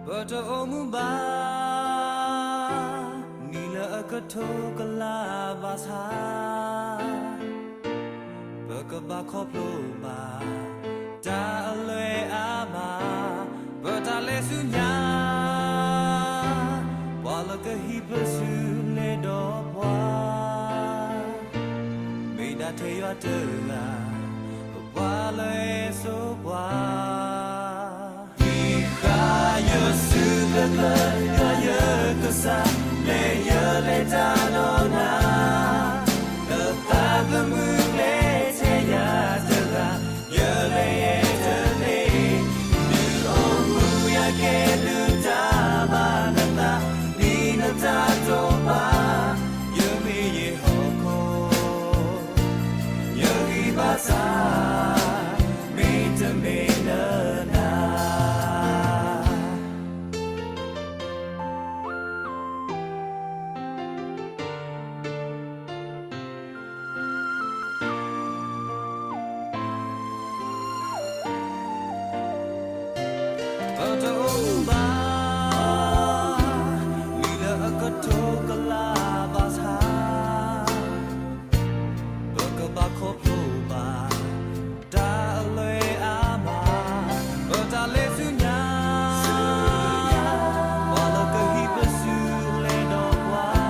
ပတအိၣ်မူဘၣ် နံၣ်လၢအကထိကလးဘၣ်ဆၣ် ပကဘၣ်ခီဖျိဘၣ် တၢ်အလွဲအမး ပတၢ်လဲၤဆူညါ ပှၤလၢကဟံးပစုလဲၤဒီးပှၤ မ့ၢ်ဒၣ်ထဲယွၤတဂၤ ပှၤလၢအစိပှၤ ဟံးဃာ်ယစုကျၢၤကျၢၤ ယွၤယကစၢ် လဲၤယလဲၤတၢ်ဒီးနၤ လၢသးသမူကျဲထဲယၤတဂၤ ယလဲၤယဲတသ့ ဒုးအိၣ်မူယၤကဲဒုးတၢ်ဘၣ်နသး ဒ်နတၢ်တိာ်ပာ် ယမ့ၢ်ယဟီၣ်ခိၣ် ယဂံၢ်ဘါစၢ် မ့တမ့ၢ်လၢနၤ ပတအိၣ်မူဘၣ် နံၣ်လၢအကထိကလးဘၣ်ဆၣ် ပကဘၣ်ခီဖျိဘၣ် တၢ်အလွဲအမး ပတၢ်လဲၤဆူညါ ပှၤလၢကဟံးပစုလဲၤဒီးပှၤ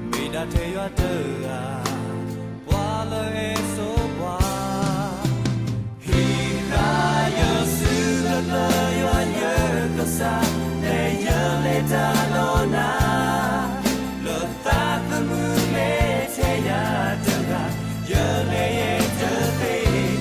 မ့ၢ်ဒၣ်ထဲယွၤတဂၤ ပှၤလၢအစိပှၤ ဟံးဃာ်ယစုကျၢၤကျၢၤ ယွၤယကစၢ် လဲၤယလဲၤတၢ်ဒီးနၤ လၢသးသမူကျဲထဲယၤတဂၤ ယလဲၤယဲတသ့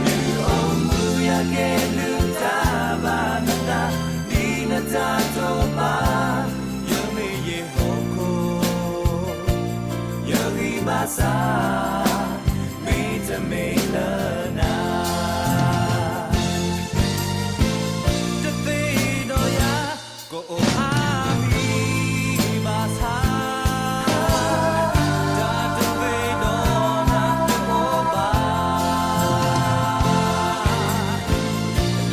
ဒုးအိၣ်မူယၤကဲဒုးတၢ်ဘၣ်နသး ဒ်နတၢ်တိာ်ပာ် ယမ့ၢ်ယဟီၣ်ခိၣ် ယဂံၢ်ဘါစၢ် မ့တမ့ၢ်လၢနၤ တသ့ဒီးယၤ ကအိၣ်အါမံၤဘၣ်ဆၣ် တၢ်တသ့ဒီးနၤတအိၣ်ဘၣ်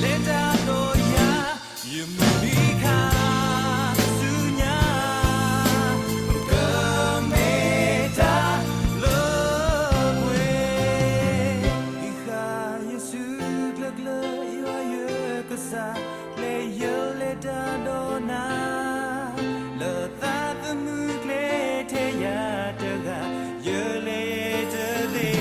လဲၤတၢ်ဒီးယၤ ယမုၢ်နံၤခါဆူညါ ကမ့ၢ်တၢ်လၢပှဲၤ ဟံးဃာ်ယစုကျၢၤကျၢၤ ယွၤယကစၢ် လဲၤယလဲၤတၢ်ဒီးနၤ လၢသးသမူကျဲထဲယၤတဂၤ ယလဲၤတသ့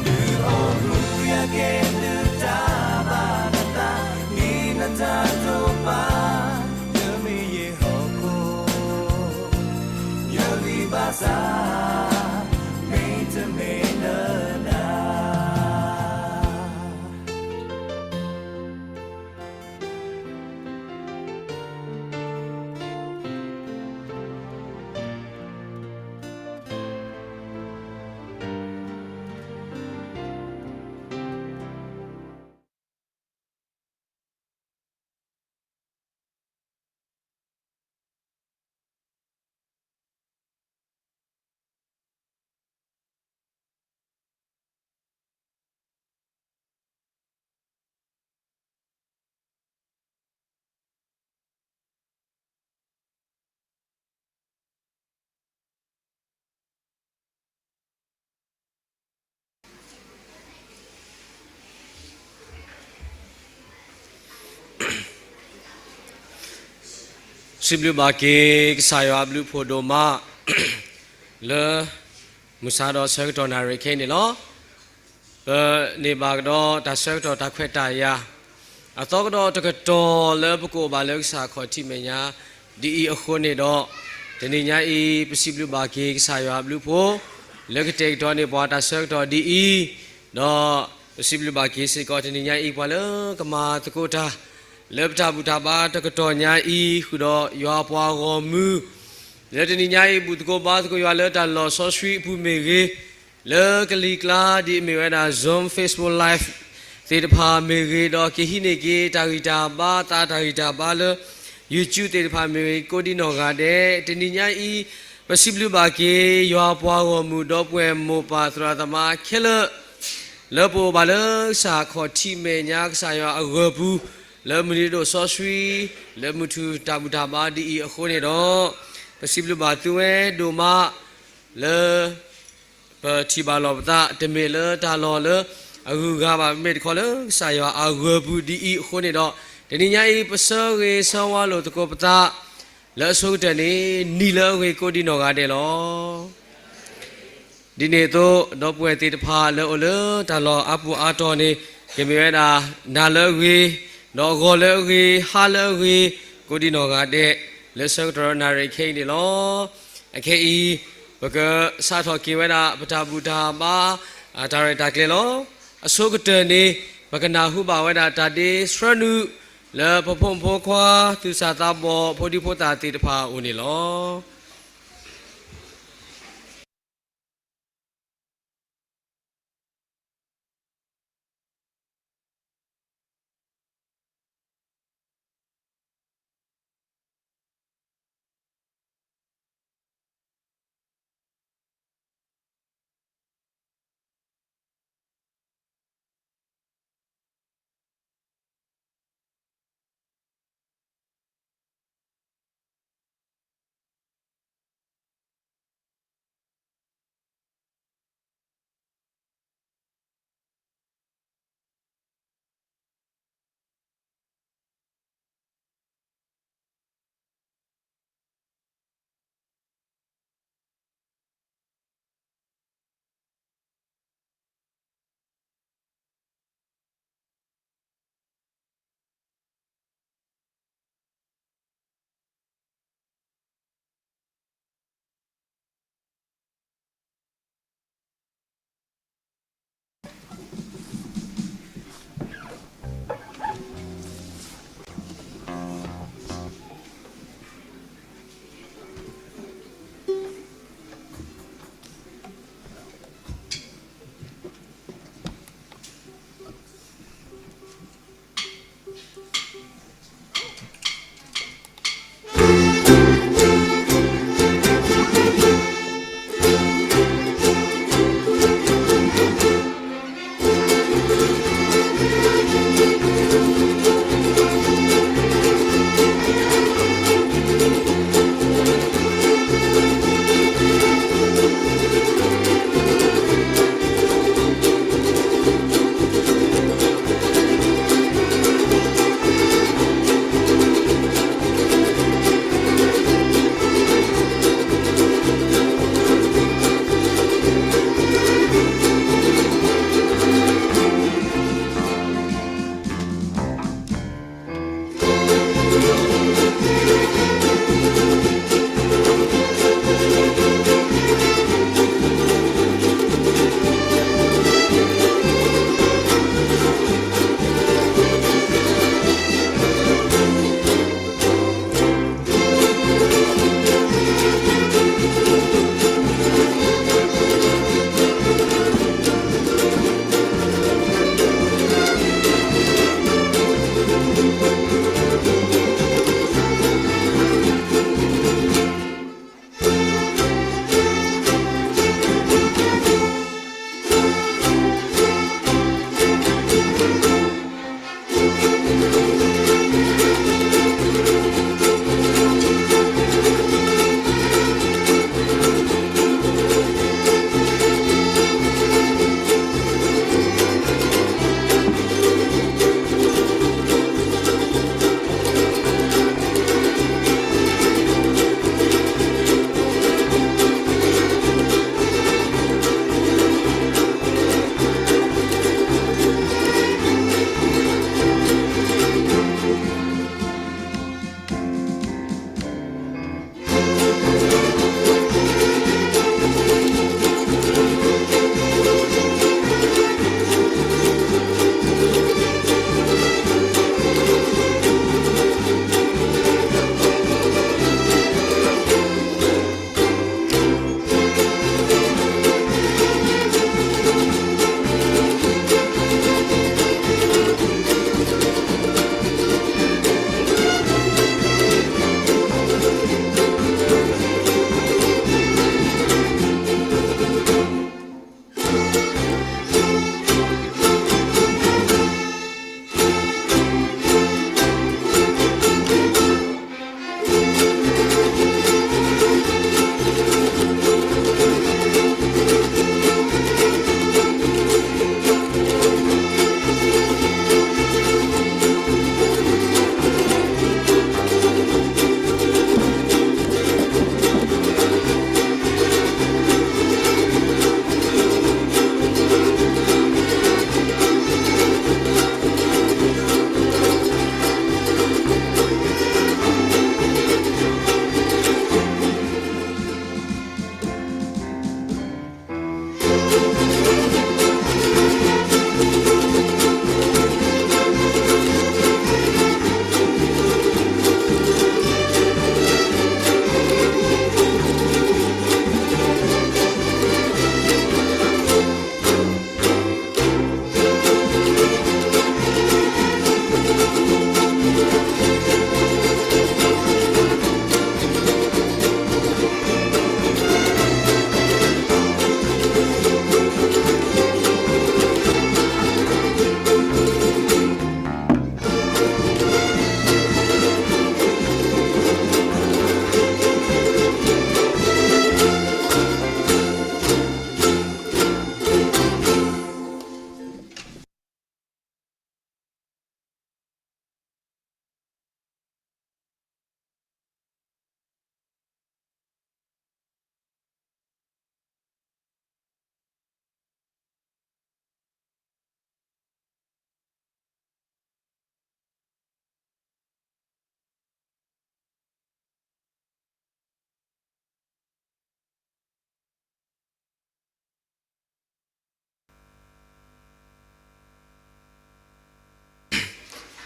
ဒုးအိၣ်မူယၤကဲဒုးတၢ်ဘၣ်နသး ဒ်နတၢ်တိာ်ပာ် ယမ့ၢ်ယဟီၣ်ခိၣ် ယဂံၢ်ဘါစၢ် မ့တမ့ၢ်လၢနၤ စံးဘျုးဘၣ်က့ၤ ကစၢ်ယွၤအဘျုးအဖှိၣ်ဒိၣ်မး လၢ မုၢ်ဆါဒီးဆၢကတီၢ်နၣ်ရံၣ်ခဲအံၤန့ၣ်လီၤ. ပန့ၢ်ဘၣ်ကဒီးတၢ်ဆၢကတီၢ်တၢ်ခွဲးတၢ်ယာ် အသီကဒီးတကတီၢ်လၢပကအိၣ်ဘၣ်လၢကစၢ်အခီၣ်ထံးမဲာ်ညါ ဒ်အံၤအဃိန့ၣ်ဒီး တနံၤညါအံၤ ပစံးဘျုးဘၣ်က့ၤကစၢ်ယွၤအဘျုးအဖှိၣ် လၢကတဲာ်ကတီၤန့ၢ်ပှၤတၢ်ဆၢကတီၢ်ဒ်အံၤ, ဒီးပစံးဘျုးဘၣ်က့ၤစ့ၢ်ကီးတနံၤညါအံၤ ပှၤလၢကမၤသကိးတၢ် လၢပတၢ်ဘူၣ်တၢ်ဘါတကတီၢ်ညါအံၤ ဃုာ်ဒီးယွၤအပှၤဂီၢ်မုၢ် လၢတနံၤညါအံၤ ဘူၣ်သကိးဘါသကိးယွၤလၢတၢ်လီၢ်စီဆှံအပူၤမ့ၢ်ဂ့ၤ, လၢကလံၤကျါဒ်အမ့ၢ်ဝဲဒၣ် Zoom, Facebook Live သ့ၣ်တဖၣ်မ့ၢ်ဂ့ၤ, ဒီးကဟံးန့ၢ်က့ၤတၢ်ဂံၢ်တၢ်ဘါ သးတၢ်ဂံၢ်တၢ်ဘါလၢ YouTube သ့ၣ်တဖၣ်မ့ၢ်ဂ့ၤ ကိးဒံနီၢ်ဂၤဒဲး, တနံၤညါအံၤ ပစံးဘျုးဘၣ်က့ၤ ယွၤအပှၤဂီၢ်မုၢ် ဒီပုၢ်ဝဲၢ်မိၢ်ပၢ်သရၣ်သမါခဲလၢာ် လၢပအိၣ်ဘၣ်လၢကစၢ်ခီၣ်ထံးမဲာ်ညါ ကစၢ်ယွၤအဂၢၢ်ပူၤ လၢမုၢ်နံၤဒိၣ်စီဆှံ လၢမုၢ်ထူၣ်တၢ်ဘူၣ်တၢ်ဘါဒ်အံၤအဃိန့ၣ်ဒီး, ပစံးဘျုးဘၣ်သုဝဲဒိၣ်မး လၢ ပထံၣ်ဘၣ်လီၤပသး တမ့ၢ်လၢတၢ်လီၢ်လၢအဂုၤအဂၤဘၣ် မ့မ့ၢ်တခီလၢကစၢ်ယွၤအဂၢၢ်ပူၤဒ်အံၤအဃိန့ၣ်ဒီး, တနံၤညါအံၤ ပဆၢဂ့ၤဆၢဝါလိာ်သကိးပသး လၢအဆိကတၢၢ်န့ၣ် နံၤလၢအဂ့ၤကိးဒံနီၢ်ဂၤဒဲးလီၤ. ဒ်န့ၣ်အသိး ဒီပုၢ်ဝဲၢ်သ့ၣ်တဖၣ်လၢအိၣ်လၢတၢ်လီၢ်အါပူၤအါတီၢ်န့ၣ် ကမ့ၢ်ဝဲဒၣ် နၤလၢအဂ့ၤ, ဒီးဂီၤလၢအဂ့ၤ, ဟါလၢအဂ့ၤ ကိးဒံနီၢ်ဂၤဒဲး လၢဆၢကတီၢ်နၣ်ရံၣ်ခဲအံၤန့ၣ်လီၤ. အခဲအံၤ ပကစးထီၣ်က့ၤဝဲဒၣ် ပတၢ်ဘူၣ်တၢ်ဘါ တၢ်ရဲၣ်တၢ်ကျဲၤလီၤ. အဆိကတၢၢ်န့ၣ် ပကနၢ်ဟူဘၣ်ဝဲဒၣ်တၢ်ဒ့ဆှၢနုာ် လၢပဖိမုၣ်ဖိခွါ သူၣ်စၢ်သးဘီၣ် ဖိဒံဖိသၣ်သ့ၣ်တဖၣ်အအိၣ်န့ၣ်လီၤ.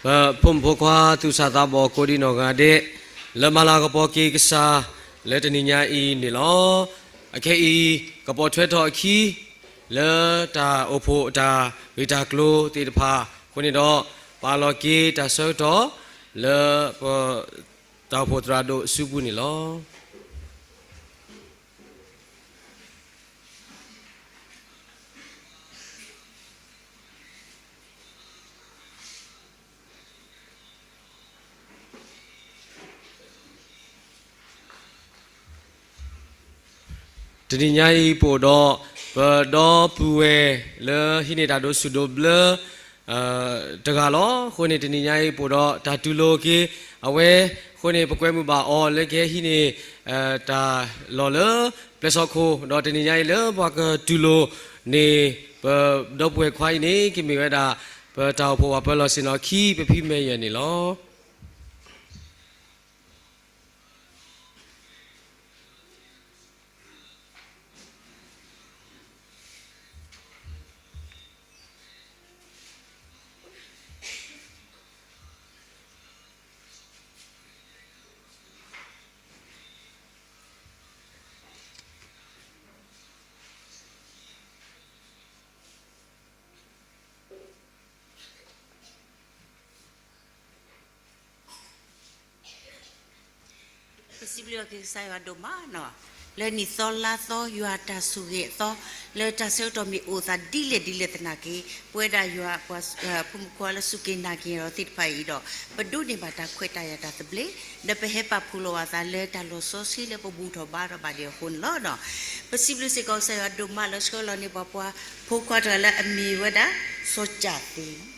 ပဖိမုၣ်ဖိခွါသူၣ်စၢ်သးဘီၣ်ကိးဒံးနီၢ်ဂၤဒဲး, လၢမၤလၤကပီၤက့ၤကစၢ်လၢတနံၤညါအံၤန့ၣ်လီၤ. အခဲအံၤ ကပိာ်ထွဲထီၣ်အခံ လၢတၢ်အိၣ်ဖှိၣ်အတၢ်ဂ့ၢ်တၢ်ကျိၤသ့ၣ်တဖၣ်အဃိန့ၣ်ဒီး, ပာ်လီၤက့ၤတၢ်ဆၢကတီၢ်လၢပ တၢ်အိၣ်ဖှိၣ်သရၣ်ဒိၣ်အစုပူၤန့ၣ်လီၤ. တနံၤညါအံၤပအိၣ်ဒီး ပဒီပုၢ်ဝဲၢ်လၢဟံးန့ၢ်တၢ်ဒိးဆူၣ်ဒိးဘျၢ တဂၤလီၤ. အဃိန့ၣ် တနံၤညါအံၤပအိၣ်ဒီးတၢ်တူၢ်လိာ်က့ၤအဝဲ, အဃိန့ၣ် ပကွဲမုာ်ဘၣ်အီၤလၢကဟဲဟံးန့ၢ် တၢ်လီၢ်လၢပျဲၢ်စီၣ်ခိၣ်, ဒီးတနံၤညါအံၤလၢပှၤကတူၢ်လိာ်န့ၢ် ပဒီပုၢ်ဝဲၢ်ခွါအံၤန့ၣ် ကမ့ၢ်ဝဲဒၣ် ပတၢ်အိၣ်ဖှိၣ်ပှၤပၢလီၢ်ဆ့ၣ်နီၤခံ ပဖံမဲာ်ယဲၢ်န့ၣ်လီၤ. ပစံးဘျုးက့ၤကစၢ်ယွၤဒိၣ်မးနီၤ, လၢနံၣ်သီလါသီ ယွၤတၢ်ဆိၣ်ဂ့ၤအသီ, လၢတၢ်ဆၢကတီၢ်မ့ၢ်အိၣ်သးဒ်လဲၣ်ဒ်လဲၣ်သနာ်က့, ပဝဲဒၣ်ယွၤပှၤဖိမုၣ်ဖိခွါလၢစူၢ်က့ၤနာ်က့ၤအီၤသ့ၣ်တဖၣ်အံၤဒီး, ပဒိးန့ၢ်ဘၣ်တၢ်ခွဲးတၢ်ယာ်တၢ်သဘျ့, ဒီးပဟဲပာ်ဖှိၣ်လီၤဘၣ်သးလၢတၢ်လီၢ်စီဆှံလၢပဘူၣ်ထီၣ်ဘါထီၣ်ဘၣ်ဒံးအဃိန့ၣ်လီၤ. ပစံးဘျုးစ့ၢ်ကီးကစၢ်ယွၤဒိၣ်မးလၢဆှၢလီၤန့ၢ်ပှၤပှၤဖိခွါတဂၤလၢအမ့ၢ်ဝဲဒၣ် စီၤကၠၣ်သ့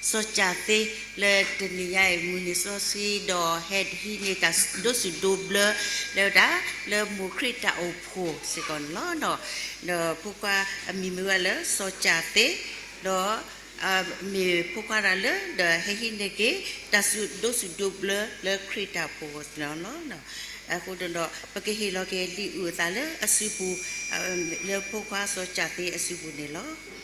စီၤကၠၣ်သ့ လၢတနံၤညါအံၤ မုၢ်နံၤစီဆှံဒီးဟဲဟံးန့ၢ်တၢ်ဒိးဆူၣ်ဒိးဘျၢ လၢဝဲဒၣ် လၢမိၢ်ခရံာ်တၢ်အိၣ်ဖှိၣ်စ့ၢ်ကီးန့ၣ်လီၤ. ဒီးဖိခွါအမံၤမ့ၢ်ဝဲလၢစီၤကၠၣ်သ့, ဒီး မ့ၢ်ဖိခွါတဂၤလၢ ဒီးဟဲဟံးန့ၢ်က့ၤ တၢ်ဒိးဆူၣ်ဒိးဘျၢလၢခရံာ်တၢ်အိၣ်ဖှိၣ်အဂီၢ်န့ၣ်လီၤ. အဃိဒီး ပကဟ့ၣ်လီၤက့ၤလံာ်အုၣ်အသးလၢအစုပူၤ, လၢဖိခွါစီၤကၠၣ်သ့အစုပူၤန့ၣ်လီၤ.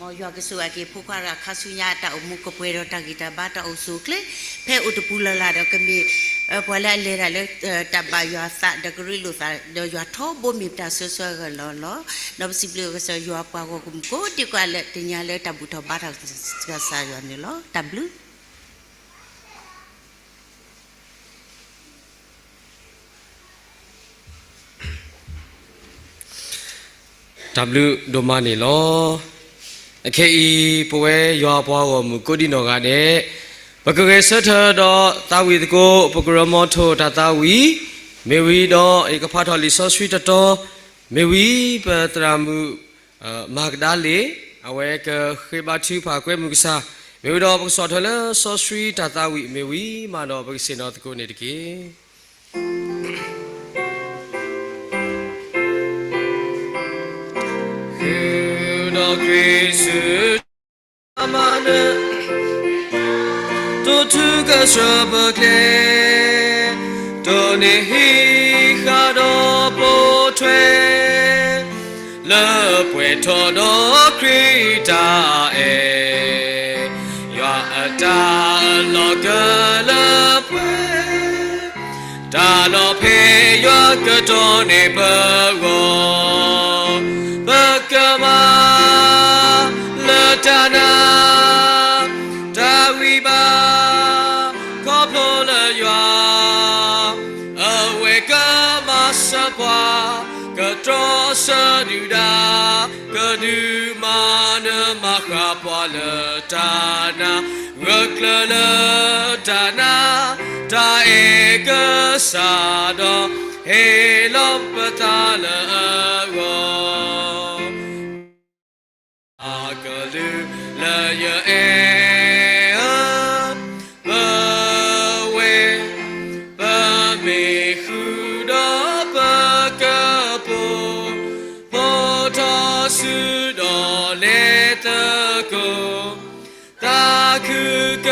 မ်ယွၤကဆိၣ်ဂ့ၤက့ၤဖိခွါတဂၤခါဆူညါအတၢ်အိၣ်မူကပှဲၤဒီးတၢ်ဂံၢ်တၢ်ဘါတၢ်အိၣ်ဆူၣ်အိၣ်ချ့, ဖဲအိၣ်တပူၤလၢ်လၢ်ဒီးကမ့ၢ် ပှၤလၢအလဲၤတၢ်လၢ တၢ်ဘၣ်ယွၤသးဒီးကရ့လိာ်သး ဒီးယွၤထီဘိမ့ၢ်ပတၢ်ဆၢဆၢဂၢၢ်လီၤလီၤ. ဒီးပစံးဘျုးကစၢ်ယွၤပှၤဂီၢ်မုၢ်ကိးဒံးကွၢ်လၢတနံၤညါလၢတၢ်ဘူၣ်ထီၣ်ဘါထီၣ်ကစၢ်ယွၤန့ၣ်လီၤ. တၢ်ဘျုး တၢ်ဘျုးဒိၣ်မးန့ၣ်လီၤ. အခဲအံၤ ပဝဲယွၤပှၤဂီၢ်မုၢ်ကိးဒံးနီၢ်ဂၤဒဲး, ပကဂဲၤဆၢထၢၣ်ဒီးသးဝံၣ်သကိး ပကရၢမိၢ်ထိၣ်တၢ်သးဝံၣ်, မ့ၢ်ဝံၤဒီးယကဖးထီၣ်လံာ်စီဆှံတတီၤ, မ့ၢ်ဝံၤ ပသရၣ်မုၣ် မၤကဒါလ့ၣ်, အဝဲကဃ့ဘါထုကဖၣ်ကွဲမုၢ်ကစၢ်, မ့ၢ်ဝံၤဒီးပကဆီၣ်ထွဲလၢစီဆှံတၢ်သးဝံၣ်, မ့ၢ်ဝံၤမးဒီးပကဆ့ၣ်နီၤသကိးန့ၣ်တက့ၢ်. ဃုာ်ဒီးခရံာ်ဆူ မၤနၢၤ, တိၢ်ထူကဆှၢပကျဲ, တိၢ်န့ၢ်ဟံးဃာ်ဒီးပိာ်ထွဲ လၢပှဲၤထီၣ်ဒီးခရံာ်တၢ်အဲၣ်, ယွၤအတၢ်လီၤကလၢပှဲၤ, တၢ်လီၢ်ဖဲယွၤကတီၢ်န့ၢ်ပဂီၢ်, ပကမၤလၢတၢ်နာ် တၢ်ဂံၢ်ဘါ ခီဖျိလၢယွၤ, အဝဲကမၤစၢၤပှၤ ကတြီဆၢဒုၣ်ဒါ, ကဒုးမၤနၢၤမၤဃၣ်ပှၤလၢတၢ်နာ်, ဂၢၢ်ကျၢၤလၢတၢ်နာ် တၢ်အဲၣ်ကစၢ်ဒီး ဟ့ၣ်လီၤပသးလၢအဂီၢ် အကလုာ်လၢယအဲၣ်ဧၢ, ပဝဲ ပမ့ၢ်ဃုာ်ဒီးပကပိာ်, ဖီထီၣ်စုဒီးလဲၤသကိး, သးခုက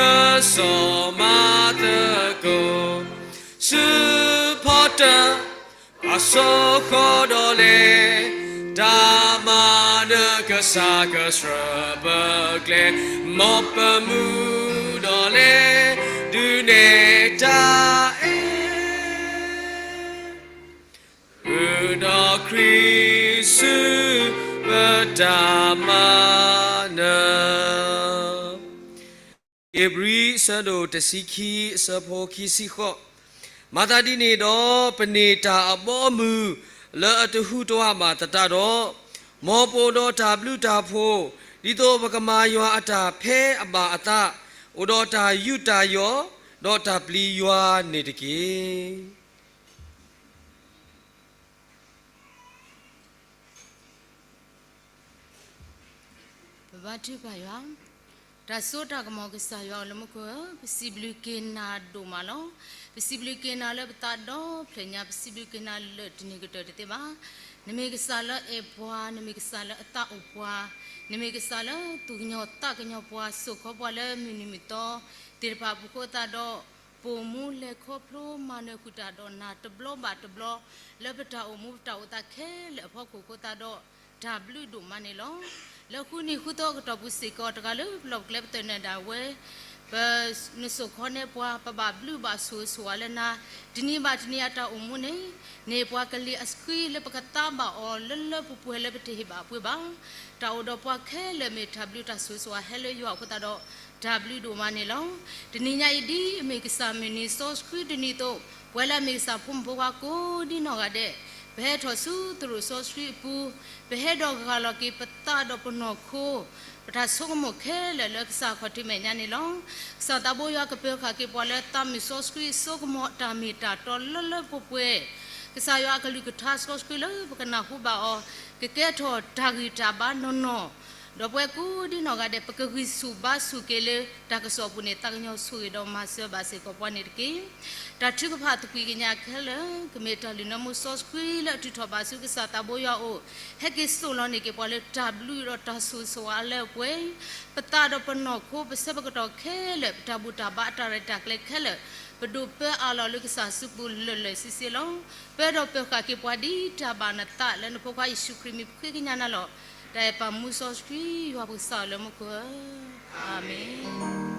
စီၣ်မၤသကိး, ဆူဖီတၢၣ် အစိဃီဒီးလဲၤ, တၢ်မၤနၢၤက စၢ်ကဆှၢပကျဲ, မ်ပမုၢ်ဒီးလဲၤဒုးနဲၣ်တၢ်အဲၣ် ဃုာ်ဒီးခရံာ်ဆူပတၢ်မၤနၢၤ. ဧ့ၤဘြံၤ အဆၢဒိၣ်တဆံခံ အဆၢဖိခံဆံဃိး, မၤသးဒ်န့ၣ်ဒီး ပန့ၢ်တၢ်အဘီအမုၢ်လၢအတဟူးတဝးဘၣ်သတးဒီး, မ်ပအိၣ်ဒီးတၢ်ဘျုးတၢ်ဖှိၣ် ဒ်သိးပကမၤယွၤအတၢ်ဖဲအဘၣ်အသး, အိၣ်ဒီးတၢ်ယူးတၢ်ယီၢ် ဒီးတၢ်ပျံၤယွၤန့ၣ်တက့ၢ်. ပဘါထုကဖၣ်ယွၤ, တၢ်စိတၢ်ကမီၤကစၢ်ယွၤ အိၣ်လၢမူခိၣ်ဧၢ, ပစံးဘျုးက့ၤနၤဒိၣ်မးလီၤ. ပစံးဘျုးက့ၤနၤလၢပသးဒီဖျၢၣ်ညါ, ပစံးဘျုးက့ၤနၤလၢတနံၤကတၢၢ်တသ့ဘၣ်. နမ့ၢ်ကစၢ်လၢအဲၣ်ပှၤ, နမ့ၢ်ကစၢ်လၢအသးအိၣ်ပှၤ, နမ့ၢ်ကစၢ်လၢသူၣ်ကညီၤသးကညီၤပှၤ, စိာ်ခီပှၤလၢမုၢ်နံၤမုၢ်သီသ့ၣ်တဖၣ်အပူၤအဃိသတးဒီး, ပအိၣ်မူလဲၤခီဖျိမၤနၢၤဃုာ်တၢ်ဒီးနၤတဘျီဘၣ်တဘျီ, လၢပတၢ်အိၣ်မူပတၢ်အိၣ်သးခဲလၢာ်အဖီခိၣ်အဃိသတးဒီး, တၢ်ဘျုးဒိၣ်မးန့ၣ်လီၤ. လၢဃုနံၤဃုသီအကတီၢ်ပူၤစ့ၢ်ကီး, တဂၤလၢပလီၢ်ပကျဲပသနၢၣ်ဒၣ်ဝဲ, ပ, နစိာ်ခီနဲပှၤ, ပဘၣ်ဘျုးဘၣ်ဆိၣ်ဂ့ၤဆိၣ်ဝါလၢနၤ, တနံၤဘၣ်တနံၤအတၢ်အိၣ်မူန့ၣ်, န့ၢ်ပှၤကလံၤအဆှံလၢပကသါဘၣ်အီၤလၢလၢပှဲၤပှဲၤလၢပတဟ့ၣ်ဘၣ်ပှၤဘၣ်. တၢ်အိၣ်ဒီးပှၤခဲလၢာ်မ့ၢ်တၢ်ဘျုးတၢ်ဆိၣ်ဂ့ၤဆိၣ်ဝါဟဲလၢယွၤအဃိသတးဒီး, တၢ်ဘျုးဒိၣ်မးန့ၣ်လီၤ. တနံၤညါအံၤဒ်အမ့ၢ်ကစၢ်မုၢ်နံၤစီဆှံတနံၤအသိး, ပှၤလၢအမ့ၢ်ကစၢ်ဖိမုၣ်ဖိခွါကိးဒ်နီၢ်ဂၤဒဲး, ပဟဲထီၣ်ဆူသရိာ်စီဆှံအပူၤ, ပဟဲဒီးဂၢ်လီၤက့ၤပသးဒီးပနီၢ်ခိ, ပတၢ်ဆိကမိၣ်ခဲလၢာ်လၢကစၢ်ခီၣ်ထံးမဲာ်ညါန့ၣ်လီၤ. ကစၢ်သးဘိယွၤကပၢၤဃာ်က့ၤပှၤလၢသးမုာ်စီဆှံအစိကမီၤတၢ်မ့ၢ်တၢ်တီလၢလၢပှဲၤပှဲၤ, ကစၢ်ယွၤအကလုၢ်ကထါစီဆှံလၢပကနၢ်ဟူဘၣ်အီၤ, ကကဲထီၣ်တၢ်ဂံၢ်တၢ်ဘါနီၢ်နီၢ်, ဒီးပဝဲကိးဒ်နီၢ်ဂၤဒဲး ပကဂံၢ်ဆူၣ်ဘါဆူၣ်က့ၤလၢတၢ်ကစီၣ်အပူၤန့ၣ် သးကညီၤဆိၣ်ဂ့ၤဒီးမၤစၢၤဘၣ်စ့ၢ်ကီးပှၤန့ၣ်တက့ၢ်. တၢ်ထုကဖၣ်သကွံာ်ကညးခဲလၢာ် ကမ့ၢ်တၢ်လုၢ်နၢမူစီဆှံလၢအထုးထီၣ်ဘၣ်ဆူကစၢ်သးဘိယွၤအအိၣ်, ဟဲက့ၤစိာ်လီၤန့ၢ်က့ၤပှၤလၢတၢ်ဘျုးဒီးတၢ်ဆိၣ်ဂ့ၤဆိၣ်ဝါလၢအပှဲၤ, ပသးဒီးပနီၢ်ခိ ပဆၢပကတီၢ်ခဲလၢာ် ပတၢ်ဘူၣ်တၢ်ဘါအတၢ်ရဲၣ်တၢ်ကျဲၤခဲလၢာ်, ပဒိးပၢအါလီၤလၢကစၢ်စုပူၤလၢာ်လၢာ်ဆ့ဆ့လီၤ. ပၢဒီးပၢၤဃာ်က့ၤပှၤဒ်တၢ်ဘၣ်နသးလၢနဖိခွါယ့ၣ်ၡူးခရံာ်မံၤ ပဃ့ကညးနၤလီၤ. တၢ်အဲၣ်ပၢ်မူစီဆှံ ယွၤပကစၢ်လၢမူခိၣ်ဧၢ, အၤမ့ၣ်.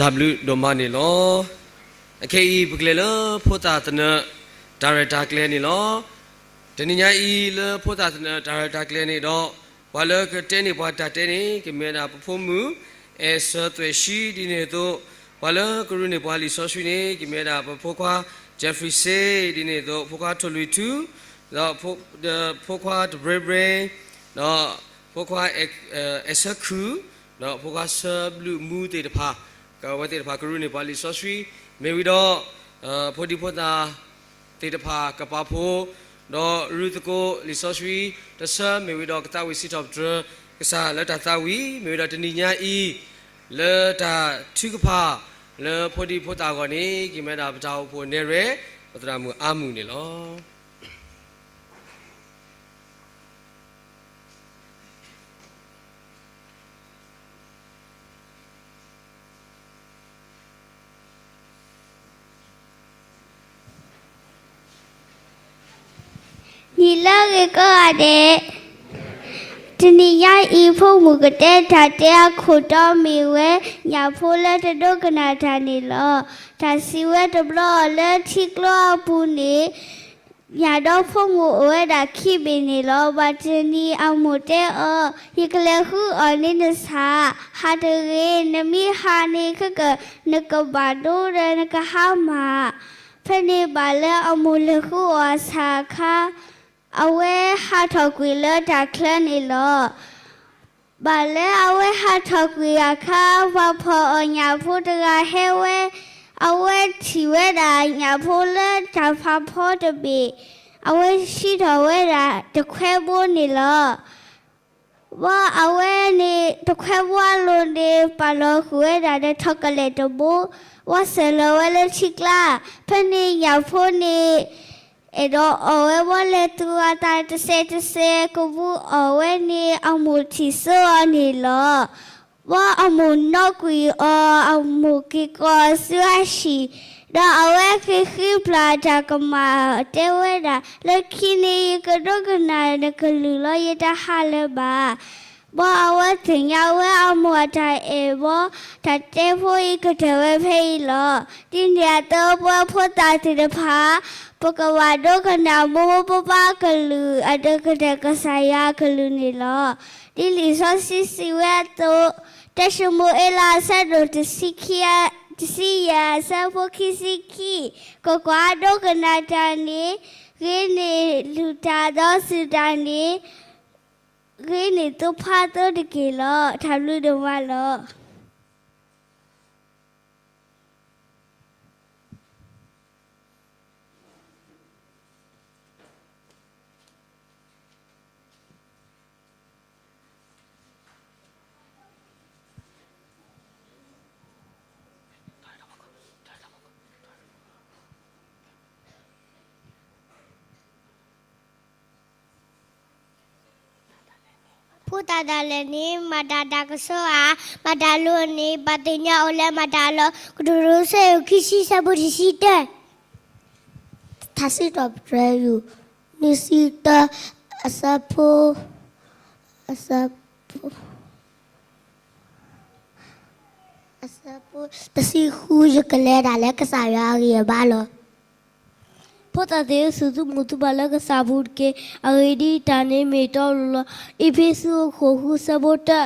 တၢ်ဘျုးဒိၣ်မးန့ၣ်လီၤ. အခဲအံၤ ပကလဲၤလၢဖိသၣ်သနၢၣ် တၢ်ရဲၣ်တၢ်ကျဲၤန့ၣ်လီၤ. တနံၤညါအံၤလၢဖိသၣ်သနၢၣ် တၢ်ရဲၣ်တၢ်ကျဲၤန့ၣ်ဒီး ပှၤလၢကတဲန့ၢ်ပှၤတၢ်တဲန့ၣ် ကမ့ၢ်ဝဲဒၣ်ပဖိမုၣ် အဲၣ်စၢသွဲၣ်ဆှံ ဒ်န့ၣ်အသိး, ပှၤလၢကရူၢ်န့ၢ်ပှၤလံာ်စီဆှံန့ၣ် ကမ့ၢ်ဝဲဒၣ်ပဖိခွါ Jeffrey စ့ ဒ်န့ၣ်အသိး ဖိခွါထိၣ်လွံၢ်ထူ, ဒီးဖိခွါတဘြ့ဘြ့, ဒီးဖိခွါ အဲၣ်စၢခုၣ်, ဒီးဖိခွါဆၢဘျုးမူသ့ၣ်တဖၣ်, ကဝဲသ့ၣ်တဖၣ်ကရူၢ်န့ၢ်ပှၤလံာ်စီဆှံ, မ့ၢ်ဝံၤဒီး ဖိဒံဖိသၣ် သ့ၣ်တဖၣ်ကပာ်ဖှိၣ်, ဒီးရူၢ်သကိးလံာ်စီဆှံတဆၢ မ့ၢ်ဝံၤဒီးကသးဝံၣ်စံးထီၣ်ပတြၢၤ ကစၢ်လၢတၢ်သးဝံၣ်, မ့ၢ်ဝံၤဒီးတနံၤညါအံၤ လၢတၢ်ထုကဖၣ်လၢဖိဒံဖိသၣ်အဂီၢ်န့ၣ် ကမ့ၢ်ဝဲဒၣ်ပတၢ်အိၣ်ဖှိၣ်နဲၣ်ရွဲၣ် ပသရၣ်မုၣ်အါမုၢ်န့ၣ်လီၤ. နံၤလၢအဂ့ၤကိးဂၤဒဲး, တနံၤညါအံၤ ဖိမုၣ်ကတဲတၢ်တဲအခိၣ်တီမ့ၢ်ဝဲ ညၣ်ဖိလၢတဒိကနၣ်တၢ်န့ၣ်လီၤ. တၢ်စံးဝဲတဘျီအီၤလၢထံကျိအပူၤန့ၣ် ညၣ်ဒီးဖိမုၣ်အိၣ်ဝဲဒၣ်ခံဘ့ၣ်န့ၣ်လီၤ. ဘၣ်တနံၤအမိၢ်တဲအီၤ, ယကလဲၤဃုအီၣ်န့ၢ်နဆၣ်, ဟးတဂ့ၤ, နမ့ၢ်ဟးန့ၣ် ခဲက နကဘၣ်ဒိဒီးနကဟါမၢ်. ဖဲန့ၣ်ဘၣ်လၢအမိၢ်လဲၤဃုအီၣ်အဆၣ်အခါ, အဝဲဟးထီၣ်ကွံာ်လၢတၢ်ချၢန့ၣ်လီၤ. ဘၣ်လၢအဝဲဟးထီၣ်ကွံာ်အခါ, ပှၤဖီၣ်အီၣ်ညၣ်ဖိတဂၤဟဲဝဲ, အဝဲထံၣ်ဝဲဒၣ်ညၣ်ဖိလၢတၢ်ဖးဖီတဘ့ၣ်, အဝဲဟံးထီၣ်ဝဲဒၣ်တခွဲဘိန့ၣ်လီၤ. ဘၣ်အဝဲန့ၣ် တခွဲဘိအလိၤန့ၣ် ပာ်လီၤဃုာ်ဝဲဒၣ်ဒီး chocolate တဘိ, ဘၣ်ဆဲးလီၤဝဲလၢထံကျါ. ဖဲန့ၣ်ညၣ်ဖိန့ၣ် အဲၣ်ဒိးအီၣ်ဝဲ, ဘၣ်လဲၤသူၣ်အသးတစဲးတစဲး ကဘူးအီၣ်ဝဲန့ၣ် အမိၢ်ထံၣ်စိအီၤန့ၣ်လီၤ. ဘၣ်အမိၢ်နီၣ်ကွံာ်အီၤ, အမိၢ်က့ၤကိးအီၤဆူအဟံၣ်, ဒီးအဝဲဃ့ဃ့ပျၢ်တၢ်ကမၣ်, တဲဝဲဒၣ်, လၢခံန့ၣ် ယကဒိကနၣ်နကလုၢ်လီၤ, ယတဟးလၢၤဘၣ်. ဘၣ်အဝဲသ့ၣ်ညါဝဲအမိၢ်အတၢ်အဲၣ်ဘၣ်, တၢ်တဲဖိအံၤကတၢၢ်ဝဲဖဲအံၤလီၤ. ဒ်န့ၣ်အသိး ပဝဲဖိသၣ်သ့ၣ်တဖၣ်, ပကဘၣ်ဒိကနၣ်မိၢ်မိၢ်ပၢ်ပၢ်အကလုၢ်, အဒိးကတၢၢ်ကစၢ်ယွၤအကလုၢ်န့ၣ်လီၤ. ဒ်လံာ်စီဆှံစံးဝဲအသိး, တၢၡမူၤအ့လး အဆၢဒိၣ်တဆံခံ, တဆံယဲၢ်, အဆၢဖိခံဆံခံ, ကွၢ်ကွၢ်, ဒိကနၣ်တၢ်န့ၣ်ဂ့ၤန့ၢ်လုၢ်တၢ်, ဒီးစူၢ်တၢ်န့ၣ်ဂ့ၤန့ၢ်သိဖါသိတက့ၢ်လီၤ. တၢ်ဘျုးဒိၣ်မးလီၤ. ဖိသၣ်တၢ်လဲၤန့ၣ် မၤတၢ်တၢ်ကစီၣ်ဧါ, မၤတၢ်လိၤန့ၣ် ပှၤသ့ၣ်ညါအီၤလၢမၤတၢ်လီၤ. ကတိၤဒိ အဆၢဒိၣ်ခံဆံ အဆၢဖိတဆံတၢ, ထါစံးထီၣ်ပတြၢၤ ယူၢ် နွံဆံတၢ, အဆၢဖိ, အဆၢဖိ, အဆၢဖိတဆံဃု, ယကလဲၤတၢ်လၢကစၢ်ယွၤအဂံၢ်အဘါလီၤ. ဖိသၣ်သ့ၣ်ဧၢ, စူၢ်သုးမုၢ်သုပၢ်လၢကစၢ်အပူၤတက့ၢ်. အဂ့ၢ်ဒ်အံၤ, တၢ်န့ၣ်မ့ၢ်တီအလိၤလီၤ. အ့းဖ့းစူး အခိၣ်ဃု အဆၢဖိတၢ,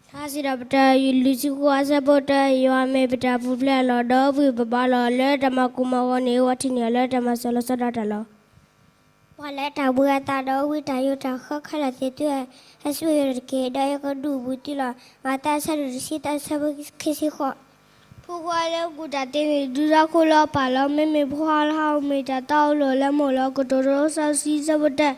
ထါစံးထီၣ်ပတြၢၤ ယူၢ် လွံၢ်ဆံဃိး အဆၢဖိတၢ, ယွၤမ့ၢ်ပတၢ်ပူၤဖျဲးလီၤ. ဒီးပဂံၢ်ပဘါလီၤ. လၢတၢ်မၤကိၢ်မၤဂီၤန့ၣ် ပှၤထံၣ်န့ၢ်အီၤလၢတၢ်မၤစၢၤလီၤဆီဒၣ်တၢ်လီၤ. ပှၤလၢတၢ်ဘှံးအသးဒီးဝံတၢ်ယိးတၢ်ဃၢခဲလၢာ်သ့ၣ်သုဧၢ, ဟဲဆူယအိၣ်တက့ၢ်, ဒီးယကဒုးဘူးသုလီၤ. မးသဲ အဆၢဒိၣ်တဆံသၢ အဆၢဖိခံဆံဃိး. ဖိခွါလၢအကူၣ်တၢ်သ့န့ၣ် ဒုးတၢ်ခိၣ်လၢအပၢ်လီၤ. မ့မ့ၢ်ဖိခွါလၢဟးဂီၤ မ့ၢ်တၢ်တီအလိၤလၢမိၢ်လီၤ. ကတိၤဒိ အဆၢဒိၣ်တဆံ အဆၢဖိတၢ.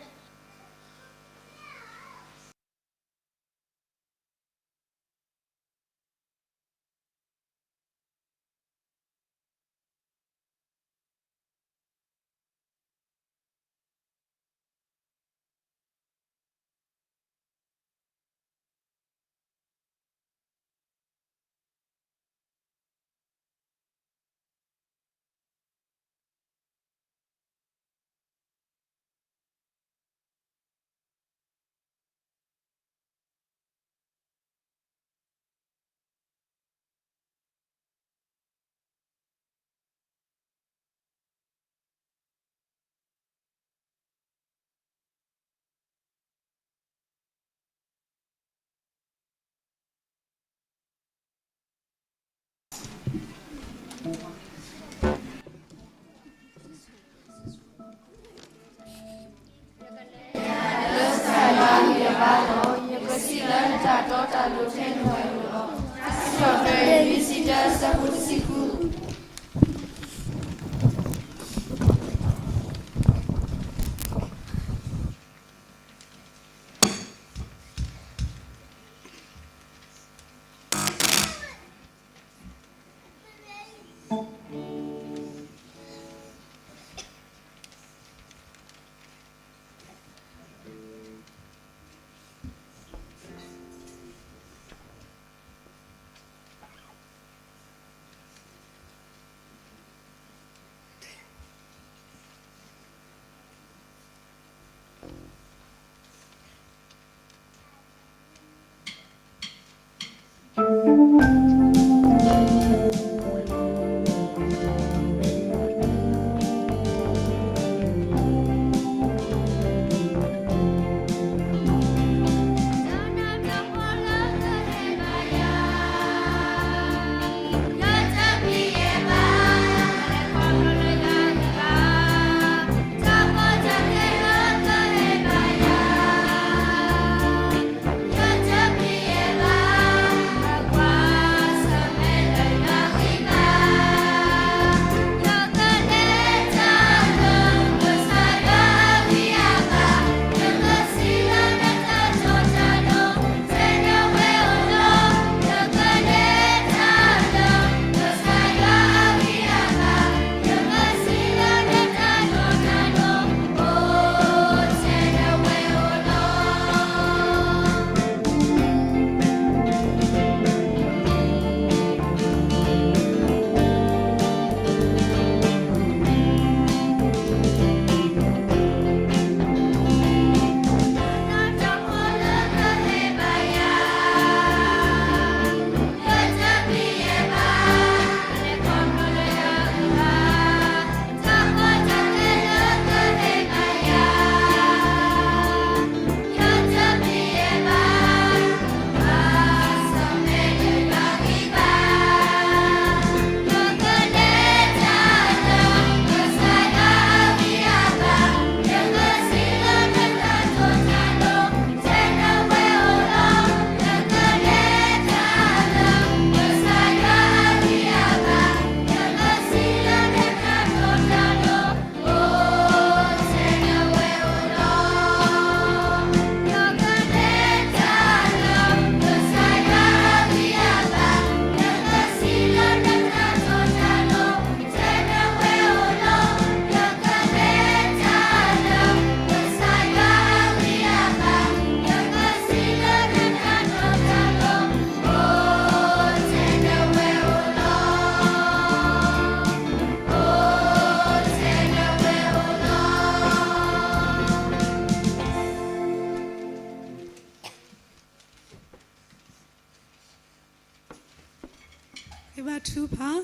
ထုကဖၣ်,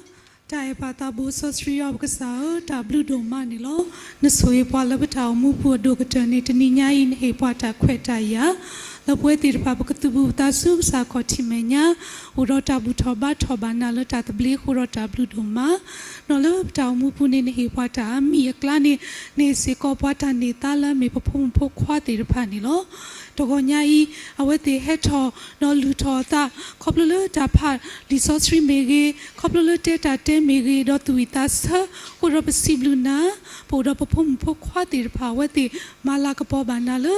တၢ်အဲၣ်ပၢ်သးဘိစီဆှံယွၤပကစၢ်ဧၢ, တၢ်ဘျုးဒိၣ်မးန့ၣ်လီၤ. နဆိၣ်ဂ့ၤပှၤလၢပတၢ်အိၣ်မူပူၤအဒိၣ်ကတၢၢ်န့ၣ် တနံၤညါအံၤ နဟ့ၣ်ပှၤတၢ်ခွဲးတၢ်ယာ် လၢပဝဲသ့ၣ်တဖၣ် ပကသူၣ်ပူၤသးစူၤ ကစၢ်ခီၣ်ထံးမဲာ်ညါ အိၣ်ဒီးတၢ်ဘူၣ်ထီၣ်ဘါထီၣ်ဘၣ်နၤလၢတၢ်သဘျ့အဃိဒီး တၢ်ဘျုးဒိၣ်မး. ဒီးလၢပတၢ်အိၣ်မူပူၤန့ၣ် နဟ့ၣ်ပှၤတၢ်အါမံၤအကျါန့ၣ် နဟ့ၣ်စ့ၢ်ကီးပှၤတၢ်န့ၢ်သါလၢအမ့ၢ်ပဖိမုၣ်ဖိခွါသ့ၣ်တဖၣ်န့ၣ်လီၤ. တဂီၤညါအံၤ အဝဲသ့ၣ်ဟဲထီၣ်ဒီးလုၢ်ထီၣ်အသး ခီဖျိလၢတၢ်ဖးလံာ်စီဆှံမ့ၢ်ဂ့ၤ, ခီဖျိလၢတဲတၢ်တဲမ့ၢ်ဂ့ၤ, ဒီးသူၣ်ဝံၣ်သးဆၢ, အဃိဒီးပစံးဘျုးနၤ, ပအိၣ်ဒီးပဖိမုၣ်ဖိခွါသ့ၣ်တဖၣ် အဝဲသ့ၣ်မၤလၤကပီၤဘၣ်နၤလၢ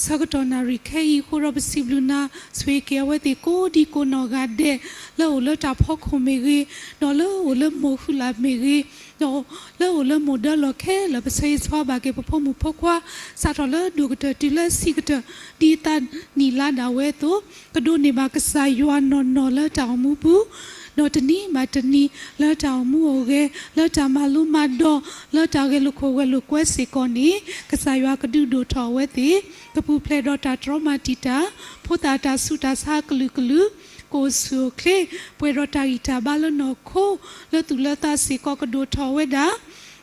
ဆၢကတီၢ်နၣ်ရံၣ်ခဲအံၤအဃိဒီး ပစံးဘျုးနၤ, ဆိၣ်ဂ့ၤက့ၤအဝဲသ့ၣ်ကိးဒံကိးနီၢ်ဂၤဒဲး လၢအိၣ်လၢတၢ်ဖီခိၣ်မ့ၢ်ဂ့ၤ, ဒီးလၢအိၣ်လၢမိၢ်ဃုလၢ်မ့ၢ်ဂ့ၤ, ဒီးလၢအိၣ်လၢမိၢ်ဒၢလီၢ်ခဲလၢာ် ပဆၢဂ့ၤဆၢဝါဘၣ်က့ၤပဖိမုၣ်ဖိခွါ စးထီၣ်လၢဒိၣ်ကတၢၢ်တုၤလၢဆံးကတၢၢ် ဒ်အသးနံၣ်လါဒၣ်ဝဲအသိး, ကဒိးန့ၢ်ဘၣ်ကစၢ်ယွၤနီၢ်နီၢ်လၢတၢ်အိၣ်မူပူၤ, ဒီးတနံၤဘၣ်တနံၤ လၢတၢ်အိၣ်မူအိၣ်ဂဲၤ, လၢတၢ်မၤလိမၤဒိး, လၢတၢ်ဂဲၤလိာ်ခိၣ်ဂဲၤလိာ်ကွဲစ့ၢ်ကီးန့ၣ် ကစၢ်ယွၤကဒုးဒိၣ်ထီၣ်အဝဲသ့ၣ်, ကပူၤဖျဲးဒီးတၢ်တြီမၤတံာ်တာ်, ဖိသၣ်တၢ်ဆူးတၢ်ဆါအကလုာ်ကလုာ်, ကအိၣ်ဆူၣ်အိၣ်ချ့, ပှဲၤဒီးတၢ်ဂံၢ်တၢ်ဘါလၢနီၢ်ခိ, လၢသူၣ်လၢသးစ့ၢ်ကီးကဒိၣ်ထီၣ်ဝဲဒၣ်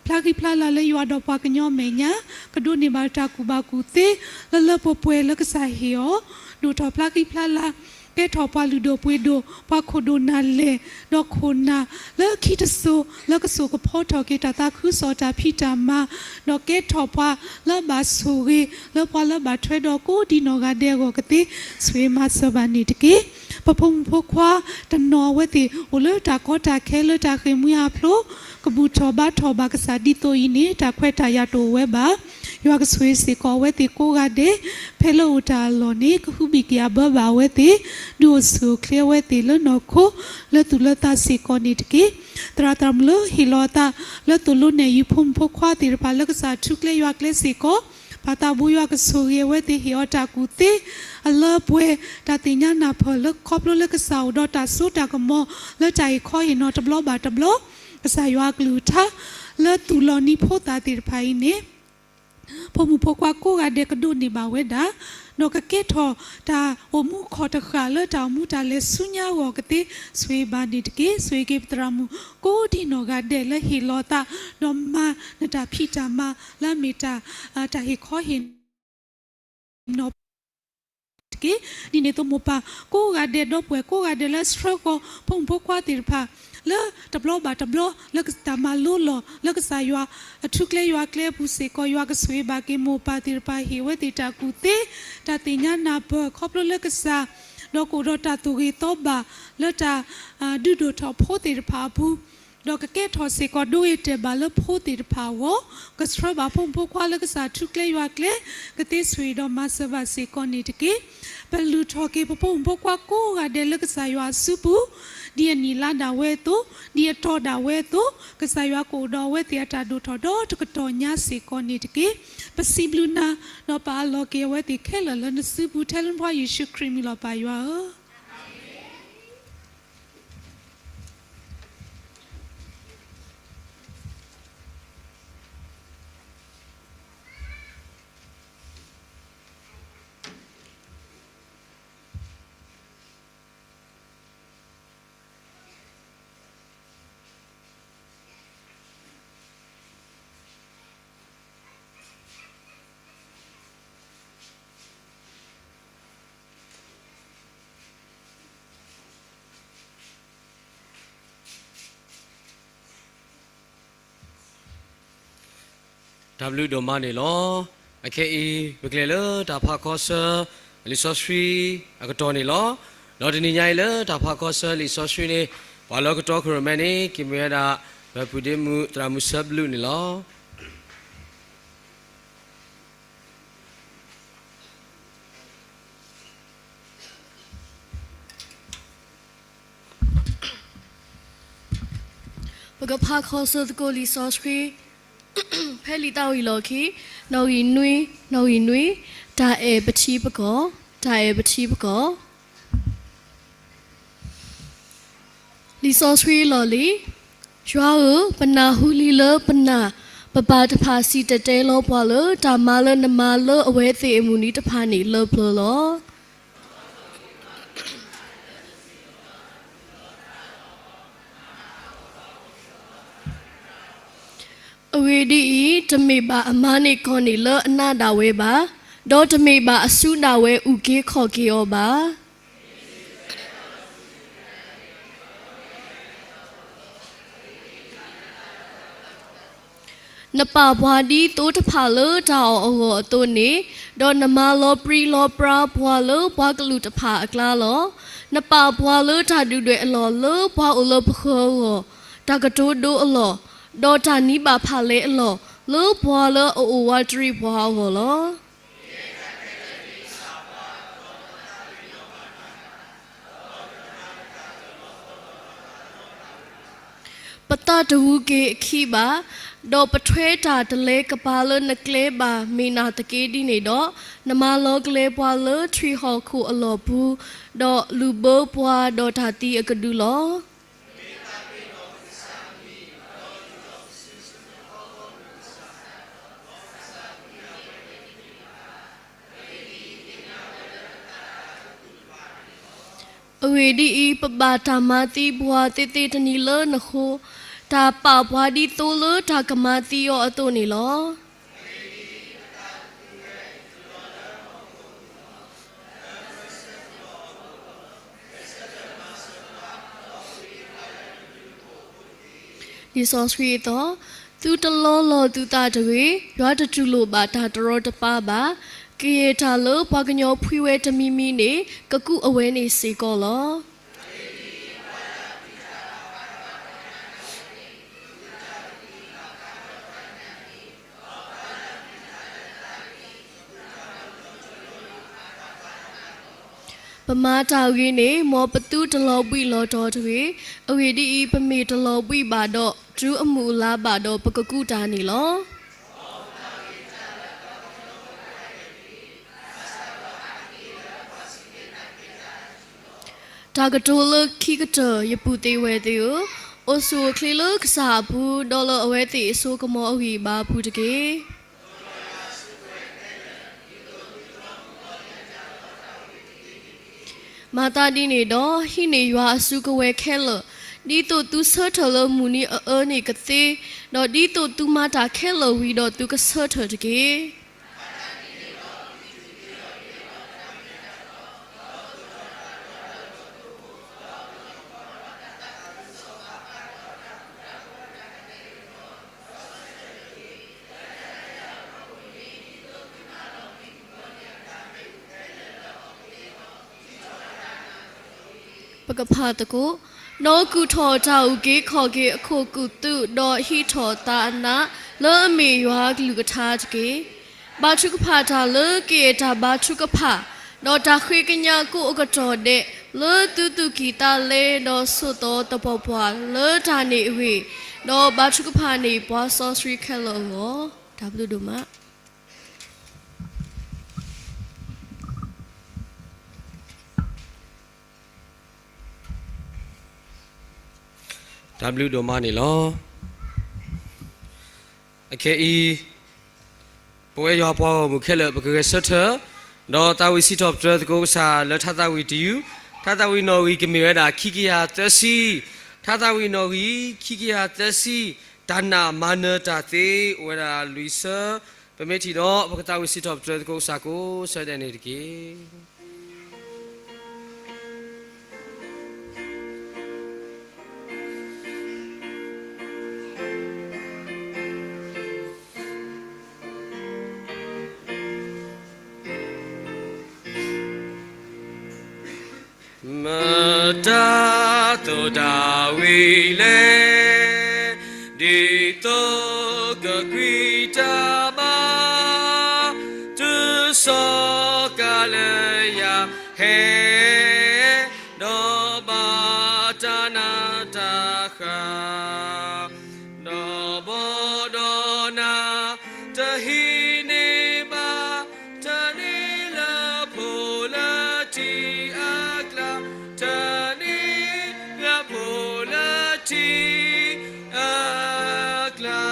ဖျါဃံဖျါလၤလၢယွၤဒီးပှၤကညီမဲာ်ညါ, ကဒိးန့ၢ်ဘၣ်တၢ်ကူၣ်ဘၣ်ကူၣ်သ့ လၢလၢပှဲၤပှဲၤလၢကစၢ်ဟ့ၣ်အီၤ, ဒိၣ်ထီၣ်ဖျါဃံဖျါလၤ, ကဲထီၣ်ပှၤလုၢ်ဒိၣ်ပှ့ၤဒိၣ်, ပှၤခိၣ်ဒိၣ်နၢ်လဲၢ်, ဒီးခိၣ်နၢ်လၢခံတစိၤ လၢကစိာ်ကဖီထီၣ်က့ၤတၢ်သးခုကစီၣ်တၢ်ဖံးတၢ်မၤ, ဒီးကဲထီၣ်ပှၤလၢအဘၣ်ဆိၣ်ဂ့ၤ လၢပှၤလၢအဘၣ်ထွဲဒီးကိးဒံနီၢ်ဂၤဒဲးအဂီၢ်ကသ့, ဆိၣ်ဂ့ၤမၤစၢၤဘၣ်န့ၣ်တက့ၢ်. ပဖိမုၣ်ဖိခွါတနီၤအဝဲသ့ၣ် အိၣ်လၢတၢ်ကီတၢ်ခဲလၢတၢ်ဃ့ၢ်မှံဟးဖျိး, ကဘူၣ်ထီၣ်ဘါထီၣ်ဘၣ်ကစၢ်ဒ်သိးအံၤန့ၣ် တၢ်ခွဲးတၢ်ယာ်တအိၣ်ဝဲဘၣ်. ယွၤကဆိၣ်ဂ့ၤစ့ၢ်ကီးအဝဲသ့ၣ်ကိးဂၤဒဲး, ဖဲလၢအိၣ်တၢ်အလီၢ်န့ၣ် ကဟုဘံၣ်က့ၤအဘၢဘၣ်အဝဲသ့ၣ်, ဒုးအိၣ်ဆူၣ်အိၣ်ချ့အဝဲသ့ၣ်လၢနီၢ်ခိ, လၢသူၣ်လၢသးစ့ၢ်ကီးန့ၣ်တက့ၢ်. သရၣ်သရၣ်မုၣ်လၢဟ့ၣ်လီၤအသး လၢသိၣ်လိနဲၣ်ယုၤဖိမုၣ်ဖိခွါသ့ၣ်တဖၣ် လၢကစၢ်ထူကျဲယွၤကျဲစ့ၢ်ကီး, ပၢ်သးဘိယွၤကဆိၣ်ဂ့ၤအဝဲသ့ၣ် ဟ့ၣ်အီၤတၢ်ကူၣ်သ့ အလၢအပှဲၤ, တၢ်သ့ၣ်ညါနၢ်ပၢၢ်လၢခီဖျိလၢကစၢ်အိၣ်ဒီးတၢ်စိတၢ်ကမီၤ လၢတၢ်ဟ့ၣ်ခီဟ့ၣ်နီၤတဘျီဘၣ်တဘျီ, ကစၢ်ယွၤအကလုၢ်ကထါ လၢသူၣ်လီၤနံၤဖိသၣ်သ့ၣ်တဖၣ်အံၤန့ၣ် ဖိမုၣ်ဖိခွါကိးဂၤဒဲးကဒိးန့ၢ်ဘၣ်ဝဲဒၣ်, ဒီးကကဲထီၣ်တၢ်အိၣ်မူခီၣ်တဃာ်လၢတၢ်အိၣ်မူတၢ်လဲၤဆူညါအဂီၢ်ကသ့, ဆိၣ်ဂ့ၤဘၣ်န့ၣ်တက့ၢ်. ဆိၣ်ဂ့ၤက့ၤပသရၣ်မုၣ်ကိးဒံနီၢ်ဂၤဒဲးလၢဟ့ၣ်လီၤအသး, ဒီးမၤနတၢ်ဖံးတၢ်မၤလၢအမ့ၢ်တၢ်, တၢ်ဟ့ၣ်ခီဟ့ၣ်နီၤ တက့ၢ်. ဒ်န့ၣ်အသိးမိၢ်ပၢ်ကိးဂၤဒဲး ဒီပုၢ်ဝဲၢ်ကိးဂၤဒဲးလၢဆှၢဃီၤ ဖိမုၣ်ဖိခွါသ့ၣ်တဖၣ် လၢတဘျီဘၣ်တဘျီ လၢတၢ်မၤလိလီၢ် လၢကစၢ်ယွၤအထူကျဲယွၤကျဲအပူၤစ့ၢ်ကီး ယွၤကဆိၣ်ဂ့ၤဘၣ်က့ၤမိၢ်ပၢ်သ့ၣ်တဖၣ် ဟ့ၣ်ဝဲသ့ၣ်တၢ်ကူၣ်သ့ တၢ်သ့ၣ်ညါနၢ်ပၢၢ်ခီဖျိလၢကစၢ်, ဒီးကအိၣ်ဒီးတၢ်သူၣ်ဂ့ၤသီဘၣ် လၢတၢ်, ဒုးဒိၣ်ထီၣ်ဖိသ့ၣ်တဖၣ်အပူၤ ဒီးကကဲထီၣ်စ့ၢ်ကီးဒိဂ့ၤတဲာ်ဘၣ်လၢဖိသ့ၣ်တဖၣ်အဂီၢ်, ကဆှၢဘၣ်ဖိမုၣ်ဖိခွါလၢကစၢ်ထူကျဲယွၤကျဲ ကသ့ဆိၣ်ဂ့ၤဒီးမၤစၢၤဘၣ်စ့ၢ်ကီးန့ၣ်တက့ၢ်. ပလုၢ်ထီၣ်က့ၤပဖိမုၣ်ဖိခွါကိးဂၤဒဲးလၢကစၢ်ယွၤအစုပူၤ, ဒ်အနံၣ်လါဒၣ်ဝဲအသိး, ဒ်အတီဒၣ်ဝဲအသိး, ကစၢ်ယွၤကအိၣ်ဒီးအဝဲသ့ၣ်အတၢ်ဒိၣ်ထီၣ်ဒီတကတီၢ်ညါစ့ၢ်ကီးန့ၣ်တက့ၢ်. ပစံးဘျုးနၤ, ဒီးပအးလီၤက့ၤအဝဲသ့ၣ်ခဲလၢာ်လၢနစုပူၤ ထဲလၢနဖိယ့ၣ်ၡူးခရံာ်မံၤလီၤပၢ်ယွၤဧၢ. တၢ်ဘျုးဒိၣ်မးန့ၣ်လီၤ. အခဲအံၤ ပကလဲၤလၢတၢ်ဖးခီဆၢ လံာ်စီဆှံအကတီၢ်န့ၣ်လီၤ. ဒီးတနံၤညါအံၤလၢတၢ်ဖးခီဆၢလံာ်စီဆှံန့ၣ် ပှၤလၢကတီၢ်ခိၣ်ရိၣ်မဲန့ၣ် ကမ့ၢ်ဝဲဒၣ် ပပုၢ်ဒ့မုၣ်သရၣ်မုၣ်ဆၢဘျုးန့ၣ်လီၤ. ပကဖးခီဆၢသကိးလံာ်စီဆှံ ဖဲလံာ်သးဝံၣ်လီၢ်ခံ နီၣ်ဂံၢ်နွံ, နီၣ်ဂံၢ်နွံ, တၢ်အဲၣ်ပထံပကီၢ်, တၢ်အဲၣ်ပထံပကီၢ်. လံာ်စီဆှံအလီၢ်လံၤ, ယွၤဧၢ, ပနၢ်ဟူလံလၢပနၢ်, ပပၢ်တဖၣ်စံၣ်တဲၤတဲလီၤပှၤလၢ တၢ်မၤလၢနမၤလၢအဝဲသ့ၣ်အမုၢ်နံၤတဖၣ်န့ၣ်လၢပျၢၤလီၤ. အဂ့ၢ်ဒ်အံၤ, တမ့ၢ်ဘၣ်အမၤန့ၢ်ကီၢ်န့ၢ်လၢအနးဒၣ်ဝဲဘၣ်, ဒီးတမ့ၢ်ဘၣ်အစုဒၣ်ဝဲအုၣ်က့ၤခီၣ်က့ၤအီၤဘၣ်. နပာ်ပှၤဒ်သိတဖၣ်လၢတၢ်အီၣ်အဂီၢ်အသိးန့ၣ်, ဒီးနမၤလီၤပြံလီၤပြါပှၤလၢပှၤကလုာ်တဖၣ်အကျါလီၤ. နပာ်ပှၤလၢတၢ်ဒုၣ်ဒွဲၣ်အလီၢ်လၢပှၤအိၣ်လၢပဃၢၤအဂီၢ်, တၢ်ကတိၤဒိအလီၢ်, ဒီးတၢ်နံၤဘၣ်ဖၣ်လဲအလီၢ်, လၢပှၤလၢအအိၣ်ဝးတရံးပှၤအဂီၢ်လီၤ. ပသးတဝူၤက့ၤအခံဘၣ်, ဒီးပထွဲတၢ်တလဲၤကပၤလၢနကျဲဘၣ်မ့ၢ်နာ်သက့ဒ်န့ၣ်ဒီး, နမၤလီၤကလဲၤပှၤလၢထွံၣ်ဟီၣ်ခိၣ်အလီၢ်ပူၤ, ဒီးလူၤဘၢပှၤဒီးတၢ်သံအကဒုလီၤ. အဂ့ၢ်ဒ်အံၤ, ပဘၣ်တၢ်မၤသံပှၤသ့သ့တနံၤလၢနဃိ, တၢ်ပာ်ပှၤဒ်သိလၢတၢ်ကမၤသံအီၤအသိးန့ၣ်လီၤ. လံာ်စီဆှံအသီ, သုတလီလီၤသုသးတဂ့ၤ, ယွၤတတူၢ်လိာ်ဘၣ်တၢ်တရီတပါဘၣ်. ကယဲၢ်တၢ်လၢပှၤကညီဖှံဝဲတမံၤမံၤန့ၣ်, ကကူးအဝဲန့ၣ်စ့ၢ်ကီးလီၤ. ပမၤတၢ်ဂ့ၤန့ၣ်, မ်ပသုတလီၤဘှံးလီၤတီၤတဂ့ၤ. အဂ့ၢ်ဒ်အံၤ, ပမ့ၢ်တလီၤဘှံးဘၣ်ဒီး, တုၤအမုၢ်အလါဘၣ်ဒီးပကကူးတၢ်န့ၣ်လီၤ. တၢ်ကတိၤလၢခံကတၢၢ်, ယပုၢ်သ့ၣ်ဝဲၢ်သ့ၣ်ဧၢ, အိၣ်ဆူၣ်အိၣ်ချ့လၢကစၢ်အပူၤ, ဒီးလၢအဝဲသ့ၣ်အစိကမီၤအဂံၢ်အဘါအပူၤတက့ၢ်. မၤသးဒ်န့ၣ်ဒီး, ဟံးန့ၢ်ယွၤအစုကဝဲၤခဲလၢာ်, ဒ်သိးသုဆၢထၢၣ်လၢမုၢ်နံၤအအၢန့ၣ်ကသ့, ဒီးဒ်သိးသုမၤတၢ်ခဲလၢာ်ဝံၤဒီးသုကဆၢထၢၣ်တက့ၢ်. ပကဖးသကိး, ဒီးကူၣ်ထီၣ်တၢ်အုၣ်က့ၤခီၣ်က့ၤအခိၣ်ကူၣ်သူး, ဒီးဟံးထီၣ်သးအနး, လၢအမ့ၢ်ယွၤအကလုၢ်ကထါတက့ၢ်. ဘါထုကဖၣ်တၢ်လၢကယဲၢ်တၢ်ဘါထုကဖၣ်, ဒီးတၢ်ဃ့ကညးကိးအကတီၢ်ဒဲး, လၢသုသူၣ်ကံၢ်သးလဲ, ဒီးဆိးသီသပှၢ်ပှၢ်လၢတၢ်န့ၣ်အဂ့ၢ်, ဒီးဘါထုကဖၣ်န့ၢ်ပှၤစီဆှံခဲလၢာ်အဂီၢ်, တၢ်ဘျုးဒိၣ်မး. တၢ်ဘျုးဒိၣ်မးန့ၣ်လီၤ. အခဲအံၤ, ပဝဲယွၤပှၤဂီၢ်မုၢ်ခဲလၢာ် ပကဂဲၤဆၢထၢၣ်, ဒီးသးဝံၣ်စံးထီၣ်ပတြၢၤသကိးကစၢ်လၢထါသးဝံၣ်တယုၢ်, ထါသးဝံၣ်နီၣ်ဂံၢ်ကမ့ၢ်ဝဲဒၣ်ခံကယၤသၢဆံ, ထါသးဝံၣ်နီၣ်ဂံၢ်ခံကယၤသၢဆံ, တၢ်နာ်မၤနၢၤတၢ်သ့ အိၣ်ဝဲဒၣ်လွံၢ်ဆၢ, ပမ့ၢ်ထံၣ်ဒီး ပကသးဝံၣ်စံးထီၣ်ပတြၢၤသကိးကစၢ်ကိးဆၢဒဲးန့ၣ်တက့ၢ်. မတၤသိၣ်တၢ်ဝံၤလဲၣ်, ဒ်သိးကကွံာ်တၢ်ဘါ, တုၤစီၤကၤလယၤဟဲ, ဒီးဘၣ်တၢ်နးတၢ်ဃၢ် ဒီးဘီဒီးနၤ တဟံးန့ၢ်ဘၣ်, တန့ၢ်လၢဖိလၢထံအကျါ, တန့ၢ်လၢဖိလၢထံအကျါ.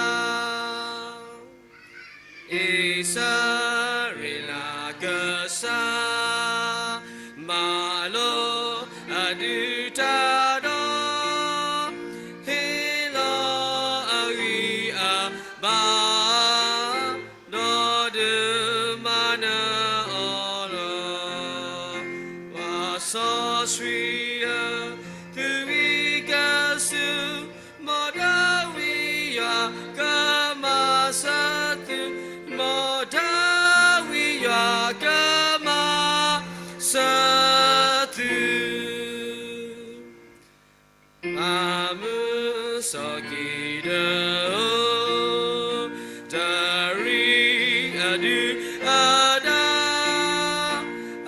အံၣ်စရ့လးကစၢ် မၤလိ စံး, သုဂံၢ်ကစူၢ်, မ်ဒၤဝံးယွၤကမၤစၢၤသု, မ်ဒၤဝံးယွၤကမၤစၢၤသု. အမုၢ်စီၤကံၤဒဧၢ, တရံးအဒုၣ်အဒါ,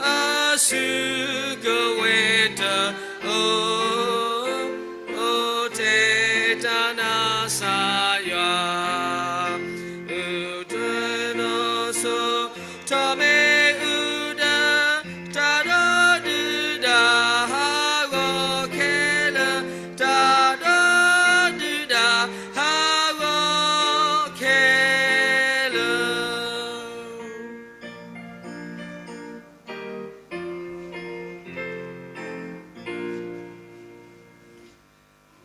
အစုကဝဲၤတအိၣ်, အိၣ်ထဲတၢ်နးစၢ်ယွၤ, အုၣ်တနီၤစိၤ ထီၣ်မ့ၢ်အုၣ်ဒီး တၢ်ဒီဒုၣ်ဒါဟးဂီၤခဲလၢာ်, တၢ်ဒီဒုၣ်ဒါဟးဂီၤခဲလၢာ်.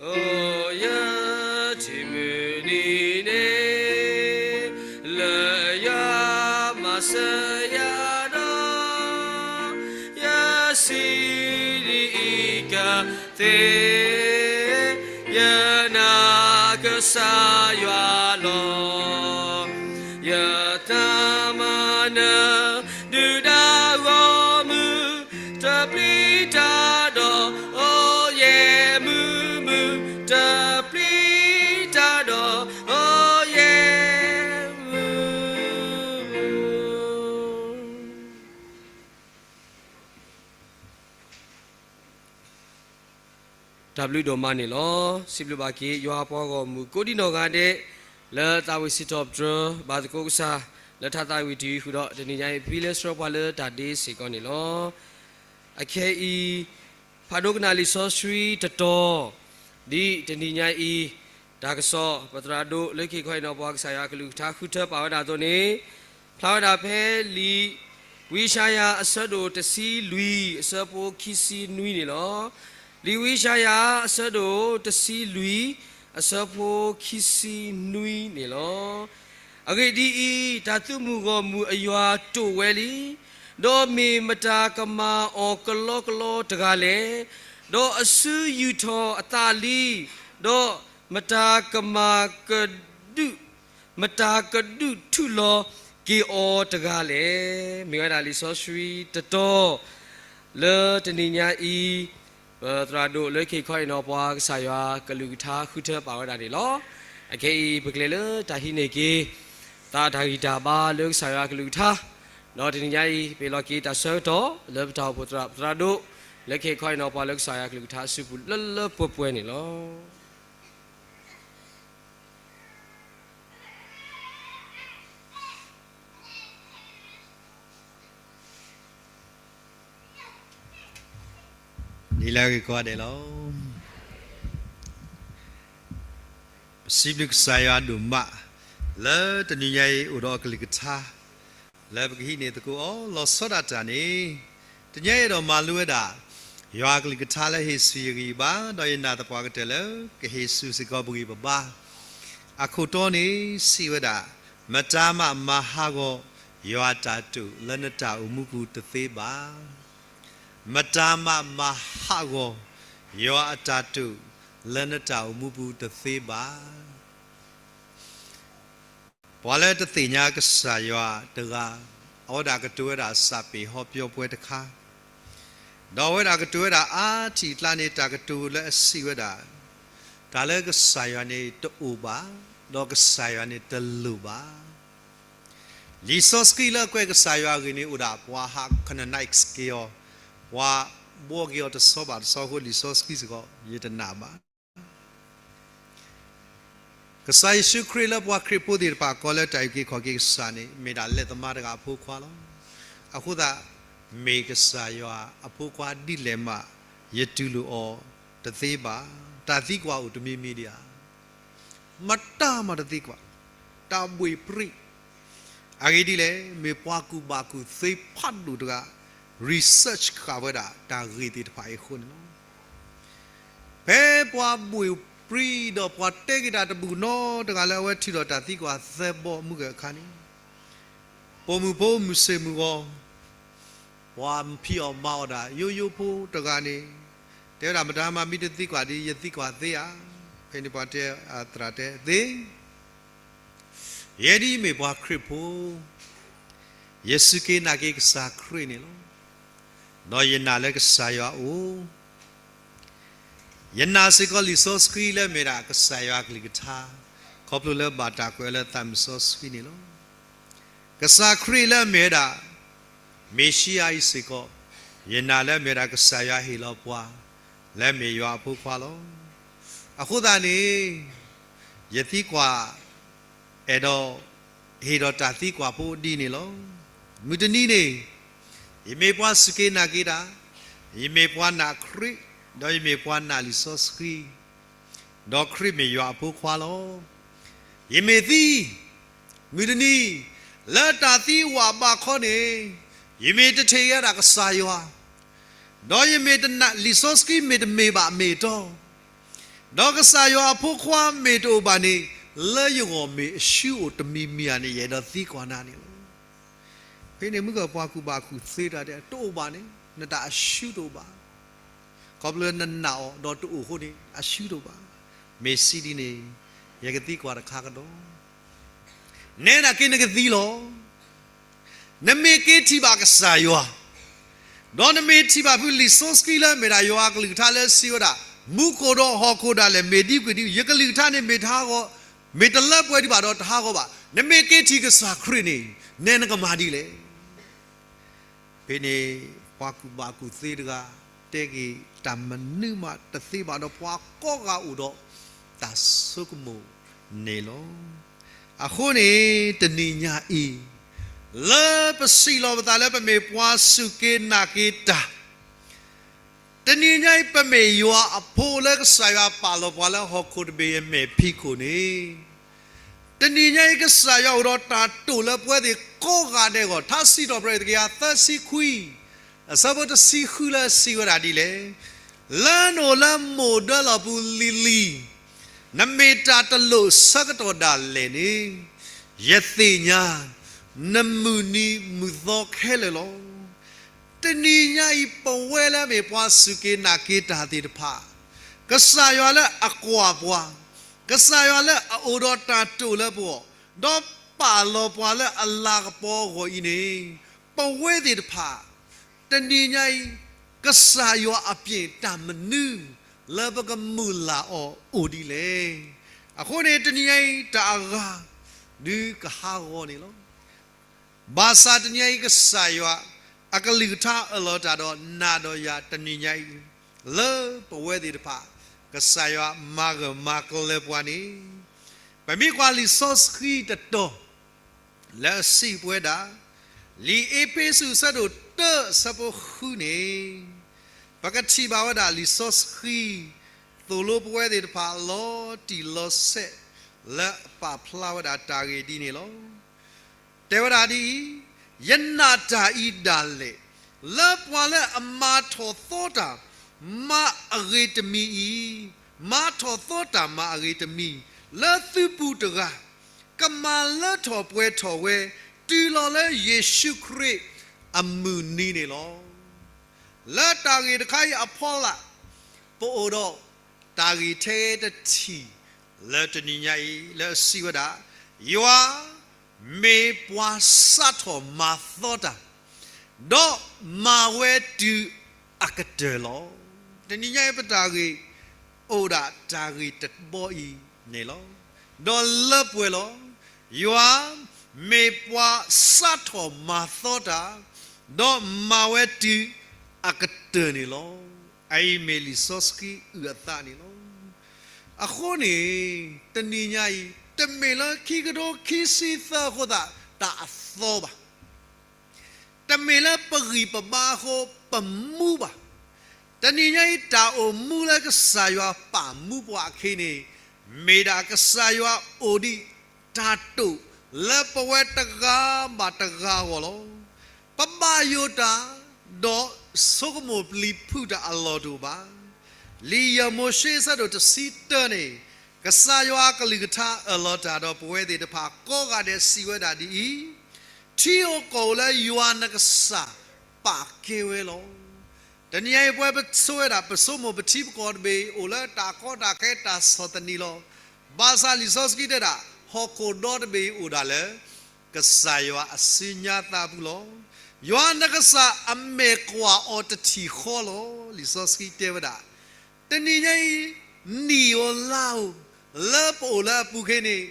အိၣ်ယထံၣ်မုၢ်နံၤန့ၣ် လၢယွၤမၤစၢၤယၤဒီး ယစံးဒ်အံၤကသ့, ယနာ်ကစၢ်ယွၤလီၤ. ယသးမၤနၢၤ ဒုၣ်ဒါဂီၢ်မုၢ် တပျံၤတၢ်ဒီး အိၣ်ယဲၢ်မုာ်မုာ်, တပျံၤတၢ်ဒီး အိၣ်ယဲၢ်မုာ်မုာ်. တၢ်ဘျုးဒိၣ်မးန့ၣ်လီၤ. စံးဘျုးဘၣ်က့ၤ ယွၤပှၤဂီၢ်မုၢ်ကိးဒံနီၢ်ဂၤဒဲး လၢသးဝံၣ်စံးထီၣ်ပတြၢၤ ဘၣ်သကိးကစၢ် လၢတၢ်သးဝံၣ်တံၢ်ဃုာ်ဒီး တနံၤညါအံၤ ပျံၤလၢဆှၢပှၤလၢတၢ်ဒ့စ့ၢ်ကီးန့ၣ်လီၤ. အခဲအံၤ ဖးဒိကနၣ်လံာ်စီဆှံတတီၤ ဒ်တနံၤညါအံၤ တၢ်ကစီၣ် ပသရၣ်ဒိၣ်လၢခံခီအံၤနီၤ ပှၤကစၢ်ယွၤကလုၢ်ကထါဃုထၢပာ်ဝဲဒၣ်အသိးန့ၣ် ဖျါဝဲဒၣ်ဖဲလံာ်ဝံယၡါယၤအဆၢဒိၣ်တဆံလွံၢ် အဆၢဖိခံဆံနွံန့ၣ်လီၤ. လံာ်ဝံယၡါယၤအဆၢဒိၣ်တဆံလွံၢ် အဆၢဖိခံဆံနွံန့ၣ်လီၤ. အဂ့ၢ်ဒ်အံၤ, တၢ်သုးမုၢ်ဂီၢ်မုၢ်အယွၤတိာ်ဝဲလံ, ဒီးမ့ၢ်မတၤကမၤအီၤကလီကလီတဂၤလဲၣ်. ဒီးအစုယူာ်ထီၣ်အသးလံ, ဒီးမတၤကမၤကဒုး, မတၤကဒုးထူၣ်လီၤက့ၤအီၤတဂၤလဲၣ်. မ့ၢ်ဝဲဒၣ်လံာ်စီဆှံတတီၤ လၢတနံၤညါအံၤ ပသရၣ်ဒိၣ်လၢခံခီအံၤနီၤ ပှၤကစၢ်ယွၤကလုၢ်ကထါဃုထၢပာ်ဝဲဒၣ်န့ၣ်လီၤ. အခဲအံၤ ပကလဲၤလၢတၢ်ဟံးန့ၢ်က့ၤ သးတၢ်ဂံၢ်တၢ်ဘါလၢကစၢ်ယွၤကလုၢ်ကထါ, ဒီးတနံၤညါအံၤ ပဟ့ၣ်လီၤက့ၤတၢ်ဆၢကတီၢ် လၢပတၢ်အိၣ်ဖှိၣ်သရၣ် ပသရၣ်ဒိၣ် လၢခံခီအံၤနီၤ ပှၤလၢကစၢ်ယွၤကလုၢ်ကထါအစုပူၤလၢလၢပှဲၤပှဲၤန့ၣ်လီၤ. ဒ်လဲၣ်ဂ့ၤကိးဂၤဒဲးလီၤ. ပစံးဘျုးကစၢ်ယွၤဒိၣ်မး လၢတနံၤညါအံၤအိၣ်ဒီးအကလုၢ်ကထါ လၢပကဟံးန့ၢ်သကိးအီၤ လီၤဆီဒၣ်တၢ်န့ၣ် တနံၤညါအံၤအဲၣ်ဒိးမၤလိဝဲဒၣ် ယွၤအကလုၢ်ကထါလၢဟ့ၣ်ဆူၣ်ယဂံၢ်ယဘါ ဒီးယနာ်သပှၢ်ကတၢၢ်လၢ ကဟ့ၣ်ဆူၣ်စ့ၢ်ကီးပဂံၢ်ပဘါ. အခိၣ်တီန့ၣ်စံးဝဲဒၣ်, မတၤမးမၤဟးဂီၤ ယွၤအတၢ်တိာ်လၢနတၢ်အိၣ်မူပူၤတသ့ဘၣ်. မတၤမးမၤဟးဂီၤ ယွၤအတၢ်တိာ်လၢနတၢ်အိၣ်မူပူၤတသ့ဘၣ်. ပှၤလၢတသ့ၣ်ညါကစၢ်ယွၤတဂၤ အဝဲဒၣ်ကတိၤဝဲဒၣ်အစၢ်ပ့ၤဟီပၠီပှဲၤတခါ, ဒီးအဝဲဒၣ်ကတိၤဝဲဒၣ်အါထံၣ်အကျါန့ၣ် တၢ်ကတိၤလၢအစံးဝဲဒၣ်, တၢ်လၢကစၢ်ယွၤန့ၣ်တအိၣ်ဘၣ်, ဒီးကစၢ်ယွၤန့ၣ်တလိၣ်ဘၣ်. လံာ်စီဆှံလၢအကွဲးကစၢ်ယွၤအဂ့ၢ်န့ၣ်အိၣ်ဒၣ် ပှၤဟး canonize က့ၤအီၤ, ပှၤဘှီက့ၤအီၤတဆီဘၣ်တဆီအဃိ လံာ်စီဆှံစ့ၢ်ကီး ယတနာ်ဘၣ်. ကစၢ်ယ့ၣ်ၡူးခရံာ်လၢပှၤခရံာ်ဖိသ့ၣ်တဖၣ်ကိးလၢတၢ်အုၣ်က့ၤခီၣ်က့ၤကစၢ်န့ၣ် မ့ၢ်ဒၣ်လဲၤသမားတဂၤအဖိခွါလီၤ. အဃိသတး မ့ၢ်ကစၢ်ယွၤအဖိခွါဒ်လဲၣ်မး ယတူၢ်လိာ်အီၤတသ့ဘၣ်. တၢ်သံကွၢ်အိၣ်တမံၤမံၤဒံးဧါ. မတၤမးတသံကွၢ်, တၢ်ဘှ့ၣ်ပြံ, အဂ့ၢ်ဒ်လဲၣ်, မ့ၢ်ပှၤကူၣ်ဘၣ်ကူၣ်သ့ဖးဒိၣ်တဂၤ research ဃာ်ဝဲဒၣ်တၢ်ဂ့ၢ်သ့ၣ်တဖၣ်အံၤအဃိန့ၣ်လီၤ. ဖဲပှၤဘှ့ၣ်ပြံဒီးပှၤတဲက့ၤတၢ်တဘူၣ်နီတဂၤလၢအဝဲထုးထီၣ်တၢ်သံကွၢ်သၢဘီမုၢ်ဂီၤအခါန့ၣ်, ပိာ်မုၣ်ဖိမုၣ်ဆ့ၣ်မုၢ်ဂီၤ ပှၤဖံးအီၣ်မၤအီၣ်တၢ်ယိယိဖိတဂၤန့ၣ် တဲဝဲဒၣ် မတၤမၤမံတသံကွၢ်ဒ် ယသံကွၢ်သ့ဧါ. ဖဲန့ၣ်ပှၤတဲအသရၣ်တဲသ့ ယဲဒ်ယမ့ၢ်ပှၤခရံာ်ဖိ, ယစူၢ်က့ၤနာ်က့ၤကစၢ်ခရံာ်န့ၣ်လီၤ. ဒီးယနာ်လၢကစၢ်ယွၤအိၣ်, ယနာ်စ့ၢ်ကီးလံာ်စီဆှံလၢအမ့ၢ်ဒၣ်ကစၢ်ယွၤအကလုၢ်ကထါ, ခီဖျိလၢဘၣ်တၢ်ကွဲးလၢသးမုၢ်စီဆှံန့ၣ်လီၤ. ကစၢ်ခရံာ်လၢအမ့ၢ်ဝဲဒၣ် မ့ၣ်ၡံအၤအံၤစ့ၢ်ကီး, ယနာ်လၢအမ့ၢ်ဝဲဒၣ်ကစၢ်ယွၤဟ့ၣ်လီၤပှၤ လၢအမ့ၢ်ယွၤအဖိခွါလီၤ. အဃိသတးန့ၣ် ယသံကွၢ် အဲၣ်ဒိး ဟ့ၣ်ဒီးတၢ်သံကွၢ်ဖိဒ်န့ၣ်လီၤ. မုၢ်တနံၤန့ၣ် ယမ့ၢ်ပှၤစူၢ်က့ၤနာ်က့ၤတၢ်, ယမ့ၢ်ပှၤနာ်ခရံာ်, ဒီးယမ့ၢ်ပှၤနာ်လံာ်စီဆှံ, ဒီးခရံာ်မ့ၢ်ယွၤအဖိခွါလီၤ. ယမ့ၢ်သံ မုၢ်တနံၤ လၢတၢ်သံဝးဘးခီန့ၣ် ယမ့ၢ်တထံၣ်ဝဲဒၣ်ကစၢ်ယွၤ, ဒီးယမ့ၢ်တနာ်လံာ်စီဆှံမ့ၢ်တမ့ၢ်ဘၣ်မ့ၢ်တီ, ဒီးကစၢ်ယွၤအဖိခွါမ့ၢ်တအိၣ်ဘၣ်န့ၣ် လၢယဂီၢ်မ့ၢ်အဆူအအိၣ်တမံၤမံၤဧါန့ၣ် ယအဲၣ်ဒိးသံကွၢ်နၤန့ၣ်လီၤ. ဖဲန့ၣ်မုၢ်ကပှၤကူၣ်ဘၣ်ကူၣ်သ့တၢ်တဲ တအိၣ်ဘၣ်န့ၣ် နတၢ်အဆူတအိၣ်ဘၣ်. ခီဖျိနနာ်အီၤဒီးတအိၣ်အဃိန့ၣ် အဆူတအိၣ်ဘၣ်. မ့ၢ်စံးဒ်န့ၣ် ယကသံကွၢ်တခါကဒီး နဲဒၣ်က့ၤနကသံလီၤ. နမ့ၢ်က့ၤထံၣ်ဘၣ်ကစၢ်ယွၤ, ဒီးနမ့ၢ်ထံၣ်ဘၣ်ဖုလံာ်စီဆှံလၢအမ့ၢ်ဒၣ်ယွၤအကလုၢ်ကထါလၢစံးဝဲဒၣ် မူခိၣ်ဒီးဟီၣ်ခိၣ်ဒၣ်လဲာ်မ့ၢ်ဒံကွံာ်ဒံ, ယကလုၢ်ကထါန့ၣ်မ့ၢ်တဟးဂီၤ, မ့ၢ်တလၢပှဲၤဒံးဘၣ်ဒီးတဟးဂီၤဘၣ်. နမ့ၢ်က့ၤထံၣ်ကစၢ်ခရံာ်န့ၣ် နဲနကမၤဒ်လဲၣ်. ဖဲန့ၣ် ပှၤကူၣ်ဘၣ်ကူၣ်သ့တဂၤ တဲက့ၤတၢ်မနုၤမးတသ့ဘၣ်ဒီးပှၤကိးဂၤအိၣ်ဒီး တၢ်ဆိကမိၣ်န့ၣ်လီၤ. အဃိန့ၣ် တနံၤညါအံၤ လၢပစံးလီၤပသးလၢပမ့ၢ်ပှၤစူၢ်က့ၤနာ်က့ၤတၢ် တနံၤညါအံၤ ပမ့ၢ်ယွၤအဖိလၢကစၢ်ယွၤပာ်လီၤပှၤလၢဟီၣ်ခိၣ်တဘ့ၣ်အမဲာ်ဖံးခိၣ်န့ၣ်, တနံၤညါအံၤ ကစၢ်ယွၤအိၣ်ဒီးတၢ်တိာ်လၢပဝဲသ့ၣ်ကိးဂၤဒဲးအဂီၢ်, ထါစံးထီၣ်ပတြၢၤတကယၤသၢဆံခွံ အဆၢဖိတဆံဃုလၢစံးဝဲဒၣ်ဒ်လဲၣ်, လၢနအိၣ်လၢမိၢ်ဒၢလီၢ်ပူၤလံၤလံၤ, နမ့ၢ်တၢ်တလိၣ်ဆၢကတီၢ်ဒၣ်လဲာ်န့ၣ်, ယသ့ၣ်ညါ နမုၢ်နံၤမုၢ်သီခဲလၢာ်လီၤ. တနံၤညါအံၤ ပဝဲလၢမ့ၢ်ပှၤစူၢ်က့ၤနာ်က့ၤတၢ်သ့ၣ်တဖၣ်, ကစၢ်ယွၤလၢအကွၢ်ပှၤ, ကစၢ်ယွၤလၢအအိၣ်ဒီးတၢ်တိာ်လၢပဂီၢ်, ဒီးပာ်လီၤပှၤလၢအလၤကပီၤအဂီၢ်အံၤန့ၣ်, ပဝဲသ့ၣ်တဖၣ် တနံၤညါအံၤ ကစၢ်ယွၤအပျ့ၤတၢ်မနုၤ လၢပကမုၢ်လၢ်အီၤအိၣ်ဒ်လဲၣ်. အဃိန့ၣ် တနံၤညါအံၤ တၢ်အဂၤ ဒုးကဟးဂီၤန့ၣ်လီၤ. ဘၣ်ဆၣ်တနံၤညါအံၤ ကစၢ်ယွၤအကလုၢ်ကထါအၢၣ်လီၤတၢ်ဒီးနၤဒီးယၤတနံၤညါအံၤ, လၢပဝဲသ့ၣ်တဖၣ် ကစၢ်ယွၤမၤဂၢၢ်မၤကျၢၤပှၤန့ၣ်, ပမ့ၢ်ကွၢ်လံာ်စီဆှံတတီၤ လၢအစံးပဝဲဒၣ်, လံာ်အ့းဖ့းစူးအဆၢဒိၣ်တၢအဆၢဖိဃုန့ၣ်, ပကထံၣ်ဘၣ်ဝဲဒၣ်လံာ်စီဆှံ သိၣ်လိပဝဲသ့ၣ်တဖၣ်လီၤတံၢ်လီၤဆဲး လၢအပာ်ဖျါဝဲဒၣ်တၢ်ဂ့ၢ်ဒ်န့ၣ်လီၤ. တဲဝဲဒၣ်ဒ်အံၤ, ယနာ်တၢ်အံၤဒၣ်လဲာ်, လၢပှၤလၢအမၤထီၣ်သီတၢ် မၤအဂ့ၤတမံၤအံၤ, မၤထီၣ်သီတၢ်မၤအဂ့ၤတမံၤ လၢသုပူၤတဂၤ, ကမၤလၢထီၣ်ပှဲၤထီၣ်ဝဲ တုၤလီၤလၢယ့ၣ်ၡူးခရံာ်အမုၢ်နံၤန့ၣ်လီၤ. လၢတၢ်ဂ့ၢ်တခါအံၤအဖီလာ်, ပအိၣ်ဒီးတၢ်ဂ့ၢ်ထဲတထံၣ် လၢတနံၤညါအံၤ လၢအစံးဝဲဒၣ်, ယွၤမ့ၢ်ပှၤစးထီၣ်မၤသီတၢ်, ဒီးမၤဝဲတုၤအကတၢၢ်လီၤ. တနံၤညါအံၤပတၢ်ဂ့ၢ် အိၣ်ဒၣ်တၢ်ဂ့ၢ်တဘီအံၤန့ၣ်လီၤ. ဒီးလၢပှဲၤလီၤ. ယွၤမ့ၢ်ပှၤစးထီၣ်မၤသီတၢ်, ဒီးမၤဝဲတုၤအကတၢၢ်န့ၣ်လီၤ. အအံၤမ့ၢ်လံာ်စီဆှံအုၣ်အသးန့ၣ်လီၤ. အဃိန့ၣ် တနံၤညါအံၤ တမ့ၢ်လၢခံကထိခံဆံသၢအဃိသတး တၢ်အသီဘၣ်. တမ့ၢ်လၢပဂံၢ်ပဘါအဃိပမူဘၣ်. တနံၤညါအံၤ တၢ်အိၣ်မူလၢကစၢ်ယွၤပာ်မူပှၤအခံန့ၣ် မ့ၢ်ဒၣ်ကစၢ်ယွၤအိၣ်ဒံးတၢ်တိာ်လၢပဝဲတဂၤဘၣ်တဂၤအဂီၢ်လီၤ. ပဘၣ်ယိၣ်တၢ် ဒီးဆိကမိၣ်ပျံၤဖုးတၢ်အလီၢ်တအိၣ်ဘၣ်. လံာ်ယၤမိၤၡ့အဆၢဒိၣ်တဆံတၢန့ၣ် ကစၢ်ယွၤအကလုၢ်ကထါအၢၣ်လီၤတၢ်ဒီးပဝဲသ့ၣ်တဖၣ်ကိးဂၤဒဲးစံးဝဲဒၣ်ဒ်အံၤ, ထံဧိၤကီၢ်ဧိၤလၢယွၤနကစၢ် ပာ်ကဲဝဲလီၤ. တနံၤညါအံၤ ပဝဲပဆိဝဲဒၣ် ပဆိကမိၣ်ပထံပကီၢ်တဘ့ၣ် အိၣ်လၢတၢ်ကီတၢ်ခဲတၢ်ဆီၣ်သနံးလီၤ. ဘၣ်ဆၣ်လံာ်စီဆှံတဲဒၣ် ဟီၣ်ခိၣ်ဒီတဘ့ၣ်အံၤအိၣ်ဒၣ်လၢ ကစၢ်ယွၤအစုညါသးအပူၤလီၤ. ယွၤနကစၢ်အမဲာ်ကွၢ်အီၤတထံၣ်ဃီလီၤ. လံာ်စီဆှံတဲဝဲဒၣ် တနံၤညါအံၤ နံၣ်ဧိၤလါဧိၤ လၢပအိၣ်လၢအပူၤခ့န့ၣ်,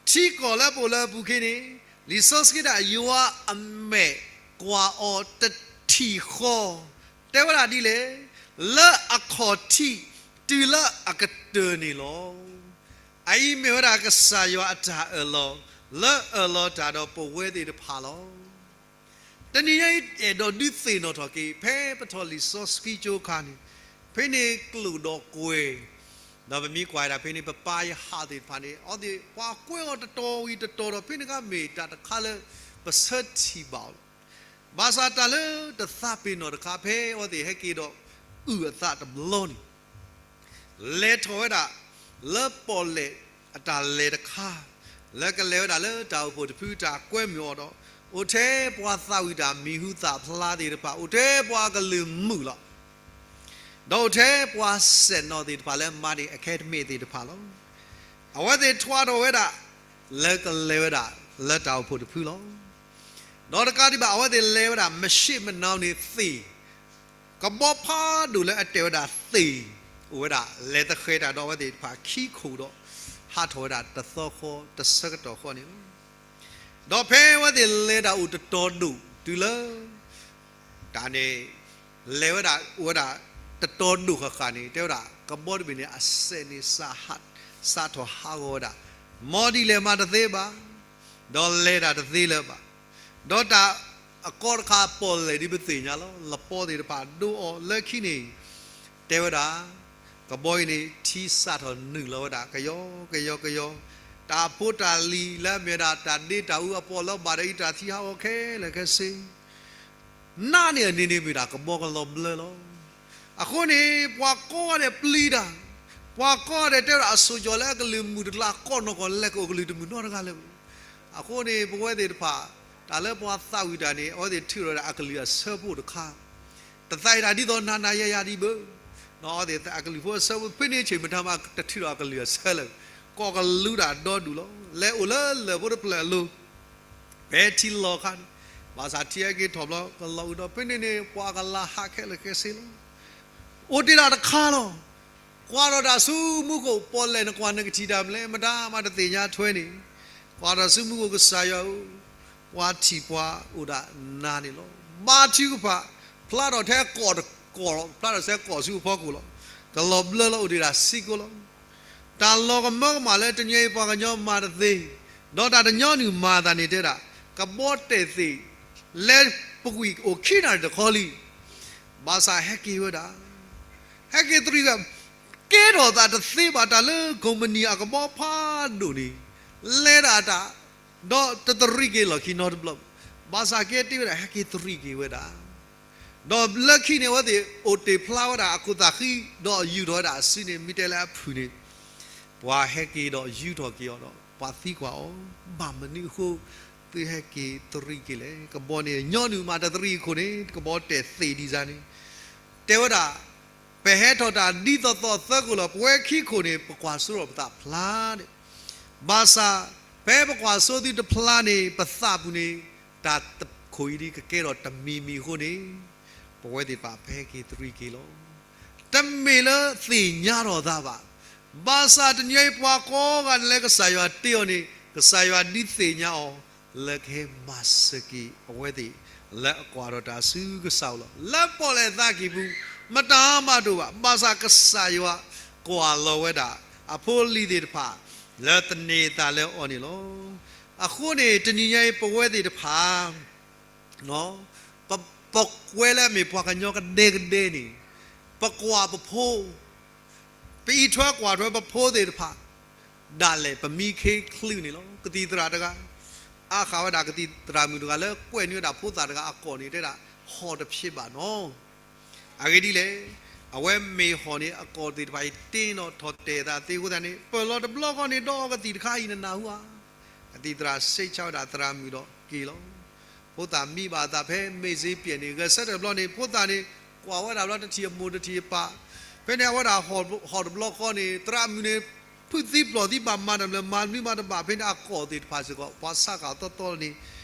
ထံကီၢ်လၢပအိၣ်လၢအပူၤခ့န့ၣ်, လံာ်စီဆှံတဲဒၣ် ယွၤအမဲာ်ကွၢ်အီၤတထံၣ်ဃီ, တဲဝဲဒၣ်ဒ်လဲၣ်, လၢအခီၣ်ထံးတုၤလၢအကတၢၢ်န့ၣ်လီၤ. အအံၤမ့ၢ်ဝဲဒၣ်ကစၢ်ယွၤအတၢ်အၢၣ်လီၤ လၢအၢၣ်လီၤတၢ်ဒီးပဝဲသ့ၣ်တဖၣ်လီၤ. တနံၤညါအံၤ အဲၣ်ဒိးဒုးသ့ၣ်နီၣ်ထီၣ်က့ၤ ဖဲပထီၣ်လံာ်စီဆှံကၠိခါန့ၣ်, ဖဲန့ၣ်ကျိၣ်ဒီးကွဲၤ, ဒီးပမ့ၢ်ကွၢ်ဒၣ်ဖဲန့ၣ် ပပၢ်ယဟၣ်သ့ၣ်တဖၣ်န့ၣ် အဝဲသ့ၣ်ပှၤကွဲးအီၤတတီၤဝံၤတတီၤဒီး ဖဲန့ၣ်အခါမ့ၢ်တၢ်တခါလၢ ပဆၢထံၣ်ဘၣ်အီၤလီၤ. ဘၣ်ဆၣ်တၢ်လၢတသးပ့ၤနီၣ်တခါ ဖဲအဝဲသ့ၣ်ဟဲက့ၤဒီးအုၣ်အသးတဘျီန့ၣ် လဲၤထီၣ်ဝဲဒၣ် လၢပီၣ်လဲၣ်အတၢ်လဲၤတခါ, လၢကလဲၤဝဲဒၣ်လၢတၢ်အိၣ်ဖှိၣ်တဖု တၢ်ကွဲမုာ်အီၤဒီး, အိၣ်ထဲပှၤသးဝံၣ်တၢ်မံၤဟူသၣ်ဖျါသ့ၣ်တဖၣ်, အိၣ်ထဲပှၤကလုာ်မုာ်လီၤ. ဒီးအိၣ်ထဲပှၤစဲၣ်နီၣ်သ့ၣ်တဖၣ်လၢမၤန့ၢ် academy သ့ၣ်တဖၣ်လီၤ. အဝဲသ့ၣ်ထွါထီၣ်ဝဲဒၣ် လၢကလဲၤဝဲဒၣ်လၢတၢ်အိၣ်ဖှိၣ်တဖုလီၤ. ဒီးတကးဒံးဘၣ် အဝဲသ့ၣ်လဲၤဝဲဒၣ် မၡ့ၣ်မနီၤန့ၣ်သ့ၣ်, ကဘီဖးဒိၣ်လၢအတဲာ်ဝဲဒၣ်သ့ၣ်, အိၣ်ဝဲဒၣ်လဲၤသဃဲၤတၢ်ဒီးအဝဲသ့ၣ်တဖၣ်ခံခိၣ်ဒီး ဟးထီၣ်ဝဲဒၣ်တသီဃီ တဆၢကတီၢ်ဃီန့ၣ်လီၤ. ဒီးဖဲအဝဲသ့ၣ်လဲၤဒၣ်အိၣ်တတီၤဒိၣ်တုၤလၢ တၢ်န့ၣ် လဲၤဝဲဒၣ်အိၣ်ဝဲဒၣ်တတီၤဒိၣ်ဃၣ်ဃၣ်န့ၣ် တဲဝဲဒၣ် ကဘီတဘ့ၣ်န့ၣ် အစဲးန့ၣ် စးထီၣ်ဟးဂီၤဝဲဒၣ်, မ်ဒ်လဲၣ်မၤတသ့ဘၣ်, ဒီးလဲၤတၢ်တသ့လၢၤဘၣ်. ဒီးတၢ်အကီတခါပီၣ်လဲၣ်ဒ်ပသ့ၣ်ညါလီၤ, လပီသ့ၣ်တဖၣ်ဒိအီၤလၢခံန့ၣ်, တဲဝဲဒၣ် ကဘီအံၤန့ၣ် ထံစးထီၣ်နုာ်လီၤဝဲဒၣ် ကယီကယီကယီ, တၢ်ဖိတၢ်လံၤလၢအမ့ၢ်ဝဲဒၣ် တၢ်ဒ့တၢ်အူအပီၣ်လၢဘၣ်ဒီးအံၤ တၢ်သံဟးဂီၤခဲလၢာ်ခဲဆ့ နးန့ၢ်အန့ၣ်န့ၣ်မ့ၢ်ဒၣ် ကဘီကလီၤဘျၢလီၤ. အဃိန့ၣ် ပှၤကိးဂၤဒဲးပျံၤတၢ်, ပှၤကိးဂၤဒဲးတဲဝဲဒၣ် အစိၤကၠီၤလၢအကလုၢ်မုာ်တကျါ ကိးနီၢ်ကီၢ်လဲၤကအိၣ်ကလုၢ်တမုာ်နီတဂၤလၢၤဘၣ်. အဃိန့ၣ် ပဝဲသ့ၣ်တဖၣ် တၢ်လၢပှၤသးဝံၣ်တၢ်န့ၣ် အဝဲသ့ၣ်ထုးထီၣ်ဝဲဒၣ်အကလုၢ်အဆၢဖိတခါ, တသးအံၤဒၣ်ဒ်သိးနၤနၤယၤယၤဒံးဘၣ်. အဝဲသ့ၣ်အကလုၢ်ဖိအဆၢဖိ ဖဲန့ၣ်ဆ့ၣ်မတၤမး တထုးထီၣ်အကလုၢ်အဆၢလၢၤ, ကိးကလူးတၢ်ဒီဒူၣ်လီၤ. လဲၤအိၣ်လၢလၢၢ်ဖိတဖျၢၣ်အလိၤ ဖဲထံလီၤအခါန့ၣ်, ဘၣ်ဆၣ်ထံအက့ၤထီၣ်ဘျီ ကလီၤအုးဒီး ဖဲန့ၣ်န့ၣ် ပှၤကလၤဟးခဲလၢာ်ခဲဆ့လီၤ. အိၣ်တ့ၢ်တၢ်တခါလီၤ. ကွၢ်ထီၣ်တၢ်ဆူမူခိၣ် ပီၣ်လဲၣ်နကွၢ်နကထံၣ်တၢ်မနုၤလဲၣ် မတၤမးတသ့ၣ်ညါထွဲန့ၣ်, ကွၢ်ထီၣ်ဆူမူခိၣ် ကစၢ်ယွၤဧၢ, ပှၤထံၣ်ပှၤအိၣ်ဒၣ်နၤန့ၣ်လီၤ. ဘါထုကဖၣ် ဖျါထီၣ်ထဲကီၢ်တကီၢ်လီၤ, ဖျါထီၣ်ထဲကီၢ်ဆူအဖီခိၣ်လီၤ. ကလီၤဘျၢလီၤအိၣ်တ့ၢ်ဒၣ်စ့ၢ်ကီးလီၤ. တၢ်လီၤကမၢကမၣ်လၢတနံၤအံၤပှၤကညီမၤတသ့, ဒီးတၢ်တညီနုၢ်မၤအသးန့ၣ်တဲဒၣ်, ကဘီတဲာ်သ့ၣ် လဲၤပကွံာ်အိၣ်ခံနၣ်ရံၣ်တခီလံ. ဘၣ်ဆၣ်ဟဲက့ၤဝဲဒၣ်, ဟဲက့ၤသရံးဂၤ, ကဲထီၣ်သးတသ့ဘၣ် တၢ်လၢကိးမုၢ်နံၤအကဘီဖးဒိၣ်န့ၣ်, လဲၤဒၣ်တၢ်, ဒီးတသရံးက့ၤလီၢ်ခံနီတဘျီ, ဘၣ်ဆၣ်ကဲတ့ၢ်ဝဲဒၣ် ဟဲက့ၤသရံးက့ၤဝဲဒၣ် ဒီးလၢခံန့ၣ် အဝဲသ့ၣ်အိၣ်တ့ၢ်ဖျါဝဲဒၣ်အခိၣ်သးဃံ, ဒီးယူာ်ထီၣ်ဝဲဒၣ်အစုန့ၣ် မ့ၢ်တဲလၢအဖုၣ်န့ၣ်, ပှၤဟဲက့ၤဒီးယူာ်ထီၣ်က့ၤအီၤဒီး ပှၤသံကွၢ်အီၤ, ဘၣ်မနုၤအဃိ သုဟဲက့ၤသရံးက့ၤလဲၣ်. ကဘီန့ၣ် ညီနုၢ်မးတသရံးအခိၣ်န့ၣ် ကဘီတဲာ်သ့ၣ်ဒံးစၢ်န့ၣ်, တဲဝဲဒၣ် ပဟဲထီၣ်တၢ်ဒ်သိးသိးသၢခိၣ်လီၤ. ပဝဲခံခိၣ်န့ၣ် ပကွၢ်စိထီၣ်ပသးဖျါန့ၣ်, ဘၣ်ဆၣ် ဖဲပကွၢ်စိသုတဖျါန့ၣ် ပသးပူၤန့ၣ် တၢ်တခိၣ်အံၤဒ်ကကဲထီၣ်တမံၤမံၤအဃိန့ၣ်, ပဝဲသ့ၣ်တဖၣ်ပဟဲက့ၤသရံးက့ၤလီၤ. တမ့ၢ်လၢသ့ၣ်ညါထီၣ်သးဘၣ်. ဘၣ်ဆၣ်တနံၤအံၤပှၤကိးဂၤဒဲးလၢကစၢ်ယွၤတ့အီၤန့ၣ် ကစၢ်ယွၤဒုးသ့ၣ်ညါအီၤ လၢကဟဲမၤစၢၤက့ၤအဝဲသ့ၣ် လၢအကွၢ်ထီၣ်တၢ်ဆူကစၢ်အအိၣ်လီၤ. လၢပီၣ်လဲၣ်သးကံၢ်ပူၤ မတၤမးတအိၣ်ဘၣ်. ဘၣ်ဆၣ်ကစၢ်ယွၤကွၢ်လီၤဝဲဒၣ် အဖိအလံၤသ့ၣ်တဖၣ် လၢသန့ၤအသးလၢအီၤန့ၣ်လီၤ. အဃိန့ၣ် တနံၤညါအံၤပဝဲသ့ၣ်တဖၣ် ပကွဲလၢအမ့ၢ်ပှၤကညီကဒဲကဒဲန့ၣ်, ပကွၢ်ပဖိ, ပအံးထွဲကွၢ်ထွဲပဖိသ့ၣ်တဖၣ်, ဒၣ်လဲာ်ပမံခ့ချုးန့ၣ်လီၤ. ကသံၣ်သရၣ်တဂၤ, အါဃာ်ဝဲဒၣ်ကသံၣ်သရၣ်မုၣ်တဂၤလၢကွဲးန့ၢ်ဝဲဒၣ်ဖိသၣ်တဂၤအကိာ်န့ၣ် တဲဒၣ် ဟီၣ်တဖျ့ဘၣ်နီၤ. အဂ့ၢ်ဒ်လဲၣ်, အဝဲမ့ၢ်ဟီၣ်န့ၣ်အကိာ်သ့ၣ်တဖၣ်အံၤ တ့နီၣ်ထီၣ်တဲာ်သးသ့အဃိသတးန့ၣ် ပၢၢ်လီၤတဘျီဃီန့ၣ် ဒီးအီကသံၣ်တခါအံၤနနၢ်ဟူဧါ. ကသံၣ်သရၣ်စံးဆၢဝဲဒၣ်သရၣ်မုၣ်ဒီးက့ၤလီၤ. ဖိသၣ်မံဘၣ်အသးဖဲမ့ၢ်စ့ပျဲၣ်န့ၣ် ဂဲၤဆၢထၢၣ်တဘျီန့ၣ် ဖိသၣ်န့ၣ် ကွၢ်ဝဲဒၣ်ဘျီတထံၣ်အမိၢ်တထံၣ်အပၢ်, ဖဲန့ၣ်အဝဲဒၣ်ဟီၣ်တဘျီဃီန့ၣ် သရၣ်မုၣ်န့ၣ် ဖုးသံပျီၢ်သံဘၣ်မၤတၢ်မနုၤမၤမနုၤမးတဘၣ် ဖဲန့ၣ်အကီၢ်သ့ၣ်တဖၣ်စ့ၢ်ကီး ပှၤဆါဃာ်သီသီန့ၣ်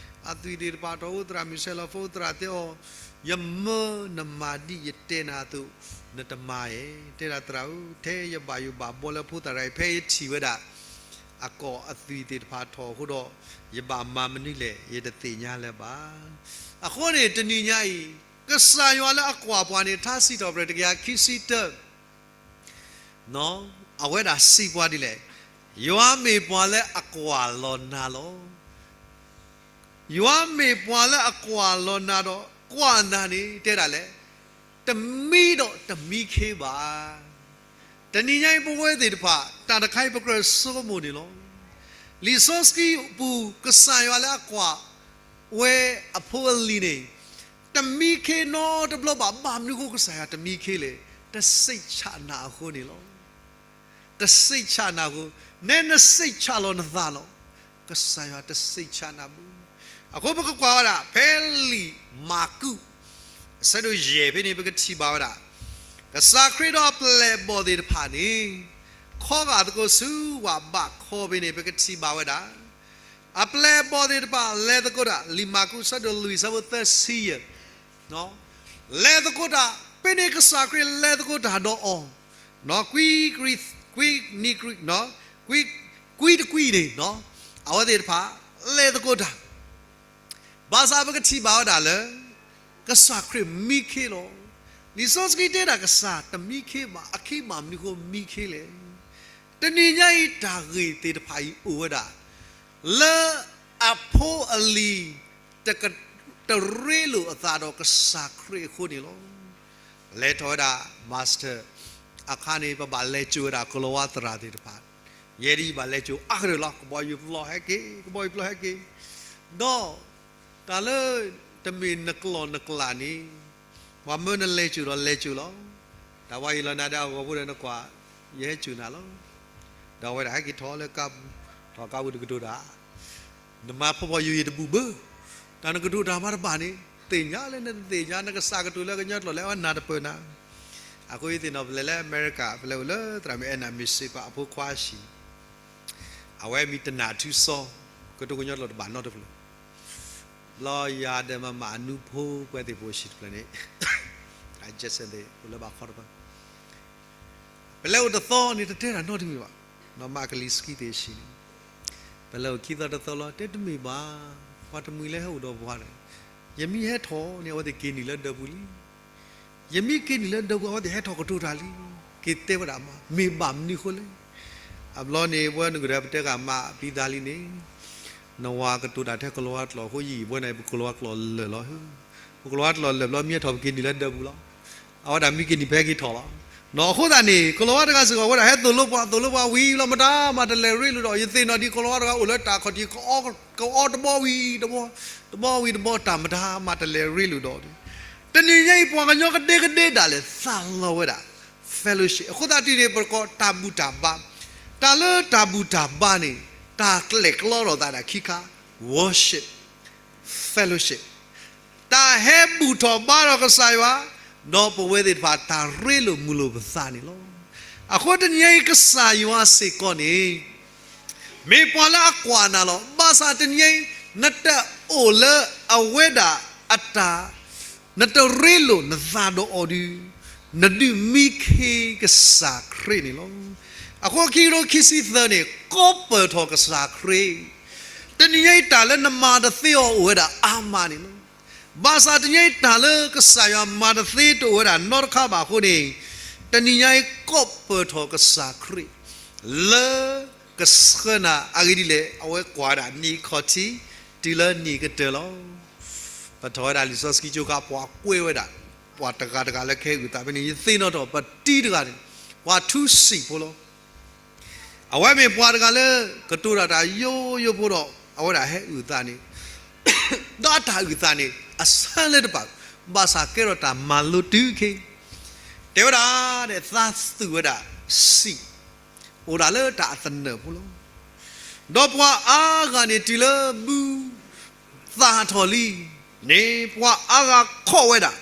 အသွံၣ်သ့ၣ်တဖၣ်ထီၣ် အိၣ်သရၣ်မုၣ်ဆဲးလီၤဖိသရၣ်တဲအီၤ, ယမၢနမၤဒ်ယတဲနၤအသိး နတမၤဧါ, တဲဒၣ်သရၣ်ဧၢ ထဲယဘၣ်ယိၣ်ဘၣ်ဘှီလၢဖိသၣ်တဂၤအံၤ ဖဲယထံၣ်ဝဲဒၣ် အကီၢ်အသွံၣ်သ့ၣ်တဖၣ်ထီၣ်အဃိဒီး ယဘၣ်မၤမနုၤလဲၣ် ယတသ့ၣ်ညါလၢၤဘၣ်. အဃိန့ၣ် တနံၤညါအံၤ ကစၢ်ယွၤလၢအကွၢ်ပှၤန့ၣ် ထါစံးထီၣ်ပတြၢၤတကယၤခံဆံတၢ အဝဲဒၣ်စံးပှၤဒ်လဲၣ်, ယွၤမ့ၢ်ပှၤလၢအကွၢ်လီၤနၤလီၤ. ယွၤမ့ၢ်ပှၤလၢအကွၢ်လီၤနၤဒီး ကွၢ်နၤန့ၣ် တဲဒၣ်လဲၣ်, တမံဒီးတမံခ့ဘၣ်. တနံၤညါအံၤပဝဲသ့ၣ်တဖၣ် တၢ်တခါအံၤပကြၢးဆိကမိၣ်န့ၣ်လီၤ. လံာ်စီဆှံပူၤ ကစၢ်ယွၤလၢအကွၢ်ဝဲအဖိအလံၤန့ၣ် တမံခ့နီတဘျီဘၣ်. ဘၣ်မနုၤအဃိကစၢ်ယွၤတမံခ့လဲၣ်. တစိတ်ဆနၤအဃိန့ၣ်လီၤ. တစိတ်ဆနၤအဃိ, နဲနစိတ်ဆလီၤနသးလီၤ. ကစၢ်ယွၤတစိတ်ဆနၤဘၣ်. အဃိပကကွၢ်ဝဲဒၣ် ဖဲလံာ်မၢ်ကူး အဆၢဒိၣ်ယဲၢ်ဖဲန့ၣ် ပကထံၣ်ဘၣ်ဝဲဒၣ် ကစၢ်ခရံာ်ဒီးအပျဲၢ်အဘီၣ်သ့ၣ်တဖၣ်န့ၣ် ခီဂာ်သကိးဆူဝၣ်ဘးခီဖဲန့ၣ် ပကထံၣ်ဘၣ်ဝဲဒၣ် အပျဲၢ်အဘီၣ်သ့ၣ်တဖၣ်လဲၤသကိးတၢ်, လံာ်မၢ်ကူး အဆၢဒိၣ်လွံၢ် အဆၢဖိသၢဆံယဲၢ် လဲၤသကိးတၢ်, ဖဲန့ၣ်ကစၢ်ခရံာ်လဲၤသကိးတၢ်ဒီးအီၤ, ကွံ, ကွံ, ကွံ, ကွံတကွံန့ၣ် အဝဲသ့ၣ်တဖၣ် လဲၤသကိးတၢ်, ဘၣ်ဆၣ်ပကထံၣ်ဘၣ်ဝဲဒၣ်လၢ ကစၢ်ခရံာ်မံခ့လီၤ. လံာ်စီဆှံတဲဒၣ်ကစၢ်တမံခ့ဘၣ်, အခ့ဘၣ်မနုၤအဃိမံခ့လဲၣ်. တနံၤညါအံၤတၢ်ဂ့ၢ်သ့ၣ်တဖၣ်အံၤအိၣ်ဝဲဒၣ် လၢအဖိအလံၤ တက, တရ့လိာ်အသးဒီးကစၢ်ခရံာ်အဃိန့ၣ်လီၤ. လဲၤထီၣ်ဝဲဒၣ် master အခါန့ၣ် ပဘၣ်လဲၤစိာ်ဝဲဒၣ်ကလီၤဝါသရၣ်သ့ၣ်တဖၣ်, ယဲဒ်ယဘၣ်လဲၤစိာ်အါကတၢၢ်လီၤ, ကဘီယူၤပျီဟဲက့ၤ, ကဘီယူၤပျီဟဲက့ၤ, ဒီး တၢ်လၢ တမ့ၢ်နကျီၢ်နကျးန့ၣ် ပှၤမၢနလဲၤစိာ်ဒီးလဲၤစိာ်လီၤ. တၢ်ဝါယံၤလီၤနၤဒီးအဂီၢ်ဖိဒီးနကွၢ်, ယဟဲစိာ်နၤလီၤ. ဒီးအဝဲဒၣ်ဟဲက့ၤထီၣ်လၢကါပူၤ, ထီၣ်ကါပူၤတကတိၤတၢ်, နမၤဖီဖီယိယိတဘူးဘၢ, တၢ်နကတိၤတၢ်မၤတဘၣ်န့ၣ် သ့ၣ်ညါလၢနတသ့ၣ်ညါ နကစၢ်ကတိၤလၢကညီကျိာ်လၢအဝဲနၢ်တပၢၢ်နၤ. အဃိယသ့ၣ်နီၣ်ပလဲၤလၢအမဲရကၤ ပလဲၤအိၣ်လၢသရၣ်မုၣ်အဲၣ်နၤမ့ၢ်စ့ပၤအဖိခွါအဟံၣ် အဝဲမံၤတနၢ်ထူစီ, ကတိၤကညီကျိာ်တဘၣ်နီတဖျၢၣ်, ဘျီယၤဒီးမမၣ်အနူဖိပှဲၤသ့ၣ်ဖိဆံးတဖျၢၣ်န့ၣ်, အကဲစဲသ့ၣ်အိၣ်လၢဘၣ်ခီတဖၣ်, ပလဲၤအိၣ်တသီန့ၣ် တတဲတၢ်နီတမံၤဘၣ်, နီၢ်မၤကလံၤစကံသ့ၣ်ဆံးန့ၣ်, ပလဲၤအိၣ်ခံသီတသီလီၤ တဲတမ့ၢ်ဘၣ်, ပှၤတမှံၤလၢဟဲအိၣ်ဒီးပှၤဒီး, ယမံၤဟဲထီၣ်န့ၣ် အဝဲသ့ၣ်က့ၤနုာ်လၢဒၢးပူၤလံ ယမံၤက့ၤနုာ်လၢဒၢးပူၤ အဝဲသ့ၣ်ဟဲထီၣ်ကတိၤတၢ်လံ, က့ၤတဲဝဲဒၣ်မး မ့ၢ်ဘၣ်မနုၤအဃိလဲၣ်. အဘျီန့ၣ် ပဝဲနကဒၢးပတဲဂၤမး ပံသးလံန့ၣ်, နဝၤကတိၤတၢ်ထဲကလီၤဝါကျိာ်အဃိ ယံာ်ဘၣ်န့ၣ် ပကလီၤဝါကျိာ်လၢာ်လီၤ. ပကလီၤဝါကျိာ်လၢာ်ဘျီ မံၤဟဲထီၣ်ပက့ၤနုာ်လၢဒၢးပူၤလီၤ. အဝဲဒၣ်မံၤက့ၤနုာ်ဖဲက့ၤထီၣ်လီၤ. နီၢ်အဃိသတးန့ၣ် ကလီၤဝါတဂၤစ့ၢ်ကီး အဝဲဒၣ်ဟဲသိၣ်လိပှၤ သိၣ်လိပှၤဝံၤလီၤ မတၤမၤတလဲၤရ့လိာ်ဒီး ယသ့ၣ်နီၣ်ဒံးကလီၤဝါတဂၤအိၣ်လၢတၢ်ခီၣ်ထံး ကအီတဘီဝံၤတဘီ, တဘီဝံၤတဘီ တၢ်မတၤမၤတလဲၤရ့လိာ်ဒီး, တနံၤညါအံၤ ပှၤကညီကဒ့ကဒ့ဒၣ်လဲာ် သးလီဝဲဒၣ် fellowship အဃိသတးတုၤန့ၣ် ပကိးတၢ်ဘူၣ်တၢ်ဘါ, တၢ်လၢတၢ်ဘူၣ်တၢ်ဘါန့ၣ် တၢ်ကျဲၣ်ကျီထီၣ်သးဒၣ်ခံခါ, worship, fellowship, တၢ်ဟဲဘူၣ်ထီၣ်ဘါထီၣ်ကစၢ်ယွၤ, ဒီးပဝဲသ့ၣ်တဖၣ်တၢ်ရ့လိာ်မုာ်လိာ်ပသးန့ၣ်လီၤ. အဃိတနံၤညါအံၤ ကစၢ်ယွၤစ့ၢ်ကီးန့ၣ် မ့ၢ်ပှၤလၢအကွၢ်နၤလီၤ. ဘၣ်ဆၣ်တနံၤညါအံၤ နတအိၣ်လၢအဝဲဒၣ်အတၢ်, နတရ့လိာ်နသးဒီးအီၤဒီး, နဒုးမံခ့ကစၢ်ခရံာ်န့ၣ်လီၤ. အဃိခံကထိခံဆံသၢန့ၣ် ကိးပၢၢ်ထီၣ်ကစၢ်ခရံာ်, တနံၤညါအံၤတၢ်လၢနမၤတသ့အီၤအိၣ်ဝဲဒၣ်အါမးန့ၣ်လီၤ. ဘၣ်ဆၣ်တနံၤညါအံၤတၢ်လၢကစၢ်ယွၤမၤတသ့ တအိၣ်ဝဲဒၣ်နီတခါဘၣ်အဃိန့ၣ်, တနံၤညါအံၤကိးပၢၢ်ထီၣ်ကစၢ်ခရံာ် လၢကဆှၢနၤအဂ့ၢ်ဒ်လဲၣ်, အဝဲကွၢ်ဒၣ်နံၣ်ခီၣ်ထံး တုၤလၢနံၣ်ကတၢၢ်လီၤ. ပထီၣ်ဝဲဒၣ်လံာ်စီဆှံကၠိခါ ပှၤကွဲဝဲဒၣ်, ပှၤတဂၤတဂၤလၢကဟဲအုၣ်သးဖဲန့ၣ် ယသ့ၣ်နီၣ်ထီၣ် ပတံၤတဂၤန့ၣ် ပှၤထူစံာ်ဖိလီၤ. အဝဲမ့ၢ်ပှၤတဂၤလၢ ကတိၤတၢ်တၢ်ယိယိဖိဒီး အဝဲဒၣ်ဟဲအုၣ်သးန့ၣ်, ဒီးအတၢ်အုၣ်သးန့ၣ် အဆၢလၢတပာ်, ဘၣ်ဆၣ်ကဲထီၣ်တၢ်မၤလိတုၤခဲ, တဲဝဲဒၣ်ဒီးသးသူၣ်ဝဲဒၣ်စံာ်, အိၣ်ဒၣ်လၢတၢ်အသနၢၣ်ဖိလီၤ. ဒီးပှၤအါဂၤန့ၣ်တုၤလၢဘု သၣ်ထီၣ်လံ န့ၣ် ပှၤအါဂၤခိးဝဲဒၣ်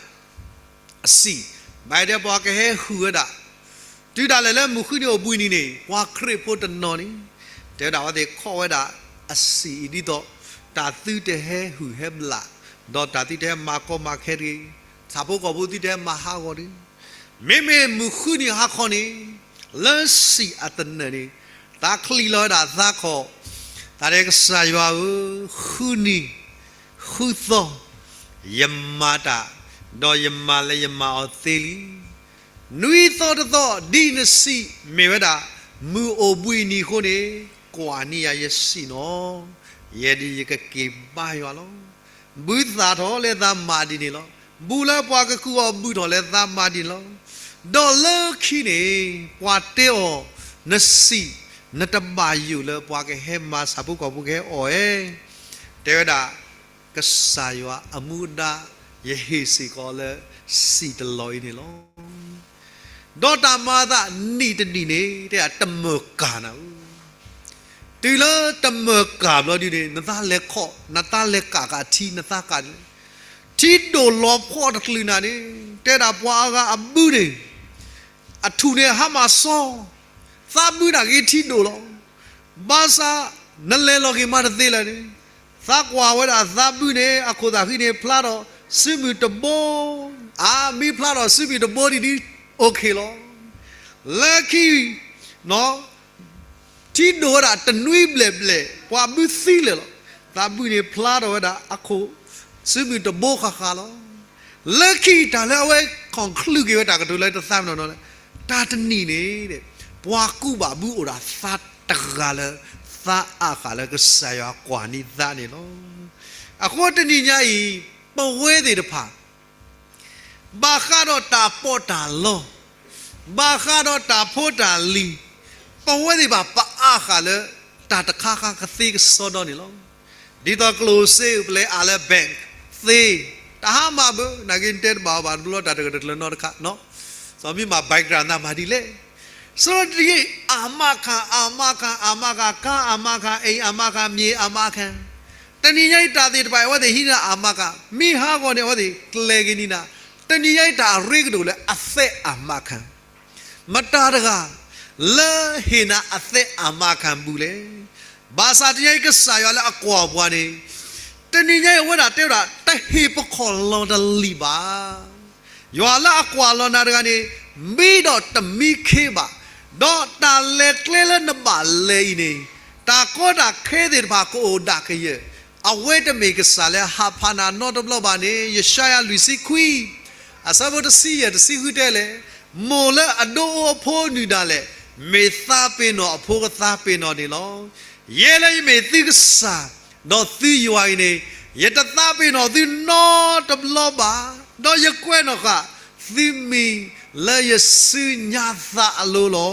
အစံာ်, ဘၣ်ဒဲပှၤကဟဲဟုၣ်ဝဲဒၣ်, တုၤဒၣ်လဲာ်လၢမုၢ်ဃုနံၤအိၣ်ဘှံးနံၤန့ၣ် ပှၤခရံာ်ဖိတနီၤန့ၣ် တဲဝဲဒၣ်အဝဲသ့ၣ်ခိးဝဲဒၣ်အစံာ်အံၤဒ်သိး တၢ်သုတဟဲဟုၣ်ဟဲဘျၣ်, ဒီးတၢ်သုတဟဲမၤကီမၤခဲတဂ့ၤ, ဆၣ်ဖိကီၢ်ဖိသုတဟဲမၤဟးဂီၤတဂ့ၤ, မ့မ့ၢ်မုၢ်ဃုနံၤဟါခီန့ၣ် လၢစံာ်အသနၢၣ်န့ၣ် သးချံးလီၤဝဲဒၣ်သးခီၣ်, သးတဲကစၢ်ယွၤဧၢ, ဃုနံၤ ဃုသီ ယမၤတၢ်, ဒီးယမၤလၢယမၤအီၤသ့လံ. နွံသီတသီ ဒ်နစံးမ့ၢ်ဝဲဒၣ် မုၢ်အိၣ်ဘှံးနံၤအဃိန့ၣ် ကွၢ်န့ၢ်ယၤယစံးနီၤ, ယဲဒၣ်ယကက့ၤဘါယွၤလီၤ. ဘုသၣ်ထီၣ်လၢသးမၤဒ်န့ၣ်လီၤ. ဘူးလၢပှၤကကုၢ်အီၤဘုၣ်ထီၣ်လၢသးမၤဒ်န့ၣ်လီၤ. ဒီးလၢခံန့ၣ် ပှၤတဲအီၤ နစံး နတဘၣ်ယိၣ်လၢပှၤကဟဲမၤဆၣ်ဖိကီၢ်ဖိကဟဲအီၣ်ဧါ. တဲဝဲဒၣ် ကစၢ်ယွၤအမူဒါ ယဟ့ၣ်စ့ၢ်ကီးလၢစံာ်တလီၢ်အံၤန့ၣ်လီၤ. ဒီးတၢ်မၤအသးနံၣ်တနံၣ်န့ၣ် တဲဒၣ်တမၢၢ်ကၢ်နၤဧၢ, တုၤလၢတမၢၢ်ကၢ်ဘျီဒ်န့ၣ် နသးလဲၤခီၣ် နသးလဲၤကၣ်ဃာ်ထံ နသးကၣ်ဒ်လဲၣ်, ထံဒိၣ်လီၤဖှီၣ်တချုးနၤန့ၣ် တဲဒၣ်ပှၤအါဂၤအဘုန့ၣ် အထူၣ်န့ၣ်ဟါမၢ်စီ သးဘုနာ်က့ထံဒိၣ်လီၤ. ဘၣ်ဆၣ် နလဲၤလီၤက့ၤမးတသ့လၢၤန့ၣ် သးကွၢ်ဝဲဒၣ်သးဘုန့ၣ် အခိၣ်သးဃံန့ၣ် ဖျါထီၣ်စုမုၢ်တဘိ, အမ့ၢ်ဖျါထီၣ်စုမုၢ်တဘိဒ်န့ၣ် okay လီၤ. လၢခံ ထံဒိၣ်ဝဲဒၣ်တနွံဘျဲၣ်ဘျဲၣ် ပှၤဘုသံလၢာ်လီၤ. သးဘုန့ၣ်ဖျါထီၣ်ဝဲဒၣ်အခိၣ် စုမုၢ်တဘိဃၣ်ဃၣ်လီၤ. လၢခံတၢ်လၢအဝဲ conclude က့ၤဝဲတၢ်ကတိၤလၢတသးမနီၤနီၤလၢ တၢ်တနံၣ်န့ၣ် ပှၤကူၣ်ဘၣ်ဘုအိၣ်ဒၣ်သးတဂၤလၢ သးအါဃာ်လၢကစၢ်ယွၤကွၢ်န့ၢ်သးန့ၣ်လီၤ. အဃိတနံၤညါအံၤ ပဝဲသ့ၣ်တဖၣ် ဘၣ်ဃးဒီးတၢ်ပီးတၢ်လီ, ဘၣ်ဃးဒီးတၢ်ဖိတၢ်လံၤ, ပဝဲသ့ၣ်တဖၣ်ပအါဃာ်လၢ တၢ်တခါခါကသ့ကစီဒီန့ၣ်လီၤ. ဒ်သိးကျိၣ်စ့ပလဲၤအါလၢ bank သ့, တၢ်ဟါမၢ်ဘၣ် နာ်က့တဲတဘၣ်အီၤဘၣ်တဘျီ တၢ်တဂၢၢ်တကျၢၤနီတခါ, စီၤမံမၤ background နၤမၤဒ်လဲၣ်. စီၤတဂ့ၤ အမါခါ အမါခါ အမါခါ ကါအမါခါ အိမ်အမါခါ မြေအမါခါ တနံၤညါအံၤတၢ်သ့ၣ်တဖၣ် အဝဲသ့ၣ်ဟံးန့ၢ်အမါခါ မ့ၢ်ဟးဂီၤန့ၣ် အဝဲသ့ၣ်ကျဲၤက့ၤန့ၢ်နၤ, တနံၤညါအံၤတၢ်အရ့ကတိၤလၢအသဲအမါခါ, မတၤတဂၤ လၢဟ့ၣ်နၤအသဲအမါခါဘူးလဲၣ်. ဘၣ်ဆၣ်တနံၤညါအံၤကစၢ်ယွၤလၢအကွၢ်ပှၤန့ၣ် တနံၤညါအံၤအဝဲဒၣ်တဲဝဲဒၣ် တဟ့ၣ်ပခီၣ်လီၤတလံာ်ဘၣ်. ယွၤလၢအကွၢ်လီၤနၤတဂၤန့ၣ် မံဒီးတမံခ့ဘၣ်, ဒီးတၢ်လဲၤကျဲလၢနဘၣ်လဲၤအံၤန့ၣ် တၢ်ကီတၢ်ခဲသ့ၣ်တဖၣ်ကအိၣ်ဒၣ်ကယၢၢ်, အဝဲတမ့ၢ်ကစၢ်လၢဟးဖးနၤနီတဘျီဘၣ်န့ၣ် ယၡါယၤလွံၢ်ဆံခွံ အဆၢဖိတဆံယဲၢ်တဆံဃုတဲလဲၣ်, မိၢ်လၢအဒိအိၣ်အဖိနုၢ်ဒၣ်လဲာ် မ့ၢ်သးပ့ၤနီၣ်အဖိကသးပ့ၤနီၣ်န့ၣ်လီၤ. ယဲလၢယမ့ၢ်သုကစၢ် ဒီးသုယွၤအံၤန့ၣ် ယတသးပ့ၤနီၣ်သုနီတဘျီဘၣ်, ဒီးယကွဲးနီၣ်ဃာ် သုမံၤလၢယစုညါသးအလိၤလီ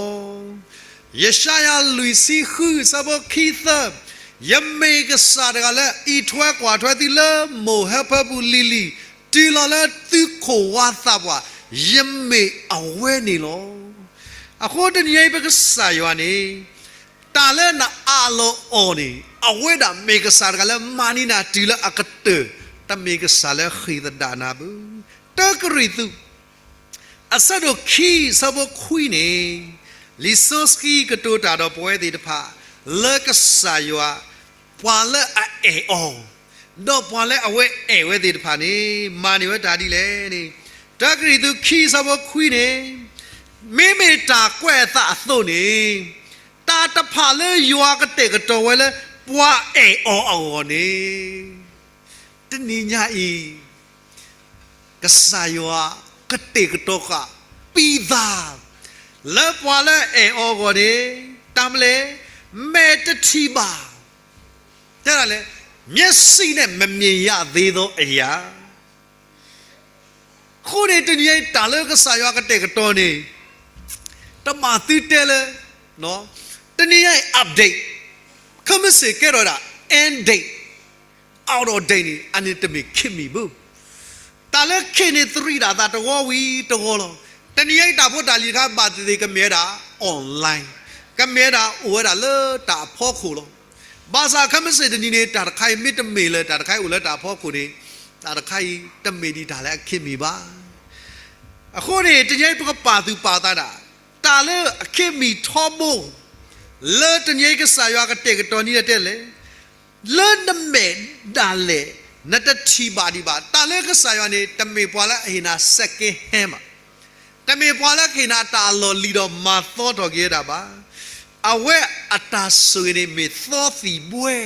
ၤ. ယၡါယၤလွံၢ်ဆံဃု အဆၢဖိခံသၢ, ယမ့ၢ်ကစၢ်တဂၤလၢအံးထွဲကွၢ်ထွဲသုလၢ မိၢ်ဟၢဖၢပူၤလံၤလံၤ တုၤလီၤလၢသုခိၣ်ဝါသးပှၢ်, ယမ့ၢ်အဝဲန့ၣ်လီၤ. အဃိတနံၤအံၤပကစၢ်ယွၤန့ၣ် တၢ်လၢနအးလီၤအီၤန့ၣ် အဝဲဒၣ်မ့ၢ်ကစၢ်တဂၤလၢမၤန့ၢ်နၤတုၤလၢအကတၢၢ်, တမ့ၢ်ကစၢ်လၢဃ့ၢ်သဒၣ်နၤဘၣ်. တၢကရံၣ်သူး အဆၢဒိၣ်ခံ အဆၢဖိခွံန့ၣ် လံာ်စီဆှံကတိၤတၢ်ဒီးပဝဲသ့ၣ်တဖၣ် လၢကစၢ်ယွၤ ပှၤလၢအအဲၣ်အီၤ ဒီးပှၤလၢအဝဲအဲၣ်ဝဲသ့ၣ်တဖၣ်န့ၣ် မၤန့ၢ်ဝဲတၢ်ဒ်လဲၣ်န့ၣ်, တၢကရံၣ်သူးခံ အဆၢဖိခွံန့ၣ် မ့မ့ၢ်တၢ်ကွဲးအသးအသိးန့ၣ် တၢ်တဖၣ်လၢယွၤကတဲာ်ကတီၤဝဲလၢ ပှၤအဲၣ်အီၤအဂီၢ်န့ၣ် တနံၤညါအံၤ ကစၢ်ယွၤကတဲာ်ကတီၤဃာ်ပံသး လၢပှၤလၢအအဲၣ်အီၤအဂီၢ်န့ၣ် တၢ်မနုၤလဲၣ်, မဲာ်တထံၣ်ဘၣ်, တဲဒၣ်လဲၣ်, မျက်စိနဲ့မမြင်ရသေးသောအရာ အဃိန့ၣ် တနံၤညါအံၤတၢ်လၢကစၢ်ယွၤကတဲာ်ကတီၤန့ၣ် တဘၣ်သုတဲလၢ တနံၤညါအံၤ update ခဲမုၢ်ဆ့ၣ်ကဲထီၣ်ဝဲဒၣ် end date, out of date န့ၣ် အန့ၣ်တမ့ၢ်ခေတ်မီဘၣ်. တၢ်လၢခေတ်န့ၣ် သရံးဒၣ်သးတဂီၤဝံၤတဂီၤလီၤ. တနံၤညါအံၤတၢ်ဖိတၢ်လံၤတခါဘၣ်သ့ၣ်သ့ၣ်ကမ့ၢ်ဝဲဒၣ် online, ကမ့ၢ်ဝဲဒၣ်အိၣ်ဝဲဒၣ်လၢတၢ်အဖီခိၣ်လီၤ. ဘၣ်ဆၣ်ခဲမုၢ်ဆ့ၣ်တနံၤန့ၣ် တၢ်တခါအံၤမ့တမ့ၢ်လၢၤ တၢ်တခါအံၤအိၣ်လၢတၢ်အဖီခိၣ်န့ၣ် တၢ်တခါအံၤ တမ့ၢ်ဒံးတၢ်လၢအခ့မံၤဘၣ်. အဃိန့ၣ် တနံၤအံၤပကပာ်သူၣ်ပာ်သးဒၣ် တၢ်လၢအခ့မံၤထီဘိ လၢတနံၤအံၤကစၢ်ယွၤကတဲာ်ကတီၤန့ၢ်တၢ်တဲလဲၣ်, လၢနမဲာ်ဒၣ်လဲာ် နတထံၣ်ဘၣ်ဒံးဘၣ်. တၢ်လၢကစၢ်ယွၤန့ၣ် တမ့ၢ်ပှၤလၢအဟ့ၣ်နၤ second hand ဘၣ်. တမ့ၢ်ပှၤလၢကဟ့ၣ်နၤတၢ်အလီၢ်လံၤဒီးမၤသီထီၣ်က့ၤဝဲဒၣ်ဘၣ်. အဝဲအတၢ်ဆိၣ်ဂ့ၤန့ၣ် မ့ၢ်သီသံၣ်ဘှဲ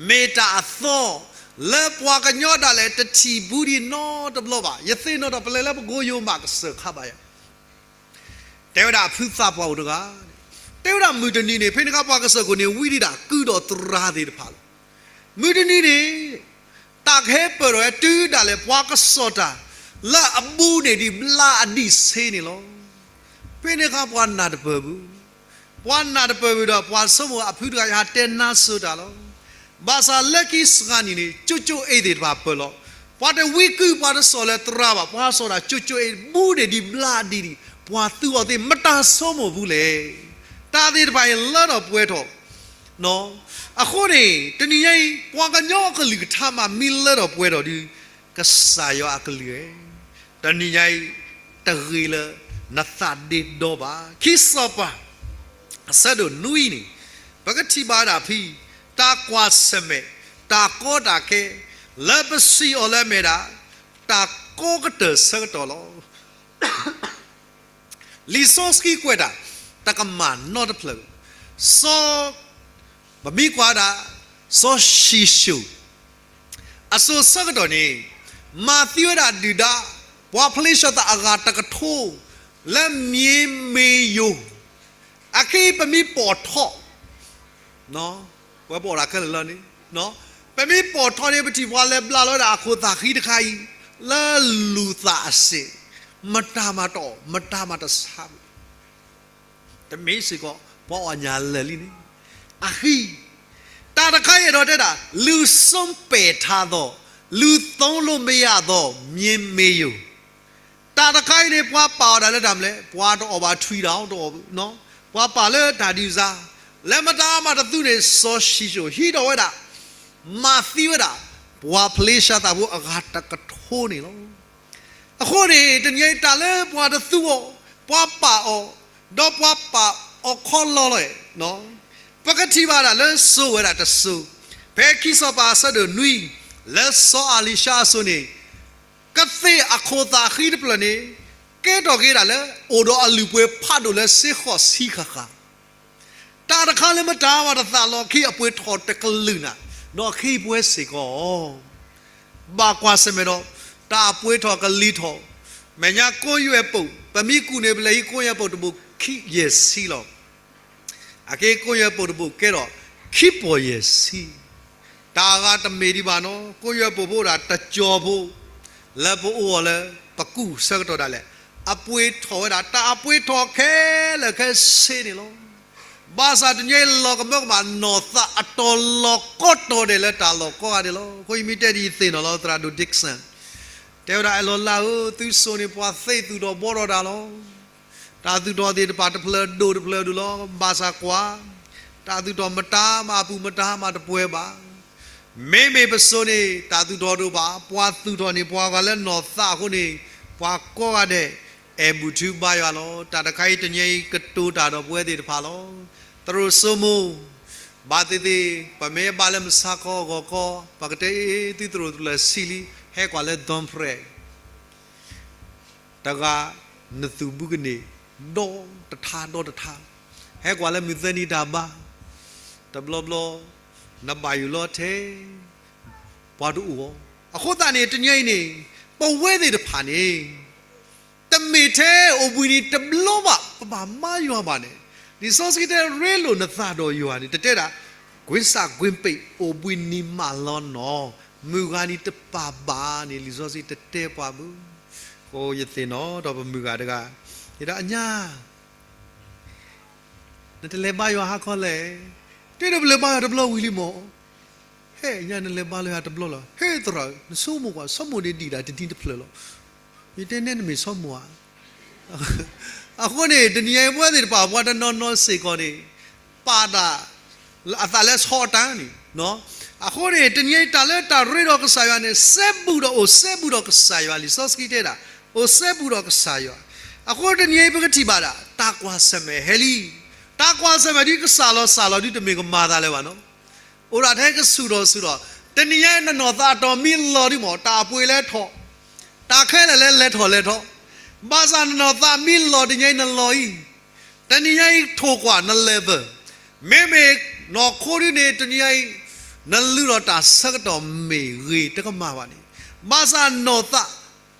မ့ၢ်တၢ်အသီ လၢပှၤကညီဒၣ်လဲာ်တထံၣ်ဘူးဒံးနီတဘျီဘၣ်. ယသ့ၣ်နီၣ်ထီၣ် ပလဲၤလၢပကိယိၤမးကစၢၢ်ခါဘၣ်ယၤ တဲဝဲဒၣ်အဖုသးပှၢ်အိၣ်တဂၤ, တဲဝဲဒၣ်မုၢ်တနံၤန့ၣ် ဖဲန့ၣ်အခါပှၤကစၢၢ်ခိၣ်န့ၣ် ဝံဒံးဒၣ်ကုဒီးသရၣ်သ့ၣ်တဖၣ်လီၤ. မုၢ်တနံၤန့ၣ် တၢ်ကဟဲပၢၢ်ထီၣ်ဝဲတုၤဒၣ်လဲာ် ပှၤကစီၣ်တၢ် လၢအဘူးန့ၢ်ဒံးဘျါအဒံးဆ့န့ၣ်လီၤ. ဖဲန့ၣ်အခါပှၤနၢ်တပၢၢ်ဘူး ပှၤနၢ်တပၢၢ်ဝံၤဒီး ပှၤဆိကမိၣ်အဖုတဂၤယဟးတဲနါစိၤတၢ်လီၤ. ဘၣ်ဆၣ်လၢခံစှၤနံၤန့ၣ် ကၠိကၠိအ့သ့ၣ်တဖၣ်ပၢၢ်လီၤ. ပှၤတဝံကု ပှၤတစီၣ်လၢသရၣ်ဘၣ်, ပှၤစီၣ်တၢ်ကၠိကၠိအ့ ဘူးန့ၢ်ဒံးဘျါဒံးဒံး, ပှၤသူအီၤသ့ၣ် မတၤဆိကမိၣ်ဘူးလဲၣ်. တၢ်သ့ၣ်တဖၣ်အံၤလၢထီၣ်ပှဲၤထီၣ် အဃိန့ၣ် တနံၤညါအံၤ ပှၤကညီအကလုၢ်ကထါမး မ့ၢ်လၢထီၣ်ပှဲၤထီၣ်ဒီး ကစၢ်ယွၤအကလုၢ်ဧၢ, တနံၤညါအံၤ တဂ့ၤလၢနသးဒ့ဒီဘၣ်. ခံစီၤပၤ အဆၢဒိၣ်နွံန့ၣ် ပကထံၣ်ဘၣ်ဝဲဒၣ်ဖဲ တၢ်ကွၢ်ဆၢၣ်မဲာ်, တၢ်ကီတၢ်ခဲ လၢပစံၣ်အီၤလၢအမဲာ်ဒၣ် တၢ်ကီကတၢၢ်ဆၢကတီၢ်လီၤ. လံာ်စီဆှံကွဲးတၢ် တကမၣ်နီတဖျၢၣ်, စီၤ ပမ့ၢ်ကွၢ်ဒၣ် စီၤၡံၣ်ၡိၣ် အစိၤဆၢကတီၢ်န့ၣ် မၤသံဝဲဒၣ်ဒုၣ်ဒါ ပှၤဖလ့ၡသးအဂၤတကထိ လၢမၠ့ၤမ့ၢ်ယိၤ, အခဲအံၤပမ့ၢ်ပိာ်ထီၣ် ပဝဲပအိၣ်ဒၣ်ခဲလၢာ်လီၤန့ၣ်, ပမ့ၢ်ပိာ်ထီၣ်န့ၣ် ပထံၣ်ပှၤလဲၤဘျါလီၤဝဲဒၣ်အခိၣ်သၣ်ဃံတခါအံၤ လၢလူၤသးအစ့ၣ်, မတၤမၤတအီၣ် မတၤမၤတဆါဘၣ်. တမ့ၢ်စ့ၢ်ကီး ပှၤအီၣ်ညၣ်လၢာ်လံန့ၣ် အဃံ, တၢ်တခါအံၤအဲၣ်ဒိးတဲဒၣ် လူဆုံးပဲ့ထားသော, လူသုံးလို့မရသော မြင်းမင်းရုံ တၢ်တခါအံၤန့ၣ် ပှၤပာ်အီၤဒၣ်လၢတၢ်မနုၤလဲၣ်, ပှၤတအီၣ်ဘၣ်ထွံၣ်တၢ်တအီၣ်, ပှၤပာ်လၢတၢ်ဒုးစၢ်, လၢမတၤမၤတသူန့ၣ် စီၤၡံၣ်ၡိၣ်ဟံးထီၣ်ဝဲဒၣ်, မၤသံဝဲဒၣ် ပှၤဖလ့ၡသးဖိအဂၤတကထိန့ၣ်လီၤ. အဃိန့ၣ် တနံၤအံၤတၢ်လၢပှၤတသူအီၤ, ပှၤပာ်အီၤ, ဒီးပှၤပာ်အီၤခီလီလီၤ, ပကထံၣ်ဘၣ်ဒၣ်လၢစိၤဝဲဒၣ်တစိၤ, ဖဲခံစီၤပၤအဆၢဒိၣ်နွံ လၢစီၤအလံၤၡါအစိၤန့ၣ် ကသ့ၣ်အခိၣ်သၣ်ဃံတဖျၢၣ်န့ၣ် ကဲထီၣ်က့ၤဒၣ်လၢ အိၣ်ဒီးအလုၢ်အပှ့ၤဖးဒိၣ်လၢစ့ဃီၣ်ဆံဃၣ်ဃၣ်, တၢ်တခါလၢမတၤမၤတသးလီၤခံအပှ့ၤထီၣ်တကလုာ်နၤ, ဒီးခ့ပှဲၤစ့ၢ်ကီး ဘၣ်ကွၢ်ဆၢၣ်မဲာ်ဒီး တၢ်အပှ့ၤထီၣ်ကလံၤထီၣ်, မဲာ်ညါကိယွဲၢ်ပိာ်, ပမ့ၢ်ကူၣ်န့ၣ် ပလဲၤဟံးကိယွဲၢ်ပိာ်တဘိခံယဲၢ်ဆံလီၤ. အက့ကိယွဲၢ်ပိာ်တဘိကဲထီၣ် ခံပီၢ်ယဲၢ်ဆံ, တၢ်အဂၤတမ့ၢ်ဒံးဘၣ်နီၤ, ကိယွဲၢ်ပိာ်ဖိဒၣ်တကၠီၤဖိ လၢပအိၣ်အီၤလၢ ပကူၣ်ဆၢကတီၢ်ဒၣ်လဲာ်, အပှ့ၤထီၣ်ဝဲဒၣ် တၢ်အပှ့ၤထီၣ်ခဲလၢာ်ခဲဆ့န့ၣ်လီၤ. ဘၣ်ဆၣ်တနံၤအံၤလီၤကမၢကမၣ် နီၢ်သးအတီၤလီၤကီတီၤဒဲးလၢတၢ်လီၢ်ကိးဂၤဒဲးလီၤ. အဃိယမ့ၢ်တဲဒ်ယသ့ၣ်နီၣ်လီၤ သရၣ်ဒိၣ် Dickson တဲဝဲဒၣ် အဲၣ်လီၤလၢဧၢ, သုစိၤန့ၣ် ပှၤသ့သူၣ်ထီၣ်ဘှီထီၣ်တၢ်လီၤ. တၢ်သူၣ်ထီၣ်သ့ၣ်တဖၣ်တဖျၢၣ်ဒိၣ်တဖျၢၣ်ဒိၣ်လီၤ. ဘၣ်ဆၣ်ကွၢ်, တၢ်သူၣ်ထီၣ်မတၤမၤအပူၤ မတၤမၤတပှဲၤဘၣ်. မ့မ့ၢ်ပစိၤန့ၣ် တၢ်သူၣ်ထီၣ်ဒိၣ်ဘၣ်, ပှၤသူၣ်ထီၣ်န့ၣ် ပှၤဂၤလၢနီၢ်သးအဃိန့ၣ် ပှၤကိးဂၤဒဲး အဲၣ်ဘူၣ်ထုဘါယွၤလီၤ. တၢ်တခါအံၤတနံၤအံၤ ကတိၤတၢ်ဒီးပဝဲသ့ၣ်တဖၣ်လီၤ. သရိာ်စိမိၤ ဘၣ်သ့ၣ်သ့ၣ် ပမ့ၢ်ဘၣ်လၢမုၢ်ဆါခီဂီၤခီ ပကတဲအ့ သုသရိာ်တဖျၢၣ်ဆံးလံ, ဟဲကွၢ်လၢ Don Pratt တဂၤ နသူၣ်ဘူးကန့ၢ် ဒီတထါ ဒီတထါ, ဟဲကွၢ်လၢမုၢ်သၢနံၤတၢ်ဘါ, တဘျီဘျီ နဘၣ်ယိၣ်လီၤထဲ ပှၤတအိၣ်အီၤ. အဃိသတးန့ၣ် တနံၤအံၤန့ၣ် ပဝဲသ့ၣ်တဖၣ်န့ၣ် တမ့ၢ်ထဲအိၣ်ဘှံးနံၤတဘျီဘၣ် ပဘၣ်မၤယွၤဘၣ်န့ၣ်, လံာ်စီဆှံတဲ ရ့လိာ်နသးဒီးယွၤန့ၣ် တတဲဒၣ် ကွ့စၢ်ကွ့ပ့း အိၣ်ဘှံးနံၤမးလီၤနီၤ, မုၢ်ဂၤနံၤတပာ်ဘၣ်န့ၣ် လံာ်စီဆှံတတဲပှၤဘၣ်. ဃိယသ့ၣ်နီၣ်ဒီးပမုၢ်ဂၤတဂၤ, ယဒၣ်အညါ နတလဲၤဘါယွၤဟါခီလဲၣ်. တဲဒီးပလဲၤဘါယွၤတဘျီဝံၤလံမး. ဟဲညါနလဲၤဘါလၢယွၤတဘျီလီၤ. ဟဲသရၣ်ဧၢ, နဆိကမိၣ်ကွၢ်, ဆိကမိၣ်ဒံးဒံးဒၣ်တနံၤတဖျၢၣ်လီၤ. ယတဲနဲနမ့ၢ်ဆိကမိၣ်ဧါ. အဃိန့ၣ် တနံၤအံၤပဝဲသ့ၣ်တဖၣ် ပှၤတနီၤနီၤစ့ၢ်ကီးန့ၣ် ပာ်တၢ် အသးလၢဆီအတၢ်န့ၣ် အဃိန့ၣ် တနံၤအံၤတၢ်လၢတၢ်ရ့ဒီးကစၢ်ယွၤန့ၣ် စဲဘူးဒီးအိၣ်စဲဘူးဒီးကစၢ်ယွၤလံ. လံာ်စီဆှံတဲဒၣ် အိၣ်စဲဘူးဒီးကစၢ်ယွၤ. အဃိတနံၤအံၤပကထံၣ်ဘၣ်ဒၣ် တၢ်ကွၢ်ဆၢၣ်မဲာ်ဟဲလံ. တၢ်ကွၢ်ဆၢၣ်မဲာ်ဒ်ကစၢ်လီၤစၢ်လီၤဒ်တမ့ၢ်ကမၤသးလၢၤဘၣ်နီၤ. အိၣ်ဒၣ်ထဲကဆူၣ်ထီၣ်ဆူၣ်ထီၣ်, တနံၤညါနနီၢ်သးအတီၢ်မံလီၤဒ်မး တၢ်အပှ့ၤလဲၤထီၣ်, တၢ်ခဲလၢာ်လၢလဲၤထီၣ်လဲၤထီၣ်, ဘၣ်ဆၣ်နနီၢ်သးမံလီၤတနံၤညါအံၤနလီၤအံၤ, တနံၤညါအံၤထိၣ်ကွၢ်န level, မ့မ့ၢ်နီၢ်ခိဒ်န့ၣ် တနံၤညါအံၤ နလုၢ်ထီၣ်တၢ်ဆၢကတီၢ်မ့ၢ်ဂ့ၤတကမၣ်ဘၣ်န့ၣ်, ဘၣ်ဆၣ်နီၢ်သး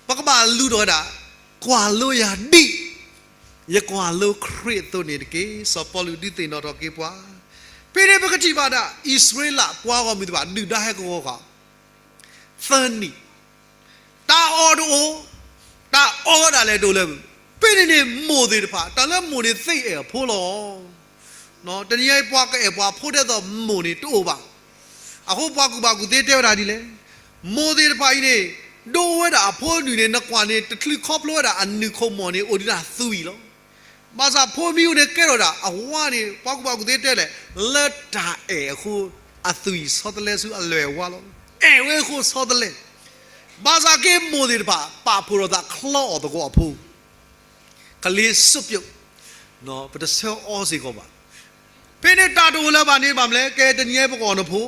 ပကဘၣ်လုၢ်ထီၣ်ဝဲဒၣ် ကွၢ်လိယၤဒ် ယကွၢ်လိခရံာ်အသိးန့ၣ်တက့ၢ်. စီၤပီလူးဒုးသ့ၣ်နီၣ်ထီၣ်က့ၤပှၤ, ဖဲန့ၣ်ပကထံၣ်ဘၣ်ဒၣ် အံၣ်စရ့လးပှၤဂီၢ်မုၢ်တဖၣ် ဒုၣ်ဒါဟဲကဝီၤဃာ် သၢနံၣ်, တၢ်အီၣ်တအိၣ်, တၢ်အီဝဲဒၣ်လဲၣ်တအိၣ်လၢၤ. ဖဲန့ၣ်န့ၣ်မိၢ်သ့ၣ်တဖၣ် တၢ်လၢမိၢ်န့ၣ်သ့အဲၣ်အဖိလီၤ. တနံၤညါအံၤပှၤကအဲၣ်ပှၤဖိဒ်သိးမိၢ်န့ၣ်တအိၣ်ဘၣ်. အဃိပှၤကူၣ်ဘၣ်ကူၣ်သ့တဲဝဲဒၣ်ဒ်လဲၣ်, မိၢ်သ့ၣ်တဖၣ်အံၤန့ၣ် ဒိဝဲဒၣ်အဖိအနုၢ်န့ၣ် နကွၢ်န့ၣ် တချုးခီဖျိဝဲဒၣ်အနုၢ်ခိၣ်မီၢ်န့ၣ် အိၣ်ဒံးဒၣ်သွံၣ်လီၤ. ဘၣ်ဆၣ်ဖိမံအိၣ်န့ၣ်ကဲထီၣ်ဒၣ်အဝါန့ၣ် ပှၤကူၣ်ဘၣ်ကူၣ်သ့တဲလဲၣ်, လၢတၢ်အဲၣ်အဃိ အသွံၣ်ဆီတလဲဆူအလွဲၢ်အဝါလီၤ. အဲၣ်ဝဲအဃိဆီတလဲ. ဘၣ်ဆၣ်က့မိၢ်သ့ၣ်တဖၣ် ပာ်ဖှိၣ်ထီၣ်သးချီအီၣ်သကိးအဖိ ကလ့စိးပျိး, ပတဆၢအီစ့ၢ်ကီးဘၣ်. ဖဲန့ၣ်တၢ်တအိၣ်လၢၤဘၣ်န့ၣ် ဘၣ်မနုၤလဲၣ်, ကဲတနံၤညါပကအီၣ်နဖိ,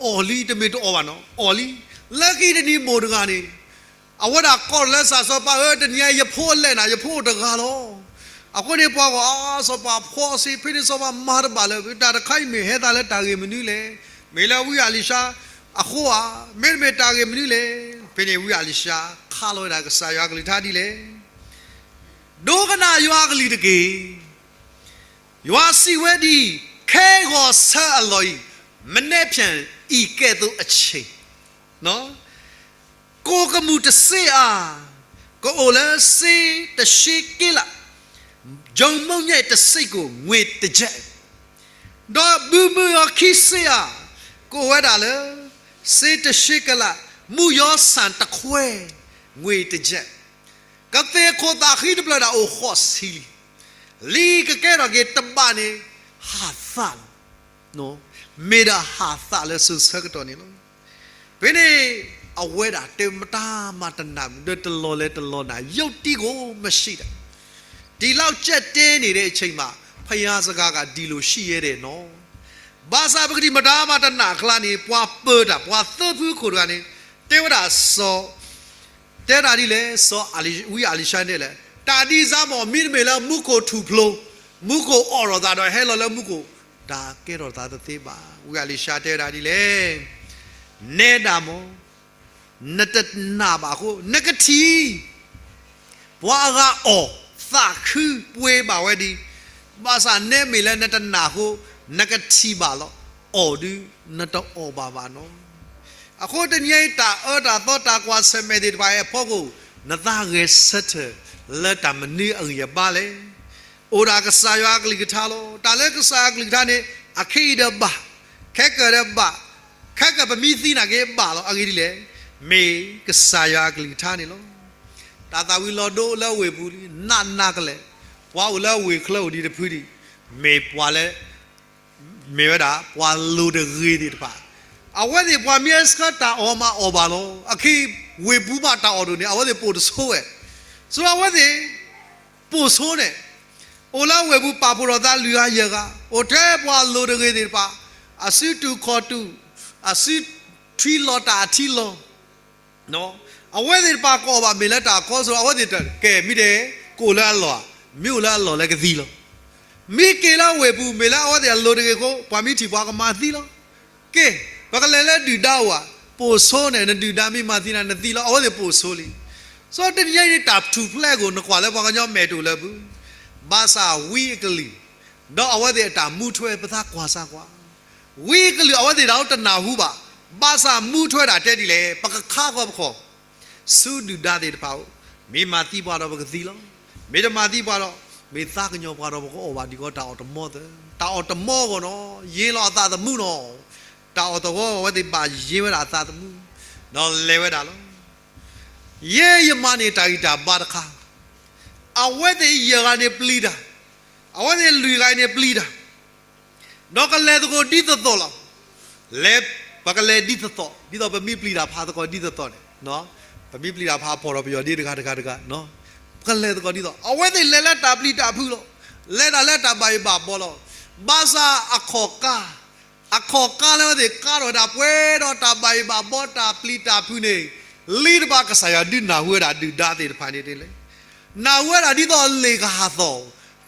အီၣ်လံ, တမ့ၢ်တအီၣ်ဘၣ်နီၤ, အီၣ်လံ. လၢခံတနံၤမိၢ်တဂၤန့ၣ် အဝဲဒၣ်ကိးလၢစၢ်စီၤပၤဧၢ, တနံၤညါယဖိအလဲၣ်နၤ, ယဖိအိၣ်တဂၤလီၤ. အဃိန့ၣ် ပှၤဂီၢ်အါ စီၤပၤဖှီစ့, ဖဲန့ၣ်စီၤပၤမၤတဘၣ်လၢၤ, တၢ်တခါအံၤမ့ၢ်ဟဲသးလၢတၢ်ဂ့ၢ်မနုၤလဲၣ်, မ့ၢ်လၢဝံအၤလံၤၡါအဃိဧါ, မ့တမ့ၢ်တၢ်ဂ့ၢ်မနုၤလဲၣ်. ဖဲန့ၣ်ဝံအၤလံၤၡါခးလီၤဝဲဒၣ်ကစၢ်ယွၤအကလုၢ်ကထါဒ်လဲၣ်, ဒိကနၣ်ယွၤအကလုၢ်တက့ၢ်. ယွၤစံးဝဲဒ်အံၤ, ခဲဂီၤဆၢအလီၢ်အံၤ, မနက်ဖြန်အံၤကဲ့သို့အချိန်, ကိၣ်ကမူၣ်တစ့ဧါ, ကအိၣ်လၢစ့တၡ့က့လး, ယိၤမုၣ်ညါတစ့ၢ်ကီး ငွေတကျပ်, ဒီးဘုမုၢ်အီၤခံစ့ဧါ, ကအိၣ်ဝဲဒၣ်လၢ စ့တၡ့က့လး, မုၢ်ယီၤဆၣ်တခွဲ, ငွေတကျပ်, ကသ့ၣ်ခိၣ်သၣ်ဃံတဖျၢၣ်ဒၣ်အိၣ်ဃိးဆံလံ. လံာ်ကကဲထီၣ်က့ၤတဘၣ်န့ၣ် ဟးသးလီၤ. မ့ၢ်ဒၣ်ဟးသးလၢစိၤဆၢကတီၢ်န့ၣ်လီၤ. ဖဲန့ၣ် အဝဲဒၣ်တဲမတၤမၤတနာ်မုၢ် ဒီးတလီၤလဲၤတလီၤနၤ ရုပ်တိကိုမရှိတာ, ဒီလောက်ကျပ်တည်းနေတဲ့ချိန်မှာ ဘုရားစကားကဒီလိုရှိရဲတယ်နော်. ဘၣ်ဆၣ်ပကထံၣ်မတၤမၤတနာ်အကျါန့ၣ် ပှၤပၢတၢ် ပှၤသၢဖုခိၣ်တဂၤန့ၣ် တဲဝဲဒၣ်စီၤ တဲဒၣ်ဒ်လဲၣ်, စီၤဝံအၤလံၤၡါတဲလဲၣ်, တၢ်ဒ်စါမီၢ် မ့တမ့ၢ်လၢမူခိၣ်ထူၣ်ဖျိ, မူခိၣ်အိးထီၣ်သးဒီးဟဲလီၤလၢမူခိၣ်, တၢ်ကဲထီၣ်သးတသ့ဘၣ်. ဝံအၤလံၤၡါတဲဝဲဒၣ်ဒ်လဲၣ်, နဲဒၣ်မီၢ်, နတနာ်ဘၣ်အဃိ နကထံၣ် ပှၤအဂၤအီၣ်သးခုပှ့ၤဘၣ်ဝဲဒံး, ဘၣ်ဆၣ်နဲမ့ၢ်လၢနတနာ်အဃိ နကထံၣ်ဘၣ်လီၤ. အီၣ်ဒုးနတအီၣ်ဘၣ်ဘၣ်နီၤ. အဃိတနံၤအံၤ တၢ်အၢတၢ်သီ တၢ်ကွၢ်ဆၢၣ်မဲာ်သ့ၣ်တဖၣ်အံၤအဖီခိၣ် နသးဂဲၤဆၢထၢၣ်လၢတၢ်မနုၤအဂံၢ်အဘါလဲၣ်. အိၣ်ဒၣ်ကစၢ်ယွၤအကလုၢ်ကထါလီၤ. တၢ်လၢကစၢ်ယွၤအကလုၢ်ကထါန့ၣ် အခဲအံၤဒီးဘၣ်, ခဲကၢၢ်ဒီးဘၣ်, ခဲကၢၢ်ပမ့ၢ်သံနာ်က့ဘၣ်လီၤ. အဂ့ၢ်ဒ်လဲၣ်, မ့ၢ်ကစၢ်ယွၤအကလုၢ်ကထါန့ၣ်လီၤ. တၢ်သၣ်ဝံၤလီၤဒိလၢဝ့ၢ်ပူၤလံ, နးနးကလဲာ်, ပှၤအိၣ်လၢဝ့ၢ်ချၢအိၣ်ဒံးတဖုဒံး, မ့ၢ်ပှၤလၢ မ့ၢ်ဝဲဒၣ် ပှၤလိၤတဂ့ၤသ့ၣ်တဖၣ်, အဝဲသ့ၣ်ပှၤမ့ၢ်ဆှၢတၢ်အီၣ်မးအီၣ်ဘၣ်လီၤ. အခဲအံၤ ဝ့ၢ်ပူၤဘၣ်တၢ်အီၣ်ဒိၣ်န့ၣ် အဝဲသ့ၣ်ပိာ်တဆိဝဲ, ဆိအဝဲသ့ၣ် ပိာ်ဆိန့ၣ်, အိၣ်လၢဝ့ၢ်ပူၤပာ်ဖှိၣ်ထီၣ်သးလွံၢ်ဂၤယဲၢ်ဂၤ, အိၣ်ထဲပှၤလိၤတဂ့ၤသ့ၣ်တဖၣ်, အစုတူာ်ခီၣ်တူာ်, အစုထံလီၤတၢ်အထံလီၤ အဝဲသ့ၣ်တဖၣ်ကအီၣ်ဘၣ်မ့ၢ်လၢတၢ်အကီအသိး အဝဲသ့ၣ်တကဲမ့ၢ်ဒဲး, ကအိၣ်လၢအလီၢ်ဧါ, မ့ၢ်အိၣ်လၢအလီၢ်လၢကသံလီၤ. မ့ၢ်က့ၤလၢဝ့ၢ်ပူၤ မ့ၢ်လၢအဝဲသ့ၣ်အလိၤတဂ့ၤအဃိ ပှၤမ့ၢ်ထံၣ်ပှၤကမၤသံလီၤ. ကဲ, ပကလဲၤလၢဒုၣ်ဒါအိၣ်ဧါ, ပိာ်ဆိန့ၣ် နဒုၣ်ဒါမ့ၢ်မၤသံနၤနသံလီၤ. အဝဲသ့ၣ်ပိာ်ဆိလံ. ဆိတနံၤညါအံၤန့ၣ် တၢ်ထူၣ်ဖျဲးအဂီၢ် နကွၢ်လၢပှၤကညီမဲာ်တအိၣ်လၢၤဘၣ်. ဘၣ်ဆၣ်ဝံအကလုၢ် ဒီးအဝဲသ့ၣ်အတၢ်မူထွဲ ပသးကွၢ်စၢ်ကွၢ်, ဝံအကလုၢ်အဝဲသ့ၣ်တၢ်အိၣ်တနၢ်ဟူဘၣ်. ဘၣ်ဆၣ်မူထွဲဒၣ်တဲဒ်လဲၣ်, ပကခါဃီပခီၣ် ဆူဒုၣ်ဒါသ့ၣ်တဖၣ်အအိၣ်, မ့ၢ်မၤသံပှၤဒီးပကသံလီၤ. မ့ၢ်တမၤသံပှၤဒီး မ့ၢ်သးကညီၤပှၤဒီးပကအီၣ်ဘၣ်ဒံးကီးတၢ်အီၣ်တမီသၢ, တၢ်အီၣ်တမီအဂီၢ်နီၤ, ယ့လီၤအသးသမူနီၤ. တၢ်အီၣ်သဝီအဝဲသ့ၣ်ဘၣ်ယ့ဝဲဒၣ်အသးသမူ, ဒီးလဲၤဝဲဒၣ်လီၤ. ယဲယမၤန့ၢ်တၢ်ဂံၢ်တၢ်ဘါတခါ, အဝဲသ့ၣ်ယဲၢ်ဂၤန့ၣ်ပျံၤတၢ်, အဝဲသ့ၣ်လွံၢ်ဂၤန့ၣ်ပျံၤတၢ် ဒီးကလဲၤသကိးဒ်သိးသိးလီၤ. လဲၤ ပကလဲၤဒ်သိးသိး ဒ်သိးပမ့ၢ်ပျံၤတၢ်ဖးသကိးဒ်သိးသိးန့ၣ်, ပမ့ၢ်ပျံၤတၢ်ဖးဖီၣ်ဒီးပယီၤဒ့တဂၤတဂၤတဂၤ, ပကလဲၤသကိးဒ်သိး အဝဲသ့ၣ်လဲၤလၢတၢ်ပျံၤတၢ်ဖုးလီၤ. လဲၤတၢ်လၢတၢ်ဘၣ်ယိၣ်ဘၣ်ဘီလီၤ. ဘၣ်ဆၣ်အခီၣ်ကါ အခီၣ်ကါလၢအဝဲသ့ၣ်ကါထီၣ်ဝဲဒၣ်ပှဲၤဒီးတၢ်ဘၣ်ယိၣ်ဘၣ်ဘီတၢ်ပျံၤတၢ်ဖုးန့ၣ်, လံတဘၣ်ကစၢ်ယွၤဒုးနၢ်ဟူဝဲဒၣ်ဒုၣ်ဒါသ့ၣ်တဖၣ်န့ၣ်တလဲၣ်. နၢ်ဟူဝဲဒၣ်ဒ်သိးလ့ၣ်ကဟးသီၣ်,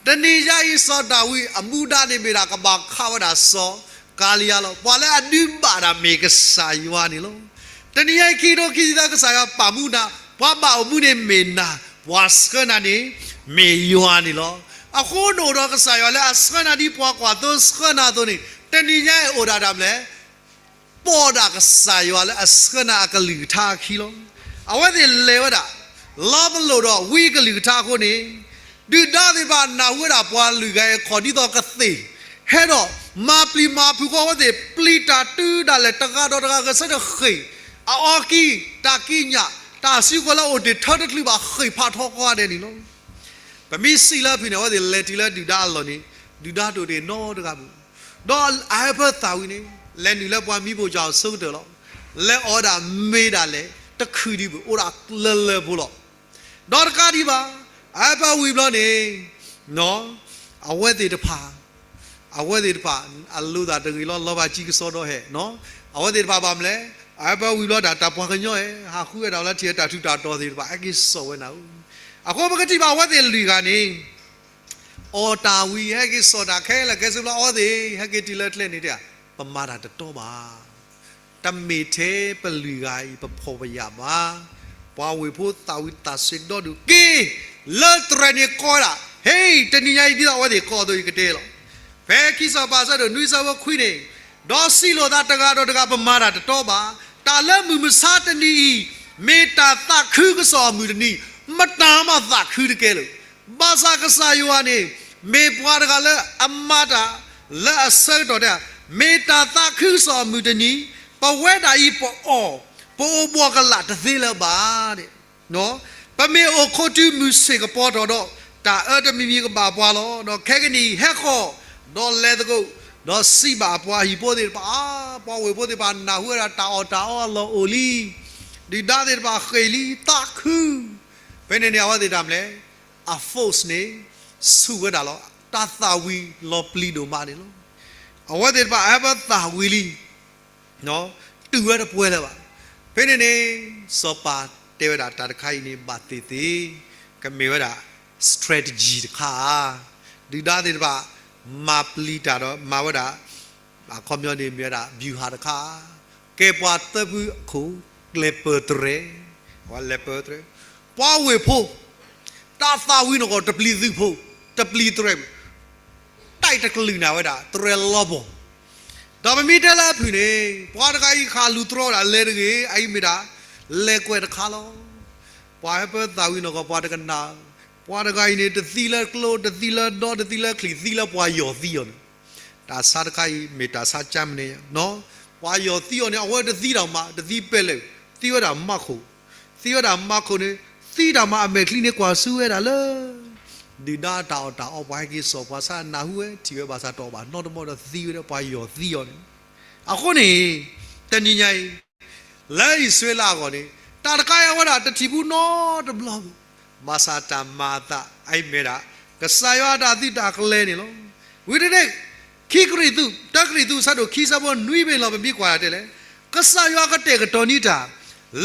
တနံၤညါအံၤစီၤဒၤဝံးအမူဒါန့ၣ်မ့ၢ်ဒၣ်ကဘၣ်ခးဝဲဒၣ်စီၤကၤလံယါလီၤ. ပှၤလၢအဒုးဘၣ်တၢ်မ့ၢ်ကစၢ်ယွၤန့ၣ်လီၤ. တနံၤညါအံၤခံကထိခံဆံသၢကစၢ်ယွၤပာ်မူနၤ, ပှၤဘၣ်အိၣ်မူန့ၣ်မ့ၢ်နၤ, ပှၤဆှၢနၤန့ၣ် မ့ၢ်ယွၤန့ၣ်လီၤ. အဃိနအိၣ်ဒီးကစၢ်ယွၤလၢအဆှၢနၤဒ်ပှၤကွၢ်သိဆှၢနၤအသိးန့ၣ်, တနံၤညါအံၤအိၣ်ဒၣ်တၢ်မနုၤလဲၣ် ပိာ်ဒၣ်ကစၢ်ယွၤလၢအဆှၢနၤအကလုၢ်ကထါအခံလီၤ. အဝဲသ့ၣ်လဲၤဝဲဒၣ် လီၤပလိာ်ဒီးဝံအကလုၢ်ကထါအဃိန့ၣ်, ဒုၣ်ဒါသ့ၣ်တဖၣ်နၢ်ဟူဝဲဒၣ်ပှၤလွံၢ်ဂၤအံၤခီၣ်ဒ်သိးကသ့ၣ်, ဟဲဒီးမၤပျံၤမၤဖုးဃီအဝဲသ့ၣ် ပျံၤတၢ်တုၤဒၣ်လဲာ်တဂၤဒီးတဂၤဂဲၤဆၢထၢၣ်ဃ့ၢ်, အအီကံ, တၢ်ကံးညာ်, တၢ်စုကဝဲၤလၢအအိၣ်တ့ၢ်ထၢတချုးဘၣ်ဃ့ၢ်ဖးထီကိးဂၤဒဲးန့ၣ်လီၤ. ပမ့ၢ်စံးလၢအဖုၣ်န့ၣ် အဝဲသ့ၣ်လဲၤတုၤလၢဒုၣ်ဒါအလီၢ်န့ၣ်, ဒုၣ်ဒါတအိၣ်တ့ၢ်နီတဂၤဘၣ်. ဒီးအဟၢဖၢသၣ်ဝံၤန့ၣ် လဲၤနုာ်လၢပှၤမံၤပိၢ်ယွၤအဆိကတၢၢ်လီၤ. လဲၤအီၣ်ဝဲဒၣ်မ့ၤဒၣ်လဲာ် တခုၣ်ဒံးဘၣ် အိၣ်ဒၣ်လၢလၢပူၤလီၤ. ဒီးတကးဒံးဘၣ်, အဟၢဖၢဝံၤဘျီန့ၣ် အဝဲသ့ၣ်တဖၣ် အဝဲသ့ၣ်တဖၣ် အလိၤသးတဂ့ၤလီၤ လီၤဘၣ်ကံကစီဒီးဟဲ, အဝဲသ့ၣ်တဖၣ်ဘၣ်မနုၤလဲၣ်, အဟၢဖၢဝံၤဘျီဒၣ် တၢ်ပှၤကညီဧၢ ဟးဃုဝဲဒၣ်လၢထံၣ်တၢ်ထူးတၢ်တီၤသ့ၣ်တဖၣ် ဟဲက့ၤစိာ်ဝဲနၤဧၢ. အဃိပကထံၣ်ဘၣ်အဝဲသ့ၣ်လွံၢ်ဂၤန့ၣ် အီၣ်တၢ်ဝံၤ ဟဲက့ၤစိာ်တၢ်ခဲလၢာ်ခဲဆ့ဘျီ အဝဲသ့ၣ် ဟဲက့ၤတုၤလၢကျဲန့ၣ်တဲ, ပမၤတၢ်တတီဘၣ်. တမ့ၢ်ထဲပလွံၢ်ဂၤအံၤ ပဖှီၣ်ပယာ်ဘၣ်. ပှၤဝ့ၢ်ဖိသၣ်ဝံၤသးစ့ဒီဒူၣ်က့ၤ လၢတြဲၤန့ၣ်ကိးဝဲဒၣ်, ဟ့ၣ် တနံၤညါအံၤဒ်သိးအဝဲသ့ၣ်ကိးအသိးအံၤကတဲလီၤ. ဖဲခံစီၤပၤဆၢဒိၣ်နွံဆၢဖိခွံန့ၣ်, ဒီးစံးလိာ်သးတဂၤဒီးတဂၤ ပမၤတၢ်တတီဘၣ်. တၢ်လၢမုၢ်မဆါတနံၤအံၤ မ့ၢ်တၢ်သးခုကစီၣ်အမုၢ်တနံၤ, မတၤမးသးခုတကဲလၢာ်. ဘၣ်ဆၣ်ကစၢ်ယွၤန့ၣ် မ့ၢ်ပှၤတဂၤလၢအမၤတၢ် လၢအဆၢကတီၢ်တဲ, မ့ၢ်တၢ်သးခုကစီၣ်အမုၢ်တနံၤ, ပဝဲဒၣ်အံၤပအီၣ် ပအိၣ်ဘှီၣ်ကလာ်တသ့လၢၤဘၣ်. ပမ့ၢ်အိၣ်ခိးတုၤမုၢ်ဆ့ၣ်ကပီၤထီၣ်ဒီး တၢ်အၢတမံၤမံၤကဘၣ်ပှၤလီၤ. ဒီးခဲကနံၣ်အံၤဟဲဃီၤ, ဒီးလဲၤသကိး, ဒီးစံးဘၣ်အပှၤဟံၣ်ဖိသ့ၣ်တဖၣ်, ပှၤဝ့ၢ်ဖိသ့ၣ်တဖၣ်နၢ်ဟူဝဲဒၣ်တၢ်အီၣ်တၢ်အီအလီၢ်အိၣ်လံ, ဒုၣ်ဒါသ့ၣ်တဖၣ်ဃ့ၢ်လံ သးခု. ဖဲန့ၣ်န့ၣ် အဝဲသ့ၣ်တၢ်မနုၤလဲၣ်, အ force န့ၣ် ဆူၣ်ဝဲဒၣ်လီၤ. တၢ်သၣ်ဝံၤလီၤပျံၤဒိၣ်မးန့ၣ်လီၤ. အဝဲသ့ၣ်တဖၣ်အဟၢဖၢသၣ်ဝံၤလံ တုၤဝဲတပှဲၤလၢၤဘၣ်. ဖဲန့ၣ်န့ၣ် စီၤပၤတဲဝဲဒၣ်တၢ်တခါအံၤန့ၣ် ဘၣ်သ့ၣ်သ့ၣ်, ကမ့ၢ်ဝဲဒၣ် strategy တခါဧါ. ဒုၣ်ဒါသ့ၣ်တဖၣ် မၤပျံၤတၢ်ဒီးမၤဝဲဒၣ် အခီပညီန့ၣ်မ့ၢ်ဝဲဒၣ် ဗျူဟာ တခါ, ကဲပှၤသၢဖုအခိၣ် လဲၤပၢၢ်တြဲၤ, လဲၤပၢၢ်တြဲၤ, ပှၤဝ့ၢ်ဖိ တၢ်သၣ်ဝံၤန့ၣ်ကီး တပျံၤသုးဖိ, တပျံၤတြဲၤ တၢ်အံၤတကလုာ်န့ၣ်ဝဲဒၣ် တြဲၤလီၤပီၢ်, ဒီးပမ့ၢ်တဲလၢအဖုၣ်န့ၣ် ပှၤတဂၤအံၤခးလူၤတြီဝဲဒၣ်လဲၤတဂ့ၤ, အအံၤမ့ၢ်ဒၣ် လဲၤကွဲးတခါလီၤ. ပှၤဟၢဖၢသၣ်ဝံၤန့ၣ်ကီး ပှၤတကနၣ်, ပှၤတဂၤအံၤန့ၣ် တသံလၢကျိ တသံလၢဒီ တသံလၢချံး သံလၢပှၤယီၢ်သံအီၤန့ၣ်, တၢ်ဆါတခါအံၤ မ့ၢ်တၢ်ဆါကၠၢမနုၤညါ, ပှၤယီၢ်သံအီၤန့ၣ် အဝဲတသံတၢ်မး တသံပဲလဲၣ်, သံဝဲဒၣ်မးခိၣ်, သံဝဲဒၣ်မးခိၣ်န့ၣ် သံတၢ်မးအမဲာ်ချံန့ၣ်ကွၢ်ဆူဝဲဒၣ်လၢ ဒုၣ်ဒါအတၢ်အီၣ်တၢ်အီ ပှၤဟဲက့ၤစိာ်ပှၤဆါနၢ်ဟူဝဲ ထံၣ်ဝဲဘၣ်ဆၣ်တအီၣ်ဘၣ်နီတမီၢ်ဒီးသံဝဲဒီးပှၤယီၢ်သံအီၤန့ၣ်, အဃိန့ၣ် တနံၤညါအံၤ လၢအံၣ်စရ့လးအဂီၢ်န့ၣ် တၢ်တခါအံၤအဝဲဒၣ်တထံၣ်ဘူးနီတဘျီဘၣ်, ဘၣ်ဆၣ်တၢ်မၤအသးအံၤမ့ၢ်ဒၣ် ကစၢ်ယွၤအတၢ်သုးတၢ်ကျဲၤန့ၣ်လီၤ. ဝံၤတန့ၣ် ခံကရံၣ်သူး တၢကရံၣ်သူး ဆၢဒိၣ်ခံ ဆၢဖိနွံဘ့ၣ်လီၤ ပမ့ၢ်ကွၢ်တၢ်တဲလဲၣ်, ကစၢ်ယွၤကတဲာ်ကတီၤန့ၢ်တၢ်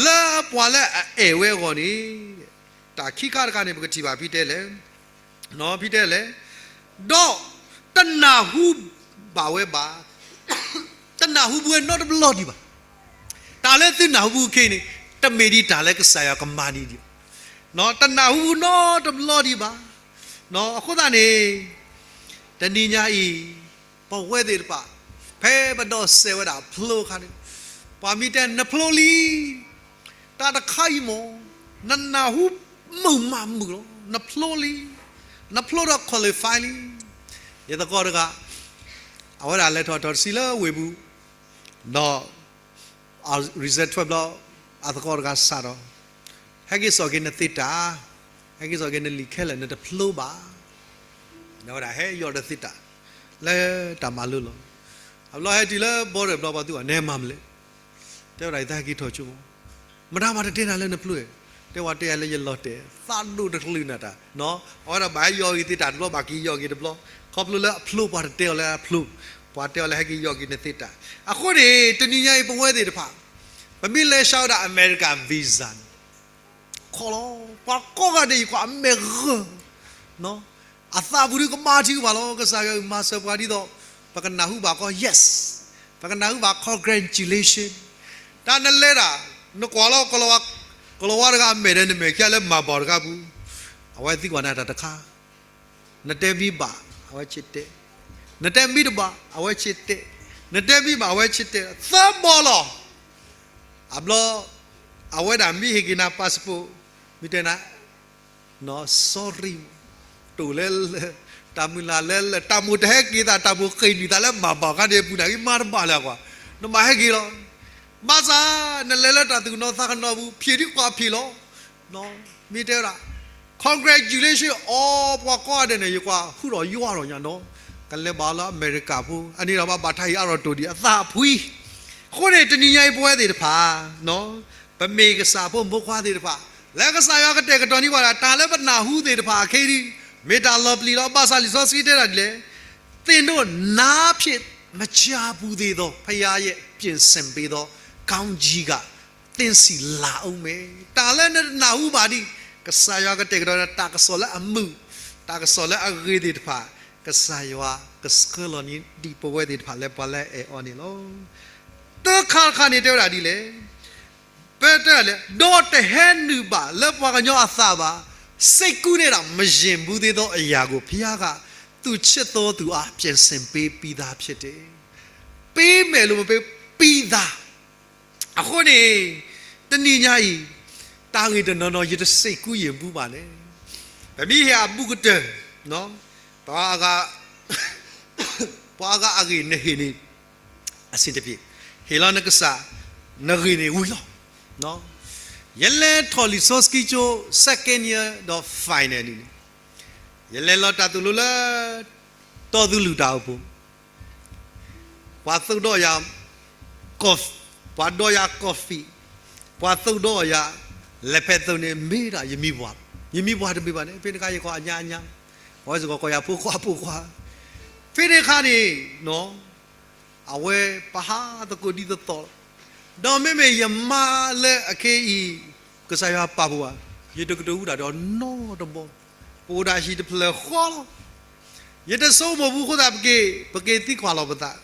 လၢပှၤလၢအအဲၣ်ဝဲအဂီၢ်န့ၣ်, တၢ်ခံခါတခါန့ၣ် ပကထံၣ်ဘၣ်ဖဲတဲလဲၣ် ဖဲတဲလဲၣ်, ဒီးတနၢ်ဟူဘၣ်ဝဲဘၣ်, တနၢ်ဟူဘူးဝဲနီတဘျီဒံးဘၣ်. တၢ်လၢသုနၢ်ဟူဘူးခဲအံၤန့ၣ် တမ့ၢ်ဒ်တၢ်လၢကစၢ်ယွၤကမၤန့ၢ်ဒံးဘၣ်. တနၢ်ဟူဘူးနီတဘျီဒံးဘၣ်. အဃိသတးန့ၣ် တနံၤညါအံၤ ပဝဲသ့ၣ်တဖၣ် ဖဲပဒီးစဲးဝဲဒၣ်ဖျိအခါန့ၣ်, ပှၤမ့ၢ်တဲနဖျိလံ တၢ်တခါအံၤမ့ၢ် နနၢ်ဟူမုာ်မးမုာ်လီၤ, နဖျိလံ, နဖျိဒီး qualify လံ. ယသကိးတဂၤ အဝဲဒၣ်လဲၤထီၣ်ထီၣ်တဆံလၢဝ့ၢ်ပူၤ, ဒီး result ထွဲဘျီ အသကိးတဂၤစးထီၣ်, ဟဲက့ၤစိာ်က့ၤနသ့တၢ်, ဟဲက့ၤစိာ်က့ၤနလံာ်ခဲလၢာ် နတဖျိဘၣ်. ဒီးဝဲဒၣ်ဟဲယီၢ်ဒီးသ့တၢ် လၢတၢ်မၤလိလီၤ. အဘျီဟဲတုၤလၢ border ဘျီ ပှၤသူၣ်အီၤ နမၤမနုၤလဲၣ် တဲဝဲဒၣ်ယသးဟဲက့ၤထီၣ်ကၠိမး, မတၤမၤတတဲနၤလၢနဖျိ, တဲဝဲတဲယၤလၢယလီၤတဲာ်, သးဒိၣ်တကလုာ်နၤတၢ်, အဝဲဒၣ်ဘၣ်ဟဲယီၤဂ့ၤသ့တၢ်တဘျီ ဘၣ်က့ၤယီၤဂ့ၤတဘျီ, ခီဖျိလၢအဖျိပှၤတတဲအီၤလၢအဖျိ, ပှၤတဲအီၤလၢဟဲက့ၤယီၤဂ့ၤနသ့တၢ်. အဃိန့ၣ် တနံၤညါအံၤပဝဲသ့ၣ်တဖၣ် ပမ့ၢ်လဲၤဆှၢဝဲဒၣ် American visa န့ၣ် ခီလီၤ, ပှၤကိးဂၤဒဲးအံၤကွၢ်အမဲာ်ဂၢၢ်, အသးပူၤဒုးကမၤထံကမၤလီၤ, ကစၢ်ယွၤအံၤမၤစၢၤပှၤဒ်သိး ပကနၢ်ဟူဘၣ်ကီ yes, ပကနၢ်ဟူဘၣ် congratulation. တၢ်နလဲၤတၢ် နကွၢ်လီၤ ကလီၤဝါတဂၤအမဲာ်ဒီးနမဲာ်ခံဂၤလၢမၤဘၣ်တခါပူၤ, အဝဲသံကွၢ်နၤတၢ်တခါ နတဲမ့ၢ်ဘၣ် အဝဲဆံးတဲ, နတဲမ့ၢ်တဘၣ် အဝဲဆံးတဲ, နတဲမ့ၢ်ဘၣ် အဝဲဆံးတဲ သၢဘီလီၤ. အဘျီ အဝဲဒၣ်မ့ၢ်ဟ့ၣ်က့ၤနၤ passport မ့ၢ်တဲနၤ sorry, တိၢ်လဲၣ်လဲၣ်, တၢ်မုၢ်လၢ်လဲၣ်လဲၣ်, တၢ်မိၣ်တဟဲက့ၤသး တၢ်မိၣ်ဃ့ၢ်နုာ်သးလၢမၤဘၣ်ခါန့ၣ် ပူၤန့ၣ်က့ၤမၤတဘၣ်လၢၤကွၢ်, နမၤဟဲက့ၤလီၤ. ဘၣ်ဆၣ် နလဲၤလၢတၢ်သူၣ်ကနီၤသးကနီၤပူၤ ဖံးဒ်ကွၢ်ဖံးလီၤ. မ့ၢ်တဲဝဲဒၣ် congratulation အီၤ ပှၤကိးဂၤဒဲးန့ၣ် ယကွၢ်ဟူထီၣ်ယွၤထီၣ်ညါနီၤ, ကလဲၤဘၣ်လၢအမဲရကၤဖိ အန့ၣ်ဒီးဘၣ်ဘၣ်ထါဟံၣ်အါထီၣ်တိၢ်ဒံးအသးဖှံ. အဃိန့ၣ် တနံၤညါအံၤပဝဲသ့ၣ်တဖၣ် ပမ့ၢ်ကစၢ်ဖိမိၢ်ခွါသ့ၣ်တဖၣ် လၢကစၢ်ယွၤကတဲာ်ကတီၤန့ၢ်ပှၤဒၣ် တၢ်လၢပနၢ်ဟူသ့ၣ်တဖၣ်အခဲအံၤ မ့ၢ်တၢ်လီၤပျံၤလီၤ. ဘၣ်ဆၣ်လံာ်စီဆှံတဲဒၣ်ဒ်လဲၣ်, သ့ၣ်နီၣ်နါဖျ့မကြၢပူၤသ့ၣ်ဒီး ဖယါယဲပၠ့ၣ်စ့ၣ်ဘ့ဒီး ကီၢ်ကၠံကၣ် သ့ၣ်စံၣ်လၤအူမဲ, တၢ်လၢနတနၢ်ဟူဘၣ်ဒံး ကစၢ်ယွၤကတဲာ်ကတီၤ တၢ်ကစီၣ်လၢအမုာ် တၢ်ကစီၣ်လၢအဂ့ၤသ့ၣ်တဖၣ် ကစၢ်ယွၤကဆှၢလီၤန့ၢ်ဒံးပဝဲသ့ၣ်တဖၣ်လၢပှၤလၢအအဲၣ်အီၤန့ၣ်လီၤ. တခါတခါန့ၣ်တဲဝဲဒၣ်ဒ်လဲၣ်, ပတဲလဲၣ် ဒီးတဟဲနုာ်ဘၣ်လၢပှၤကညီအသးဘၣ်, စိတ်ကူးနဲ့တော့ မယဉ်ဘူးသေးသောအရာကို ဘုရားက သူချစ်သောသူအား ပြင်ဆင်ပေးပြီးသားဖြစ်တယ်. ပေးမယ်လို့မပေး, ပြီးသား. အဃိန့ၣ် တနံၤညါအံၤ တၢ်ဂ့ၢ်တနီၤနီၤ ယတစိတ်ကူးယဉ်ဘူးဘၣ်န့ၣ်, ပမ့ၢ်ဟ့ၣ်အဘူးကတၢၢ် ပှၤအဂၤ ပှၤအဂၤအဂ့ၢ်နဟ့ၣ်န့ၣ် အဆင်တပြေ, ဟ့ၣ်လီၤနကစၢ် နဂ့ၢ်န့ၣ်ဝံၤလီၤ. ယလဲၤထီၣ်လံာ်စီဆှံကၠိ second year ဒီး final န့ၣ်, ယလဲၤလီၤတၢ်သိၣ်လိလၢ တီသူလုၢ်တၢ်အိၣ်ဖှိၣ် ပှၤသိၣ်ဒီးယၤ ပှၤဒီးယၤ coffee, ပှၤသိၣ်ဒီးယၤ လဲၤဖဲသိးန့ၣ် မ့ၢ်ဒၣ်ယမံၤပှၢ်, ယမံၤပှၢ်တမ့ၢ်ဘၣ်န့ၣ် ဖဲန့ၣ်ခါယကိးအညါအညါ, ပဝဲစ့ၢ်ကီးကိးယၤဖိခွါဖိခွါ, ဖဲန့ၣ်ခါန့ၣ် အဝဲပဟးသကိးဒ်သိးသိး, ဒီးမ့မ့ၢ်ယမါလၢအခဲအံၤ ကစၢ်ယွၤပာ်ဖှိၣ်ဘၣ်, ယတကတိၤဝံၤဒၣ်ဒီးနီတဘျီ, ပအိၣ်ဒၣ်ဟံၣ်တဖျၢၣ်ဃီလီၤ. ယတဆိကမိၣ်ဘူးအဃိသတး ပက့ၤသံကွၢ်လီၤပသး,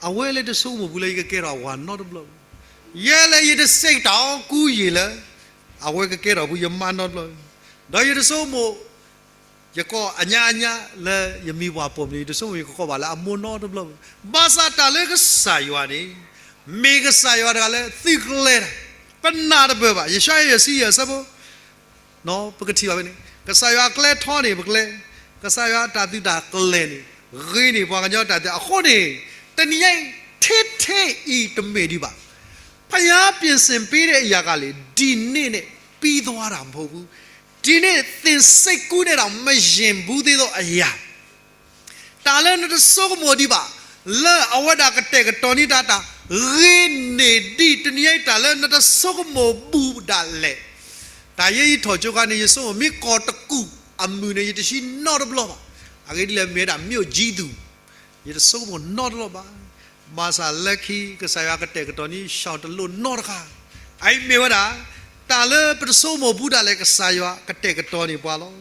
အဝဲလၢတဆိကမိၣ်ဘူးလၢယကကဲထီၣ်အဝၤနီတဘျီ, ယဲလၢယတစိတ်ကူးယဉ်လၢ အဝဲကကဲထီၣ်ဘူးယမါနီတဘျီ, ဒီးယတဆိကမိၣ် ယကိးအညါအညါလၢယမံၤပှၢ်ပိာ်မုၣ်န့ၣ် ယတဆိကမိၣ်ယကကိးဘၣ်လၢအမိၢ်နီတဘျီဘၣ်. ဘၣ်ဆၣ်တၢ်လၢကစၢ်ယွၤန့ၣ် မ့ၢ်ကစၢ်ယွၤတဂၤလၢသုကျဲတၢ်, ပနၢ်တပၢၢ်ဘၣ်. ယၡါယၤ ယဲၢ်ဆံယဲၢ် အဆၢဖိ ပကထံၣ်ဘၣ်ဖဲန့ၣ် ကစၢ်ယွၤအကျဲထီန့ၢ်ပကျဲ, ကစၢ်ယွၤအတၢ်သုးတၢ်ကျဲၤန့ၣ် ဂ့ၤန့ၢ်ပှၤကညီတၢ်သ့ၣ်. အဃိန့ၣ် တနံၤညါအံၤ ထဲထဲအံၤတမ့ၢ်ဒံးဘၣ်. ဘုရား ပြင်ဆင်ပေးတဲ့အရာကလည်း ဒီနေ့နဲ့ ပြီးသွားတာမဟုတ်ဘူး. ဒီနေ့ သင်စိတ်ကူးနဲ့တောင် မယဉ်ဘူးသေးသောအရာ တၢ်လၢနတဆိကမိၣ်ဒံးဘၣ်, လၢအဝဲဒၣ်ကတဲာ်ကတီၤန့ၢ်တၢ် တၢ်ဂ့ၤန့ၢ်ဒံး တနံၤညါအံၤ တၢ်လၢနတဆိကမိၣ်ဘူးဒၣ်လဲာ်. တၢ်ယဲယထီၣ်ကၠိခါန့ၣ် ယဆိကမိၣ်မ့ၢ်ကီၢ်တကူၣ်အမုၢ်န့ၣ် ယတဆံနီတဘျီဘၣ်. အဂ့ၢ်ဒ်လဲၣ် မ့ၢ်ဝဲဒၣ် မြို့ကြီးသူ ယတဆိကမိၣ်နီတဘျီဘၣ်. ဘၣ်ဆၣ်လၢခံ ကစၢ်ယွၤကတဲာ်ကတီၤန့ၢ် ရှောက်တလိၣ်နီတခါ. အအံၤမ့ၢ်ဝဲဒၣ် တၢ်လၢပတဆိကမိၣ်ဘူးဒၣ်လဲာ် ကစၢ်ယွၤကတဲာ်ကတီၤန့ၢ်ပှၤလီၤ.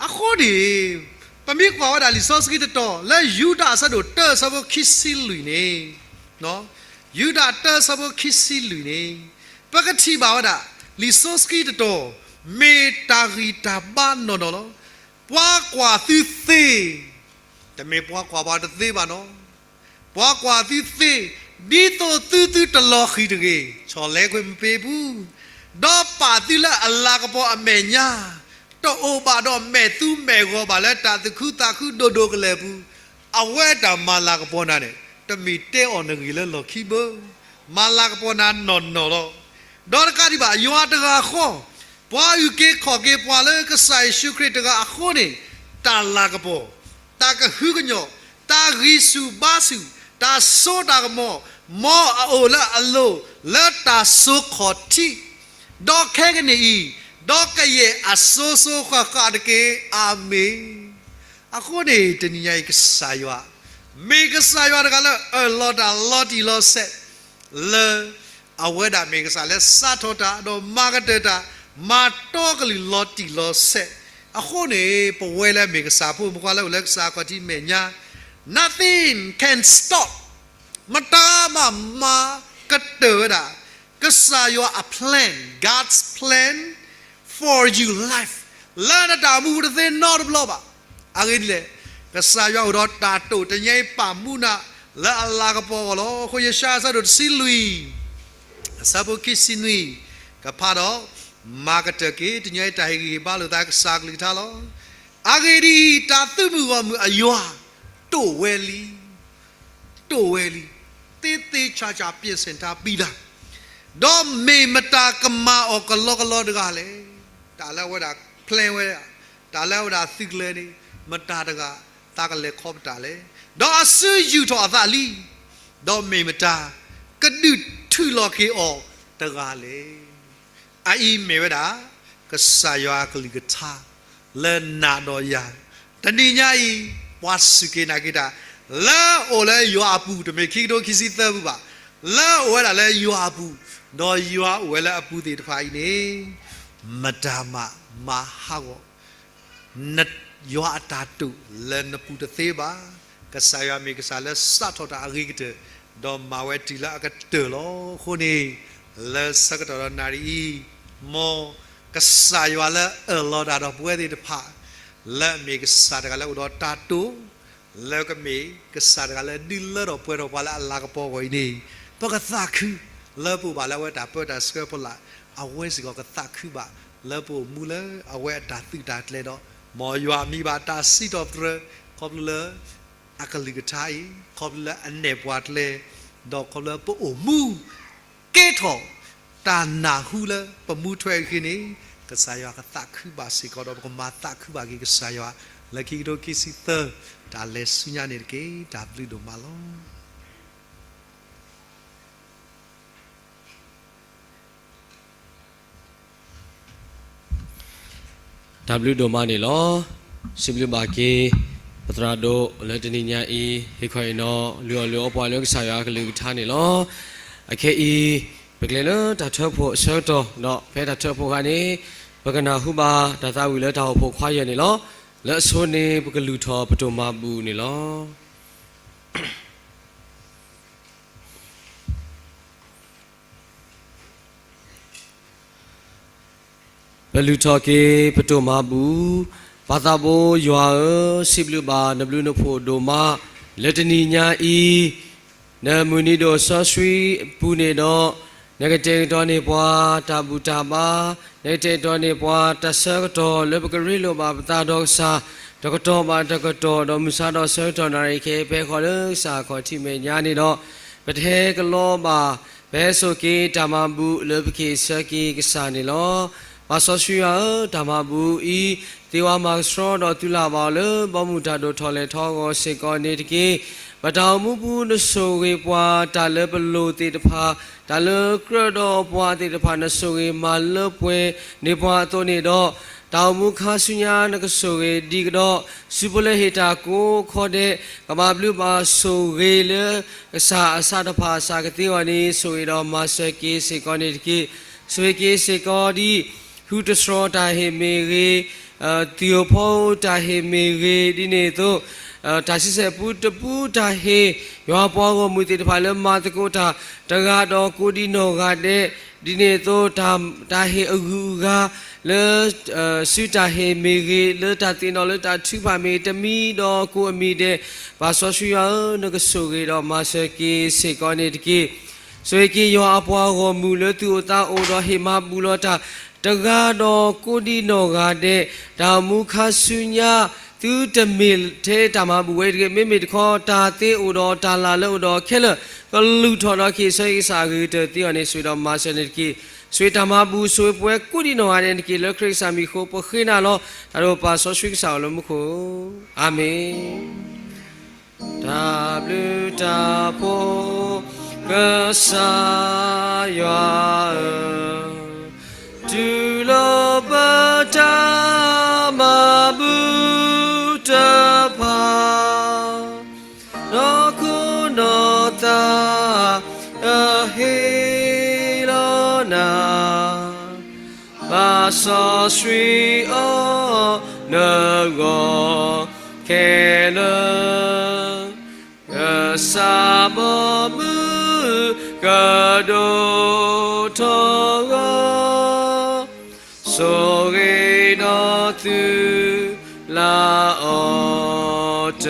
အဃိန့ၣ် ပမ့ၢ်ကွၢ်ဝဲဒၣ်လံာ်စီဆှံတတီၤ လၢယူဒၤအဆၢဒိၣ်တၢ အဆၢဖိခံဆံလွံၢ်န့ၣ်, ယူဒၤတၢ အဆၢဖိခံဆံလွံၢ်န့ၣ် ပကထံၣ်ဘၣ်ဝဲဒၣ် လံာ်စီဆှံတတီၤ မ့ၢ်တၢ်ဂံၢ်တၢ်ဘါနီၢ်နီၢ်လီၤ. ပှၤကွၢ်သုသ့, တမ့ၢ်ပှၤကွၢ်ပှၤတသ့ဘၣ်နီၤ. ပှၤကွၢ်သုသ့, ဒ်သိးသုသုတလီၤဃံၤတဂ့ၤ, ဆီၣ်လဲကွံာ်မပ့ၤပူၤ, ဒီးပာ်သုလၢအလၤကပီၤအမဲာ်ညါ, တအိၣ်ဘၣ်ဒီးမဲာ်သူမဲာ်ဂီၤဘၣ်လၢတၢ်သူၣ်ခုသးခုဒိၣ်ဒိၣ်ကလဲာ်ပူၤ, အဝဲတၢ်မၤလၤကပီၤနၤန့ၣ် တမ့ၢ်တဲအီၤနဂ့ၢ်လၢလီၢ်ခံဘၣ်, မၤလၤကပီၤနၤနီၢ်နီၢ်လီၤ. ဒီးတကးဒံးဘၣ် ယွၤတဂၤဃီ, ပှၤအုၣ်က့ၤခီၣ်က့ၤပှၤလၢကစၢ်ယ့ၣ်ၡူးခရံာ်တဂၤအဃိန့ၣ်, တၢ်လၤကပီၤ, တၢ်ကဟုကညီၢ်, တၢ်ဂံၢ်ဆူၣ်ဘါဆူၣ်, တၢ်စိတၢ်ကမီၤ, မ်အအိၣ်လၢအလိၤ, လၢတၢ်စိခီၣ်ထံး, ဒီးခဲကနံၣ်အံၤ, ဒီးကယဲၢ်အစိၤစိၤဃၣ်ဃၣ်တက့ၢ်. အၤမ့ၣ်. အဃိန့ၣ် တနံၤညါအံၤ ကစၢ်ယွၤ မ့ၢ်ကစၢ်ယွၤတဂၤလၢအၢၣ်လီၤတၢ်လီၤတံၢ်လီၤဆဲး လၢ အဝဲဒၣ်မ့ၢ်ကစၢ်လၢစးထီၣ်တၢ် ဒီးမၤကတၢၢ်တၢ် မၤတီကလုာ်လီၤတံၢ်လီၤဆဲး. အဃိန့ၣ် ပဝဲလၢမ့ၢ်ကစၢ်ဖိမုၣ်ဖိခွါလၢအိၣ်လၢကစၢ်အခီၣ်ထံးမဲာ်ညါ nothing can stop မတၤမးမၤကတၢၢ်ဝဲဒၣ် ကစၢ်ယွၤအ plan, God's plan for your life လၢနတၢ်အိၣ်မူပူၤတသ့နီတဘျီဘၣ်. အဂ့ၢ်ဒ်လဲၣ်, ကစၢ်ယွၤအိၣ်ဒီးတၢ်တိာ်တနံၤအံၤ ပာ်မူနၤလၢအလၤကပီၤအဂီၢ်လီၤ. အဃိယၡါယၤအဆၢဒိၣ်တဆံလွံၢ် အဆၢဖိခံဆံနွံ ကဖးဒီး မၤကတၢၢ်က့ၤ တနံၤအံၤတၢ်ဟ့ၣ်ဂံၢ်ဟ့ၣ်ဘါလိာ်သးကစၢ်အကလုၢ်ကထါလီၤ. အဂ့ၢ်ဒ်အံၤ, တၢ်သုးမုၢ်ဂီၢ်မုၢ်အယွၤ တိာ်ဝဲလံ တိာ်ဝဲလံ, သ့သ့ဆးဆး ပြင်ဆင်ထားပြီးလီၤ. ဒီးမ့ၢ်မတၤကမၤအီၤကလီကလီတဂၤလဲၣ်. တၢ်လၢအဝဲဒၣ် plan ဝဲဒၣ်, တၢ်လၢအဝဲဒၣ်သုးကျဲၤန့ၣ် မတၤတဂၤသးကလဲၤခီပတာ်လဲၣ်. ဒီးအစုယူာ်ထီၣ်အသးလံ, ဒီးမ့ၢ်မတၤ ကဒုးထုးလီၤက့ၤအီၤတဂၤလဲၣ်. အအံၤမ့ၢ်ဝဲဒၣ် ကစၢ်ယွၤအကလုၢ်ကထါ လၢနၤဒီးယၤ တနံၤညါအံၤ ပှၤစူၢ်က့ၤနာ်က့ၤတၢ် လၢအအိၣ်လၢယွၤအပူၤ တမ့ၢ်ခံကထိခံဆံသၢပူၤဘၣ်, လၢအအိၣ်ဝဲဒၣ်လၢယွၤအပူၤ, ဒီးယွၤအိၣ်ဝဲလၢအပူၤသ့ၣ်တဖၣ်အံၤန့ၣ် မတၤမးမၤဟးဂီၤ ယွၤအတၢ်တိာ်လၢနပူၤတသ့ဘၣ်. ကစၢ်ယွၤမ့ၢ်ကစၢ်လၢစးထီၣ်တၢ်အဂ့ၤကတၢၢ်, ဒီးမၤဝဲတုၤလၢအကတၢၢ်လီၤ. အဃိန့ၣ် လၢဆၢကတီၢ်ဒီးနၣ်ရံၣ်အံၤ, မ်ကစၢ်ယွၤလၢအၢၣ်လီၤတၢ်ဒီးပဝဲသ့ၣ်တဖၣ် လၢအမ့ၢ်ကစၢ်တဂၤလၢအိၣ်ဒီးတၢ်တိာ် လၢကမ့ၢ်ကစၢ်တဂၤလၢဒုးလၢထီၣ်ပှဲၤထီၣ်ပှၤလၢအလၤကပီၤအဂီၢ်အံၤန့ၣ်, ပကသးခုလၢပအိၣ်ဘၣ်လၢအဝဲတၢ်ပၢတၢ်ဆှၢဖီလာ်, အဝဲစ့ၢ်ကီးကသးခုဘၣ်လၢပအိၣ်မူလၢအဝဲအတၢ်သုးတၢ်ကျဲၤဒီး, မ်ယွၤမံဘၣ်တၢ်စံးထီၣ်ပတြၢၤ ခီဖျိလၢ အကလုၢ်ကထါအံၤ, ခီဖျိလၢအနဲၣ်ပှၤကျဲ, ဒီးခီဖျိလၢပအိၣ်မူ ကဲထီၣ်တၢ်နၢ်ဟူလၢပမူထွဲအဂ့ၢ်န့ၣ်, ကစၢ်ယွၤကသးခုဘၣ်စ့ၢ်ကီးဒီး ပကမၤသးခုဘၣ်က့ၤကစၢ်ယွၤ လၢခံကထိခံဆံသၢ တၢ်လဲၤဆူညါန့ၣ်တက့ၢ်. တၢ်ဘျုးဒိၣ်မးလီၤ. တၢ်ဘျုးဒိၣ်မးန့ၣ်လီၤ. စံးဘျုးဘၣ်က့ၤ ပသရၣ်ဒိၣ်လၢတနံၤညါအံၤ ဟ့ၣ်ခီအံၤနီၤ လုၢ်အီၣ်လုၢ်အီပှၤလၢကစၢ်ယွၤအကလုၢ်ကထါန့ၣ်လီၤ. အခဲအံၤ ပကလဲၤလၢတၢ်ထၢဖှိၣ်အဆၢကတီၢ်, ဒီးဖဲတၢ်ထၢဖှိၣ်အခါန့ၣ် ပကနၢ်ဟူဘၣ်တၢ်သးဝံၣ်လၢတၢ်အိၣ်ဖှိၣ်ခွါယဲၢ်န့ၣ်လီၤ. လၢအဆိန့ၣ် ပကလုၢ်ထီၣ်ပတိၢ်မၤဘူၣ်န့ၣ်လီၤ. ပလုၢ်ထီၣ်က့ၤပတိၢ်မၤဘူၣ်. ပၢ်သးဘိယွၤဧၢ, စံးဘျုးဘၣ်နဘျုးနဖှိၣ်ဒိၣ်မး လၢတနံၤညါအံၤ နမုၢ်နံၤဒိၣ်စီဆှံအပူၤန့ၣ်ဒီး, နကတဲာ်ကတီၤန့ၢ်ပှၤတၢ်ဘူၣ်တၢ်ဘါ, နကတဲာ်ကတီၤန့ၢ်ပှၤတၢ်ဆၢကတီၢ်လၢပကရ့လိာ်ဘၣ်ပသးဒီးကစၢ်, တကတီၢ်ဘၣ်တကတီၢ်, ဒီးမုၢ်ဆါဒီးဆၢကတီၢ်နၣ်ရံၣ်ခဲအံၤ ဖဲဃီလၢကစၢ်အခီၣ်ထံးမဲာ်ညါန့ၣ်ဒီး, ပတဟဲကလီဘၣ်, ပဟဲစိာ်က့ၤတၢ်မၤဘူၣ်လၢပက့ၤဆၢက့ၤကစၢ်န့ၣ်လီၤ. ပၢ်စီဆှံယွၤဧၢ, တၢ်မၤဘူၣ်အံၤ သ့ဝါမၤကဆှီဒီးသုလၢ်ဘၣ်အီၤလၢ ဘီမုၢ်တၢ်ဒိၣ်ထီၣ်လဲၢ်ထီၣ်အဂီၢ်စ့ၢ်ကီးန့ၣ်တက့ၢ်. ပတၢ်အိၣ်မူပူၤနဆိၣ်ဂ့ၤပှၤ တၢ်လၢပလိၣ်သ့ၣ်တဖၣ်, တၢ်လၢကြၢးဒီးပှၤသ့ၣ်တဖၣ် နဆိၣ်ဂ့ၤမၤလၢပှဲၤန့ၢ်ပှၤအသိးန့ၣ်ဒီး, တၢ်အိၣ်မူခါဆူညါနကဆိၣ်ဂ့ၤဒံးကဒီး, စုဖိလၢဟ့ၣ်တၢ်ကိးခီဒဲး, ကဘၣ်ဘျုးဘၣ်ဆိၣ်ဂ့ၤလၢ ကစၢ်အဆၣ်တဖၣ်အစၢ်ကသ့အဂီၢ်န့ၣ် ဆိၣ်ဂ့ၤဒီးမၤစၢၤက့ၤစ့ၢ်ကီးန့ၣ်တက့ၢ်. ဆိၣ်ဂ့ၤက့ၤစ့ၢ်ကီးဒ် ဟူတတြီၤတၢ်ဟ့ၣ်မ့ၢ်ဂ့ၤ, သံၣ်ဧိၤဖီဧိၤတၢ်ဟ့ၣ်မ့ၢ်ဂ့ၤ, ဒ်န့ၣ်အသိး တၢ်ဆံဆဲၣ်ပူတပူတၢ်ဟ့ၣ်, ယွၤအပှၤဂီၢ်မုၢ်သ့ၣ်တဖၣ်လၢမၤသကိးတၢ် တဂၤဒီးကိးဒံးနီၢ်ဂၤဒဲး, ဒ်န့ၣ်အသိး တၢ်ဟ့ၣ်အဂုၤအဂၤလၢ စုတၢ်ဟ့ၣ်မ့ၢ်ဂ့ၤ, လၢတၢ်သ့ၣ်နီၣ်လၢတၢ်ထုကဖၣ်မ့ၢ်ဂ့ၤ တမံၤဒီးကိးအမံၤဒဲး, ပၢ်စီဆှံယွၤဧၢ, နကဆိၣ်ဂ့ၤဒီးမၤစၢၤက့ၤစ့ၢ်ကီးန့ၣ်တက့ၢ်. ဆိၣ်ဂ့ၤက့ၤယွၤအပှၤဂီၢ်မုၢ်လၢသုအိၣ်သးအိၣ်ဒီးဟ့ၣ်မၤဘူၣ်လီၤတၢ် တဂၤဒီးကိးဒံးနီၢ်ဂၤဒဲး, တၢ်အိၣ်မူခါဆူညါ သုတမ့ၢ်ထဲတၢ်မၤဘူၣ်ဝဲတဂ့ၤ, မ့မ့ၢ်တခီ တၢ်သ့အိၣ်ဒီးတၢ်လၢ်လၢအိၣ်ဒီးခဲလၢာ် ကလုၢ်ထီၣ်ဒီးက့ၤဆၢက့ၤကစၢ်အဂ့ၤကတၢၢ်သ့အဂီၢ်န့ၣ် ဆိၣ်ဂ့ၤဒီးမၤစၢၤန့ၣ်တက့ၢ်. ဆိၣ်ဂ့ၤတၢ်မၤဘူၣ် ဆိၣ်ဂ့ၤပဝဲကိးဒံးနီၢ်ဂၤဒဲးန့ၣ်တက့ၢ်. လၢခရံာ်ကစၢ်မံၤအဃိ ပဃ့နၤလီၤ. တၢ်ဒိၣ်ပၢ်စီဆှံကစၢ်အိၣ်လၢမူခိၣ်, အၤမ့ၣ်. တၢ်ဘျုးတၢ်ဖှိၣ် ကစၢ်ယွၤဧၢ, တူၢ်လိာ်ပတၢ်မၤဘူၣ်တဖၣ်, နီၢ်ခိနီၢ်သးအဟ့ၣ်လီၤနၤ, ဘၣ်စီဆှံအီၤနဂီၢ်ခဲလၢာ်, ကစၢ်ဘီမုၢ်ကဒိၣ်ထီၣ်ဂီၤ, ဆိၣ်ဂ့ၤဒီးသုလၢအီၤတ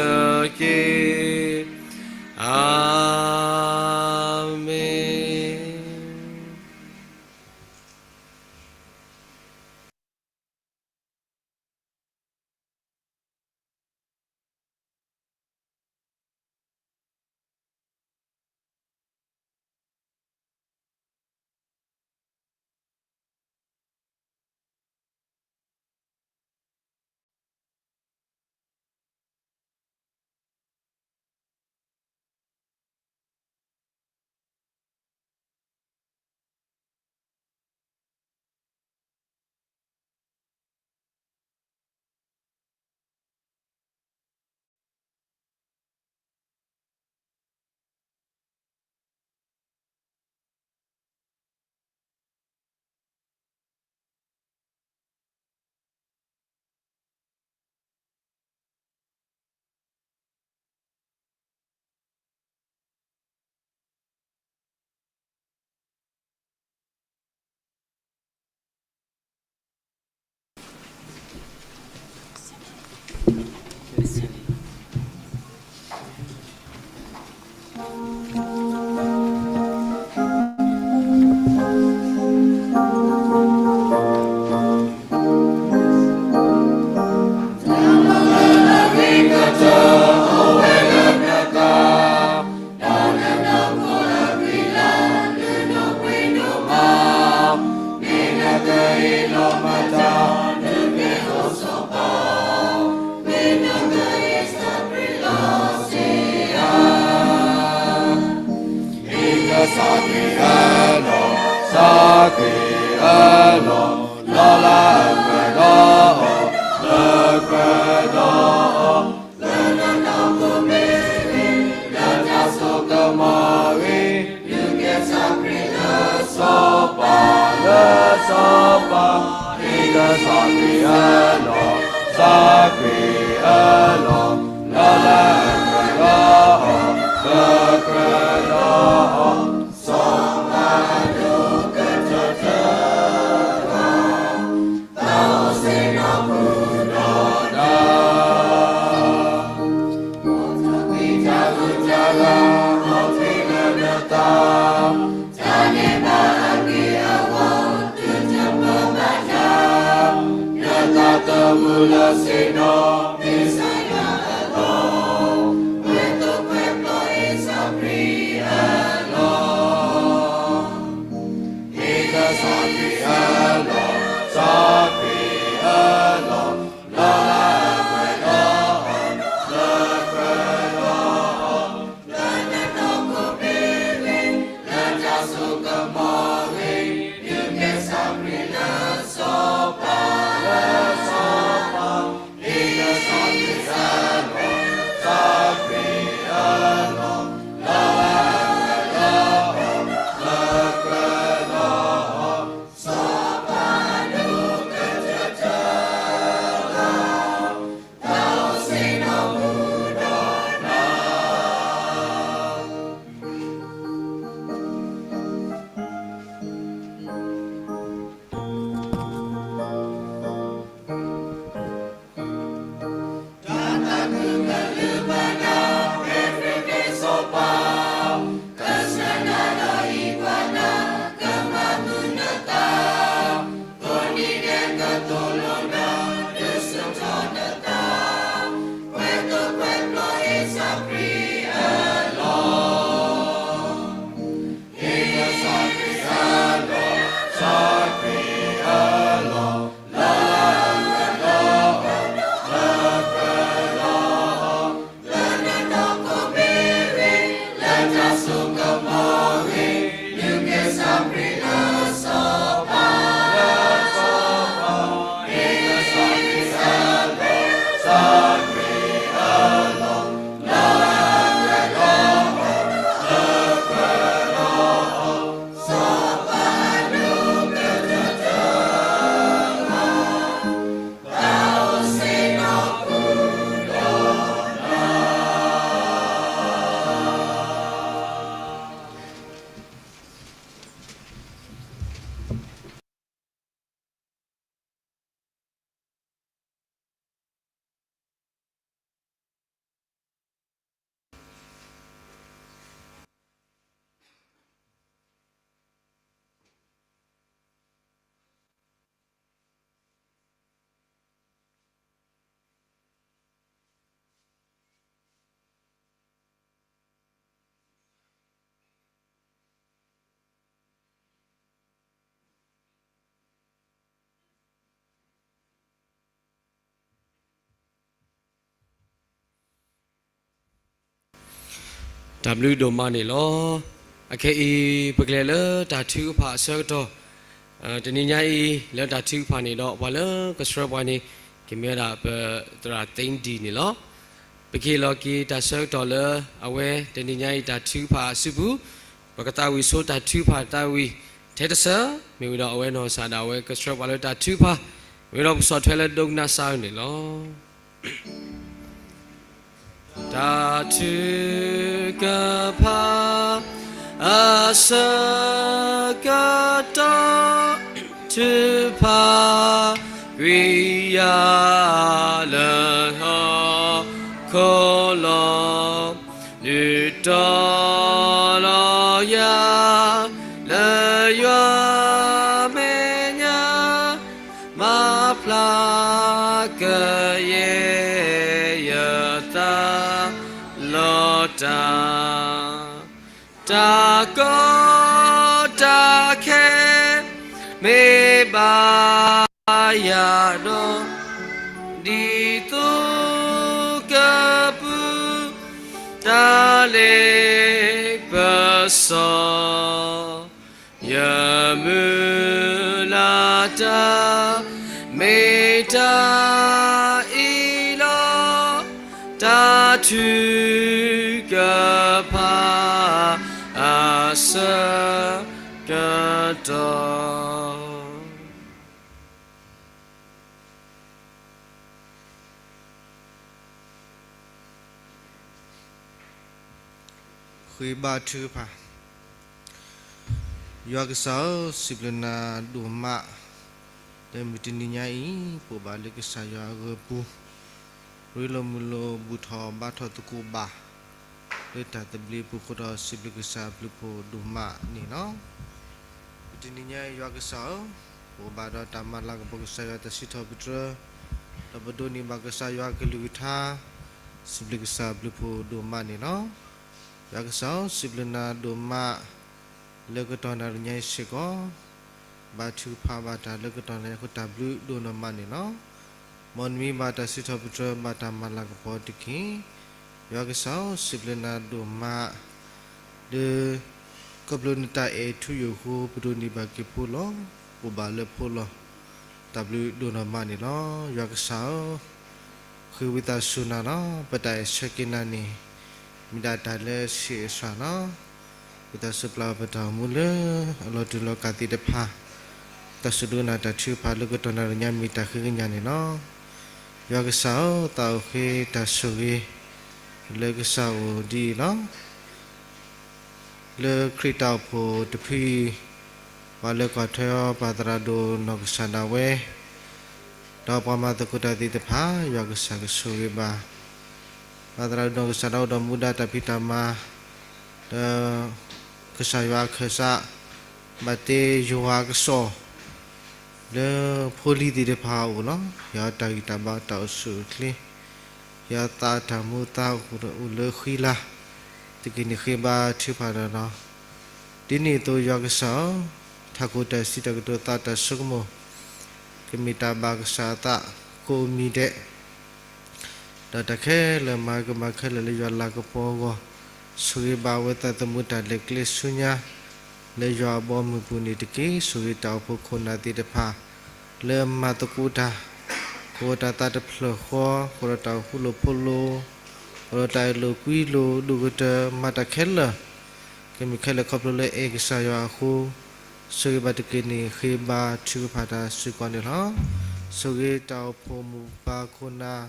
က့ၢ်. အၤမ့ၣ်. Sakrifelo, sakrifelo, lala kwelo, kwelo, lala kwelo, lala sokamari, lala sakrifelo, sopa, lala sopa, lala sakrifelo, sakrifelo, lala kwelo, kwelo, တၢ်ဘျုးဒိၣ်မးန့ၣ်လီၤ. အခဲအံၤ ပကလဲၤလၢတၢ်ထုကဖၣ်အဆၢကတီၢ်, တနံၤညါအံၤ လၢတၢ်ထုကဖၣ်န့ၣ်ဒီး ပှၤလၢကဆှၢပှၤန့ၣ် ကမ့ၢ်ဝဲဒၣ်ပသရၣ်သ့ဒံၣ်န့ၣ်လီၤ. ပကဟ့ၣ်လီၤက့ၤတၢ်ဆၢကတီၢ်လၢအဝဲ တနံၤညါအံၤတၢ်ထုကဖၣ်အစုပူၤ, ပကသးဝံၣ်ဆိတၢ်ထုကဖၣ်သးဝံၣ် ထဲတစၢၤ, မ့ၢ်ဝံၤဒီးအဝဲနီၢ်ကစၢ်ဒၣ်ဝဲကဆှၢပှၤလၢတၢ်ထုကဖၣ်, မ့ၢ်ဝံၤဒီးပကဆီၣ်ထွဲလၢဒိကနၣ်စၢ်အံၤန့ၣ်လီၤ. တၢ်ထုကဖၣ်အဆၢကတီၢ်, ထုကဖၣ်ကွံာ်ယၤ လၢဟီၣ်ခိၣ်လီၤ, ဒုးတီၤလီၤယၤ လၢယွၤမဲာ်ညါ, မၤဖျါကယဲၢ်ယသးလီၤတၢ်, တၢ်ကီတၢ်ခဲ မ့ၢ်ဘၣ်ယၤဒီး ဒ်သိးကပူၤ တၢ်လ့ပစီ ယမုၢ်လၢ်တၢ် မ့ၢ်တၢ်အံၤလီၤ. တၢ်ထုကဖၣ်အဆၢကတီၢ် ဃ့ဘါထုကဖၣ်. ယွၤကစၢ်ဧၢ, စံးဘျုးနၤဒိၣ်မး လၢမုၢ်တနံၤညါအံၤ ပအိၣ်ဘၣ်လၢကစၢ်ယွၤအဂီၢ်ပူၤ, ရ့လိာ်မုာ်လိာ် ဘူၣ်ထီၣ်ဘါထီၣ်သကိးဘၣ် လၢတၢ်သဘျ့ပူၤအဃိဒီး စံးဘျုးကစၢ်အဘျုးအဖှိၣ်ဒိၣ်မးန့ၣ်လီၤ. မုၢ်တနံၤညါအံၤ ယွၤကစၢ်ဧၢ, ပအိၣ်ဘၣ်ဒီးတၢ်မၤလၤကပီၤကစၢ်ယွၤတၢ်စံးထီၣ်ပတြၢၤ, ဒီးပဒိးန့ၢ်ဘၣ်ကစၢ်ယွၤအကလုၢ်ကထါ, စံးဘျုးကစၢ်အဘျုးအဖှိၣ်ဒိၣ်မးန့ၣ်လီၤ. ယွၤကစၢ်ဧၢ, စံးဘျုးနၤဒိၣ်မး လၢကတီၢ်နၣ်ရံၣ်ညါအံၤစ့ၢ်ကီး, ဘါထုကဖၣ်ဘၣ်တၢ်လၢကတီၢ်နၣ်ရံၣ်ညါအဃိ တၢ်ဘျုးဒိၣ်နီၢ်မးန့ၣ်လီၤ. မ်နမံၤဘၣ်တၢ်စံးထီၣ်ပတြၢၤ ဘၣ်တၢ်မၤလၤကပီၤတက့ၢ်. ယွၤကစၢ်ဧၢ, စံးဘျုးနၤဒိၣ်မး လၢ ခီဖျိနတၢ်အဲၣ်ထူယိာ်အဃိ ပဒိးန့ၢ်ဘၣ်က့ၤဖိလီၤ, ပအိၣ်ဘၣ်လၢဖိလီၤ, တၢ်ဘျုးဒိၣ်နီၢ်မးန့ၣ်လီၤ. ယွၤကစၢ်ဧၢ, ဃ့ဝံသးစူၤနၤလီၤ. ပတၢ်အဲၣ်ဆၢက့ၤနၤန့ၣ် မ့ၢ်ဒၣ်တၢ်လၢဆံးအစှၤလီၤ. ဝံသးစူၤပျၢ်ပတၢ်အိၣ်မူလၢအလီၤတူၢ်လီၤကာ်သ့ၣ်တဖၣ်, တၢ်စူၢ်ဒိကနၣ်တၢ်ထုကဖၣ်လၢကတီၢ်နၣ်ရံၣ်ညါ မ့ၢ်တၢ်ဃ့ကညးန့ၣ်လီၤ. ယွၤကစၢ်ဧၢ, သးအိၣ်ဃ့တၢ်ဆိၣ်ဂ့ၤ လၢကစၢ်အိၣ်ဒ်အံၤလီၤ. လၢခရံာ်တၢ်အိၣ်ဖှိၣ်တဖုအံၤ, ပှၤလၢကွၢ်ထွဲအီၤ ပၢ်သရၣ်ဒိၣ်နီၢ်ကစၢ်ဒၣ်ဝဲ, ဒီးပှၤမၤသကိးတၢ်သ့ၣ်တဖၣ် ယွၤကစၢ်ကဆိၣ်ဂ့ၤဘၣ်. ပၢ်သရၣ်ဒိၣ်နီၢ်ကစၢ်ဒၣ်ဝဲအိၣ်ဒီးမူဒါတၢ်ဖံးတၢ်မၤ, ဒီး ကစၢ်ယွၤအခၢၣ်စး, ဘၣ်တ့ယွၤအကစီၣ် လၢဖိလံၤသ့ၣ်တဖၣ်အအိၣ်လီၤ. ယွၤတၢ်ဂံၢ်တၢ်ဘါတၢ်အိၣ်ဆူၣ်အိၣ်ချ့, ယွၤသးတၢ်မူသးအိၣ်လၢဃံလၤ, တက့ၢ်န့ၣ်ဃ့ဘါထုကဖၣ်ဒီးလီၤ. ဒ်န့ၣ်အသိးယွၤကစၢ်ဧၢ, ထးခိၣ်တၢ်စံးတၢ်ကတိၤသးတၢ်ဆိကမိၣ်, ကမ့ၢ်တၢ်ဘၣ်ကစၢ်အသးကိးမံၤဒဲး ဒီးတၢ်ခဲလၢာ်မၤကမၤခဲလၢာ်လၢယွၤလၤကပီၤအဂီၢ်, ဆိၣ်ဂ့ၤဘၣ်ဝဲသးသမူတၢ်လဲၤကျဲဆူညါ, လၢယွၤအဘီအမုၢ်ပူၤန့ၣ်တက့ၢ်. ဆိၣ်ဂ့ၤတၢ်အိၣ်ဖှိၣ်ခိၣ်နၢ်သ့ၣ်တဖၣ် လၢမၤသကိးတၢ်, အိၣ်ဒီးတၢ်သးတဖျၢၣ်ဃီ, အိၣ်ဒီးတၢ်အိၣ်ဃူလိာ်ဖိးလိာ်, အိၣ်ဒီးတၢ်အ့ၣ်လိာ်ကွံလိာ်ဒိၣ်ကတၢၢ် မၤတၢ်ခဲလၢာ်, ကမ့ၢ်ခဲလၢာ်ခီဖျိလၢအဲၣ်ကစၢ်ယွၤအဃိ, ဆိၣ်ဂ့ၤဘၣ်တက့ၢ်န့ၣ် ဃ့ဘါထုကဖၣ်တၢ်စ့ၢ်ကီးန့ၣ်လီၤ. ဆိၣ်ဂ့ၤတၢ်အိၣ်ဖှိၣ်မိၢ်ပၢ်ခိၣ်နၢ်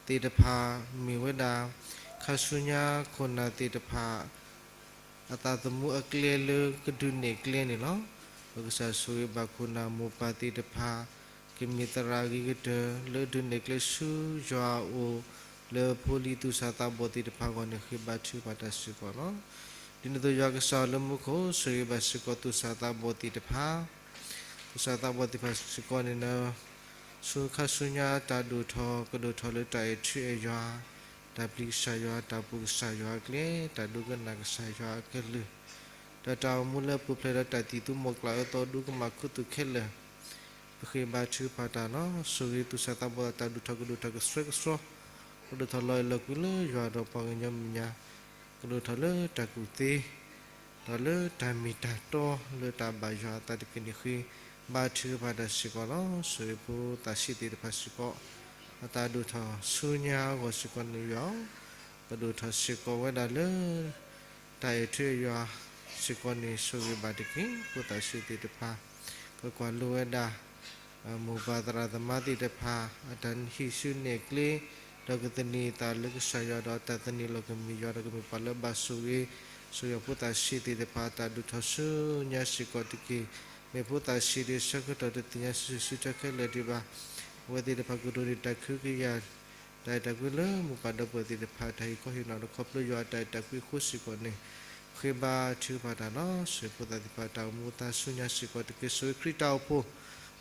သ့ၣ်တဖၣ် မ့ၢ်ဝဲဒၣ် ခါဆူညါခိၣ်နၢ်သ့ၣ်တဖၣ် အသးသမူအကျဲလၢကဒုးနဲၣ်ကျဲန့ၣ်လီၤ. ပကစၢ်ဆိၣ်ဂ့ၤဘၣ်ခိၣ်နၢ်မိၢ်ပၢ်သ့ၣ်တဖၣ် ကမ့ၢ်သရၣ်ဂ့ၤကတၢၢ် လၢဒုးနဲၣ်ကျဲဆူယွၤအအိၣ် လၢဖိလံၤသူၣ်စၢ်သးဘီၣ်သ့ၣ်တဖၣ်အဂီၢ်န့ၣ် ဃ့ဘါထုကဖၣ်တၢ်စ့ၢ်ကီးလီၤ. ဒ်န့ၣ်အသိးယွၤကစၢ်လၢမူခိၣ် ဆိၣ်ဂ့ၤဘၣ်စ့ၢ်ကီးသူၣ်စၢ်သးဘီၣ်သ့ၣ်တဖၣ် သူၣ်စၢ်သးဘီၣ်သ့ၣ်တဖၣ်စ့ၢ်ကီးန့ၣ်လီၤ. ဆူခါဆူညါတၢ်ဒိၣ်ထီၣ် ကဒိၣ်ထီၣ်လၢတၢ်အဲၣ်ထူအဲၣ်ယွၤ, တၢ်ပျံၤကစၢ်ယွၤ, တၢ်ပူၤကစၢ်ယွၤအကျဲ, တၢ်ဒိကနၣ်ကစၢ်ယွၤအကလုၢ်, ဒီးတၢ်အိၣ်မူလၢပူၤဖျဲးဒီးတၢ်သံၣ်သူမီၤကျၢ်အၢသီ ဒိကမၣ်ခူသူၣ်ခဲလၢာ်, ပဃ့ဘါထုကဖၣ်တၢ်လီၤ. ဆိၣ်ဂ့ၤသူၣ်စၢ်သးဘီၣ် တၢ်ဒိၣ်ထီၣ်ကဒိၣ်ထီၣ်ကဆှဲကဆှီ, ကဒိၣ်ထီၣ်လီၤအဲၣ်လီၤကွံလၢယွၤဒီးပှၤကညီမဲာ်ညါ ကဒိၣ်ထီၣ်လၢတၢ်ကူၣ်သ့, ဒီးလၢတၢ်မ့ၢ်တၢ်တီလၢတၢ်ဘၣ်ယွၤအသးတက့ၢ်န့ၣ် ဃ့ဘါထုကဖၣ်တၢ်စ့ၢ်ကီးလီၤ. ဆိၣ်ဂ့ၤဖိသၣ်ဆံးသ့ၣ်တဖၣ်စ့ၢ်ကီး, အတၢ်ဒိၣ်ထီၣ်ဆူညါအဂီၢ်စ့ၢ်ကီးန့ၣ်ယွၤ, ပဒိၣ်ထီၣ်စ့ၢ်ကီးဝဲဒၣ်လၢ တၢ်အဲၣ်ထူအဲၣ်ယွၤစ့ၢ်ကီးန့ၣ် ဆိၣ်ဂ့ၤဘၣ်တက့ၢ်. ဖိသၣ်ဆံးသ့ၣ်တဖၣ် ကကွၢ်လိဝဲဒၣ် မိၢ်ပၢ်သရၣ်သမါသ့ၣ်တဖၣ် အတၢ်ဟံးစုနဲၣ်ကျဲ, ဒီးကသန့ၤသးလၢကစၢ်ယွၤ ဒီးတၢ်သန့ၤလီၤကမ့ၢ်ယွၤ ဒီးကမ့ၢ်ပှၤလၢဘၣ်ဆိၣ်ဂ့ၤ, ဆိၣ်ဂ့ၤဖိသၣ်ဆံးသ့ၣ်တဖၣ် အတၢ်ဒိၣ်ထီၣ်ဆူညါစ့ၢ်ကီးတက့ၢ်. မ့ၢ်ဖိသၣ်ဆံးဒ်ဆၢကတီၢ်တသ့ၣ်ညါစုဆူၣ်ဆူၣ်ထဲခဲလၢာ်ဒံးဘၣ်. အဝဲသ့ၣ်တဖၣ်ကဒိးန့ၢ်တၢ်ကဟုကယာ် တၢ်အဲၣ်တၢ်ကွံလၢမိၢ်ပၢ်ဒီပုၢ်ဝဲၢ်သ့ၣ်တဖၣ် တၢ်ဟ့ၣ်ခီဟ့ၣ်နီၤဒီးခီဖျိယွၤအတၢ်အဲၣ်တၢ်ကွံအဃိစ့ၢ်ကီးန့ၣ် ဃ့ဘါထုကဖၣ်တၢ်လီၤ. ဆိၣ်ဂ့ၤဖိသၣ်သ့ၣ်တဖၣ် တၢ်အိၣ်မူအသးဆူညါစ့ၢ်ကီးတက့ၢ်. ဆိၣ်ဂ့ၤခရံာ်တၢ်အိၣ်ဖှိၣ်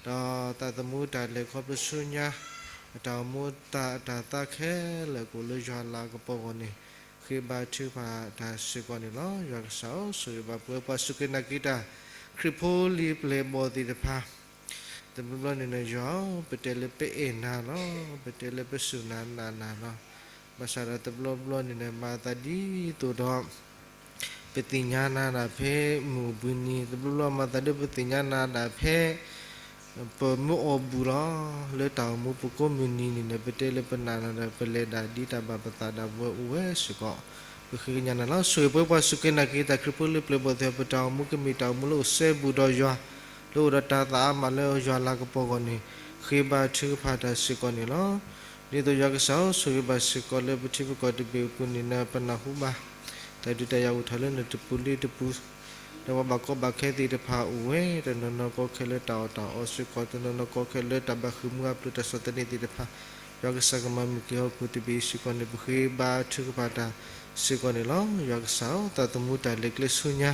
ဒီးသးသမူတၢ်လဲၤခီဖျိဆူညါ အတၢ်အိၣ်မူအသးအတၢ်သးခဲလၢာ်ကအိၣ်လၢယွၤလၤကပီၤအဂီၢ်န့ၣ် ဃ့ဘါထုကဖၣ်တၢ်စ့ၢ်ကီးန့ၣ်လီၤ. ယွၤကစၢ်ဧၢ, ဆိၣ်ဂ့ၤဘၣ်ပဝဲပှၤစူၢ်က့ၤနာ်က့ၤတၢ် ခရံာ်ဖိလံာ်ပျဲၢ်ဘီၣ်သ့ၣ်တဖၣ် တဘျီဘျီန့ၣ်န့ၣ် ယွၤဧၢ, ပတဲလၢပအဲၣ်နၤလီၤ, ပတဲလၢပစူၢ်နၤနာ်နၤလီၤ. ဘၣ်ဆၣ်ဒီးတဘျီဘျီန့ၣ်န့ၣ် မၤသးဒ်သိးဒီး ပသ့ၣ်ညါနၤဒၣ်ဖဲမုၢ်အိၣ်ဘှံးနံၤ, တဘျီဘျီမၤသးဒ်ပသ့ၣ်ညါနၤဒၣ်ဖဲ ပမ့ၢ်အီၣ်ဘူၣ်လီၤ. လၢတၢ်အိၣ်မူပကိးမုၢ်နံၤန့ၣ်န့ၣ် ပတဲလၢပနာ်နၤဒီး ပလဲၤဒၣ်ဒ်တၢ်ဘၣ်ပသးဒၣ်ဝဲအိၣ်ဝဲစ့ၢ်ကီး ပဃ့ကညးနၤလီၤ. ဆိၣ်ဂ့ၤပဝဲပှၤစူၢ်က့ၤနာ်က့ၤတၢ်ခရံာ်ဖိလံာ်ပျဲၢ်ဘီၣ်သ့ၣ်တဖၣ် ပတၢ်အိၣ်မူကမ့ၢ်တၢ်အိၣ်မူလၢအိၣ်စဲဘူးဒီးယွၤ, လၢအိၣ်ဒီးတၢ်သးအါမးလၢယွၤလၤကပီၤအဂီၢ်န့ၣ် ဃ့ဘါထုကဖၣ်တၢ်စ့ၢ်ကီးန့ၣ်လီၤ. ဒ်သိးယွၤကစၢ်ဧၢ, ဆိၣ်ဂ့ၤဘၣ်စ့ၢ်ကီးလၢပထံပကီၢ်တဘ့ၣ်အပူၤန့ၣ် ပနၢ်ဟူဘၣ် တၢ်ဒုးတၢ်ယၤအိၣ်ထီၣ်လၢနတပူၤလံတပူၤ, ဒီးပှၤဘၣ်ကီဘၣ်ခဲသ့ၣ်တဖၣ်အိၣ်ဝဲ, တနီၤနီၤကီခဲလၢတၢ်အီၣ်တၢ်အီစ့ၢ်ကီး, တနီၤနီၤကီခဲလၢတၢ်ဘၣ်ဃ့ၢ်မှံဟးဖျိးတၢ်ဆီၣ်သနံးသ့ၣ်တဖၣ်, ယွၤကစၢ်ကမၤမုၢ်က့ၤဟီၣ်ခိၣ်တဘ့ၣ်အံၤစ့ၢ်ကီးန့ၣ် ပဃ့ဘါထုကဖၣ်တၢ်စ့ၢ်ကီးန့ၣ်လီၤ. ယွၤကစၢ်ဧၢ, သးသမူတၢ်လဲၤကျဲဆူညါ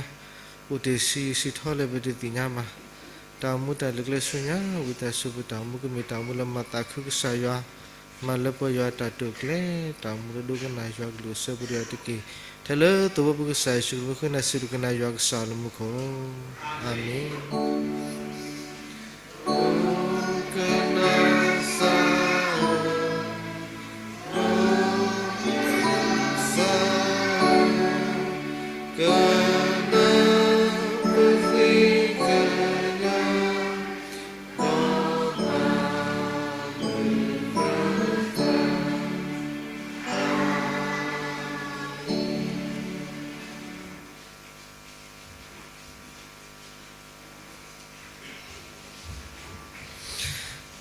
အိၣ်တ့ၢ်ဆံးဆံးထီလၢပတသ့ၣ်ညါမး, တၢ်အိၣ်မူတၢ်လဲၤကျဲဆူညါ ဝံသးစူၤပတၢ်အိၣ်မူကမ့ၢ်တၢ်အိၣ်မူလၢမၤသးခုကစၢ်ယွၤ, မၤလၢပှဲၤယွၤအတၢ်တိာ်ကျဲၤ, တၢ်အိၣ်မူလၢဒိကနၣ်ယွၤကလုၢ်အစဲဘူးဒီးယွၤတက့ၢ်. ထဲလၢသးဘိပကစၢ်ယ့ၣ်ၡူးခရံာ်အမံၤဃ့နၤစံးဒုးကနၣ်ယွၤကစၢ်လၢမူခိၣ်, အၤမ့ၣ်.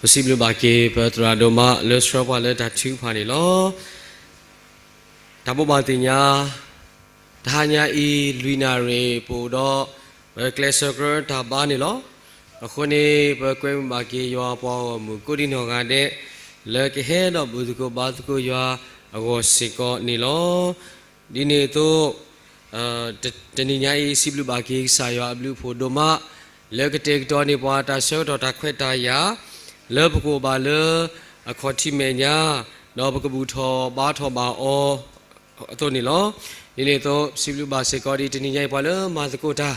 Pesimploy ဘၣ်က့ၤ ပသရၣ်ဒိၣ်မး လၢဆှၢပှၤလၢတၢ်ထုကဖၣ်န့ၣ်လီၤ. တၢ်ဘိးဘၣ်သ့ၣ်ညါ တဟါညါအံၤ လွံၢ်နၣ်ရံၣ် ပအိၣ်ဒီး ပကျဲးစၢးကြၢးတၢ်ဘါန့ၣ်လီၤ. အဃိန့ၣ် ပကွဲမုာ်ဘၣ်က့ၤ ယွၤအပှၤဂီၢ်မုၢ်ကိးဒံနီၢ်ဂၤဒဲး လၢကဟဲဒီးဘူၣ်သကိးဘါသကိးယွၤအဂီၢ်စ့ၢ်ကီးန့ၣ်လီၤ. ဒ်န့ၣ်အသိး တနံၤညါအံၤ စံးဘျုးဘၣ်က့ၤကစၢ်ယွၤအဘျုးအဖှိၣ်ဒိၣ်မး လၢကတဲာ်ကတီၤန့ၢ်ပှၤတၢ်ဆၢကတီၢ်တၢ်ခွဲးတၢ်ယာ် လၢပကအိၣ်ဘၣ်လၢအခီၣ်ထံးမဲာ်ညါ ဒီးပကဘူၣ်ထီၣ်ဘါထီၣ်ဘၣ်အီၤအသိးန့ၣ်လီၤ. ဒ်န့ၣ်အသိး စံးဘျုးဘၣ်စ့ၢ်ကီးဒ်တနံၤညါအံၤ ပှၤလၢမၤသကိးတၢ်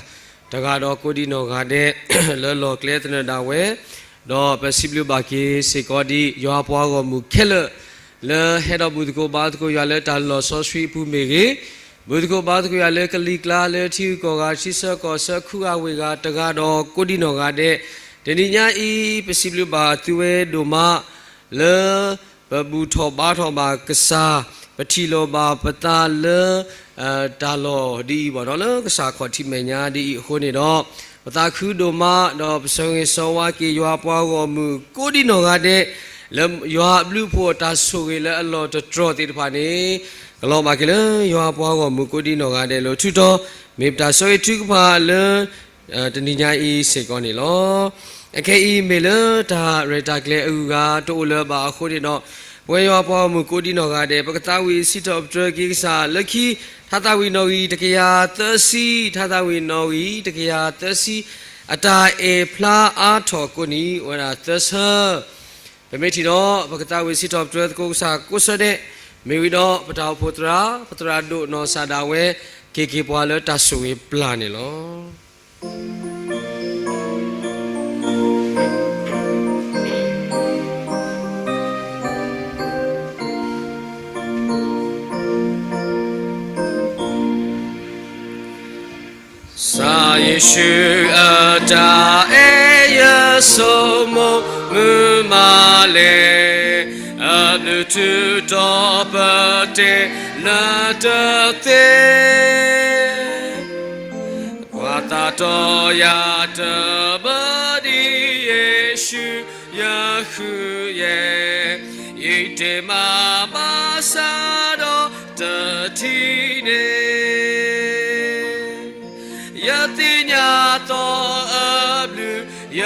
တဂၤဒီးကိးဒံနီၢ်ဂၤဒဲး လၢလီၢ်ကျဲသနၢၣ်ဒၣ်ဝဲ ဒီးပစံးဘျုးဘၣ်က့ၤစ့ၢ်ကီးဒ် ယွၤအပှၤဂီၢ်မုၢ်ခဲလၢာ် လၢဟဲဒီးဘူၣ်သကိးဘါသကိးယွၤလၢတၢ်လီၢ်စီဆှံအပူၤမ့ၢ်ဂ့ၤ, ဘူၣ်သကိးဘါသကိးယွၤလၢကလံၤကျါ လၢထံဂုၤကီၢ်ဂၤ ထံဆၢကီၢ်ဆၢခုဂၤဝ့ၢ်ဂၤတဂၤဒီးကိးဒံနီၢ်ဂၤဒဲး, တနံၤညါအံၤ ပစံးဘျုးဘၣ်သုဝဲဒိၣ်မး လၢပဘူၣ်ထီၣ်ဘါထီၣ်ဘၣ်ကစၢ်, ပထံၣ်လိာ်ဘၣ်ပသးလၢ တၢ်လီၢ်ဒ်အံၤဘၣ်ဒီး လၢကစၢ်ခီၣ်ထံးမဲာ်ညါဒ်အံၤအဃိန့ၣ်ဒီး, ပသးခုဒိၣ်မး ဒီးပဆၢဂ့ၤဆၢဝါက့ၤယွၤအပှၤဂီၢ်မုၢ်ကိးဒံနီၢ်ဂၤဒဲး လၢယွၤအဘျုးအဖှိၣ်အတၢ်ဆိၣ်ဂ့ၤလၢအလီၢ်တတြီၢ်သ့ၣ်တဖၣ်န့ၣ် ကလီၤဘၣ်က့ၤလၢယွၤအပှၤဂီၢ်မုၢ်ကိးဒံနီၢ်ဂၤဒဲးလၢထူးတီၤ, မ့ၢ်ပတၢ်ဆၢဂ့ၤထုကဖၣ်လၢ တနံၤညါအံၤစ့ၢ်ကီးန့ၣ်လီၤ. အခဲအံၤမ့ၢ်လၢတၢ်ရဲၣ်တၢ်ကျဲၤအဂုၤအဂၤတအိၣ်လၢၤဘၣ်အဃိန့ၣ်ဒီး, ပဝဲယွၤအပှၤဂီၢ်မုၢ်ကိးဒံနီၢ်ဂၤဒဲး ပကသးဝံၣ်စံးထီၣ်ပတြၢၤက့ၤကစၢ်လၢခံ, ထါသးဝံၣ်နီၣ်ဂံၢ်တကယၤသၢဆံ, ထါသးဝံၣ်နီၣ်ဂံၢ်တကယၤသၢဆံ, အတၢ်အဲၣ်ဖျါအါထီၣ်ကိးနံၤ အိၣ်ဝဲဒၣ်သၢဆၢ ပမ့ၢ်ထံၣ်ဒီး ပကသးဝံၣ်စံးထီၣ်ပတြၢၤသကိးကစၢ်ကိးဆၢဒဲး, မ့ၢ်ဝံၤဒီးပတၢ်အိၣ်ဖှိၣ်သရၣ်, ပသရၣ်ဒိၣ်နီၢ်စၢ်ဒၣ်ဝဲ က့ၤက့ၤပှၤလၢတၢ်ဆိၣ်ဂ့ၤပျၢ်န့ၣ်လီၤ. ယ့ၣ်ၡူးအတၢ်အဲၣ်ယဆိမိၣ်မုာ်မးလဲၣ်, အဘျုးထူးတီၤပတဲလၢတသ့, ကွၢ်သးတီယၤတဘၢဒ်ယ့ၣ်ၡူးယဃုယဲၢ်, ယတဲမၤမၤစၢၤဒီးတထံၣ်န့ၣ် ယသ့ၣ်ညါသီအဘျုး ယ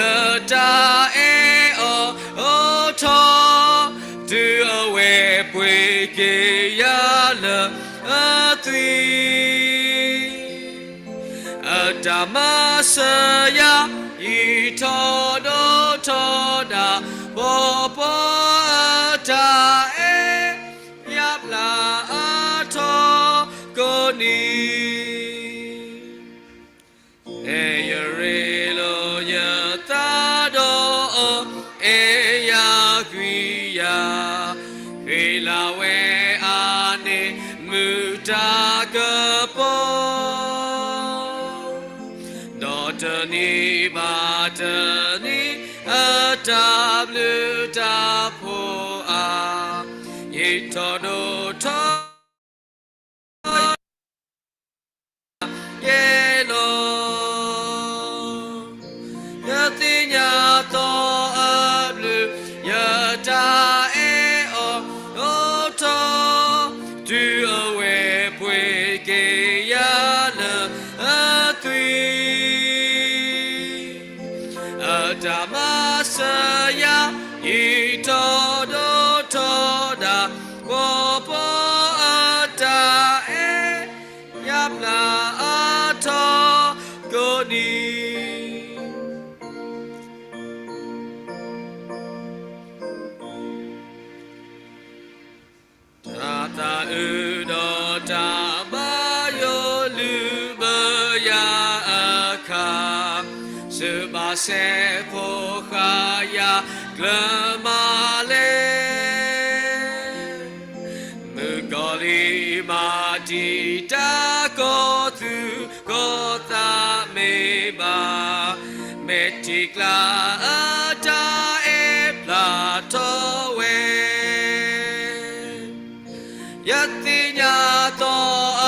တၢ်အဲၣ်အီၤအိၣ်ထီၣ်, တုၤအဝဲပှ့ၤက့ၤယၤလၢအသွံၣ်, အတၢ်မၤစၢၤယၤ ယံာ်ထီၣ်ဒီးထီဒါ, ပှီၤပှီၤအတၢ်အဲၣ် ယါဘျါအါထီၣ်ကိးနံၤ, အဲၣ်ယရ့လိာ်ယသးဒီးအီၤ, အဲၣ်ယၤကွံယၤ, ဃ့လၢ်ဝဲအါန့ၢ်မုာ်တၢ်ကပီၤ, ဒီးတနံၤဘၣ်တနံၤ အတၢ်ဘျုးတၢ်ဖှိၣ်အါ, ယံာ်ထီၣ်ဒီးထီဒါ ယဲလီၤ, ယသ့ၣ်ညါသီအဘျုး ယတၢ်အဲၣ်အီၤအိၣ်ထီၣ်, တုၤအဝဲပှ့ၤက့ၤယၤလၢအသွံၣ် အတၢ်မၤစၢၤယၤ ယံာ်ထီၣ်ဒီးထီဒါ, ပှီၤပှီၤအတၢ်အဲၣ် ယါဘျါအါထီၣ်ကိးနံၤ တၢ်သးအုးဒီးတၢ်ဘၣ်ယိၣ်လုၢ်ဘၢယၤအခါ, စၢၤဘၣ်စဲးဖိဃာ်ယၤကျၢၤမးလဲၣ်. မုၣ်ကီၤလံၤမၤတံာ်တာ်ကီၢ်သူၣ်ကီၢ်သးမ့ၢ်ဘၣ်, မဲာ်ထံကျါအတၢ်အဲၣ်ဖျါထီၣ်ဝဲ ယသ့ၣ်ညါသီအ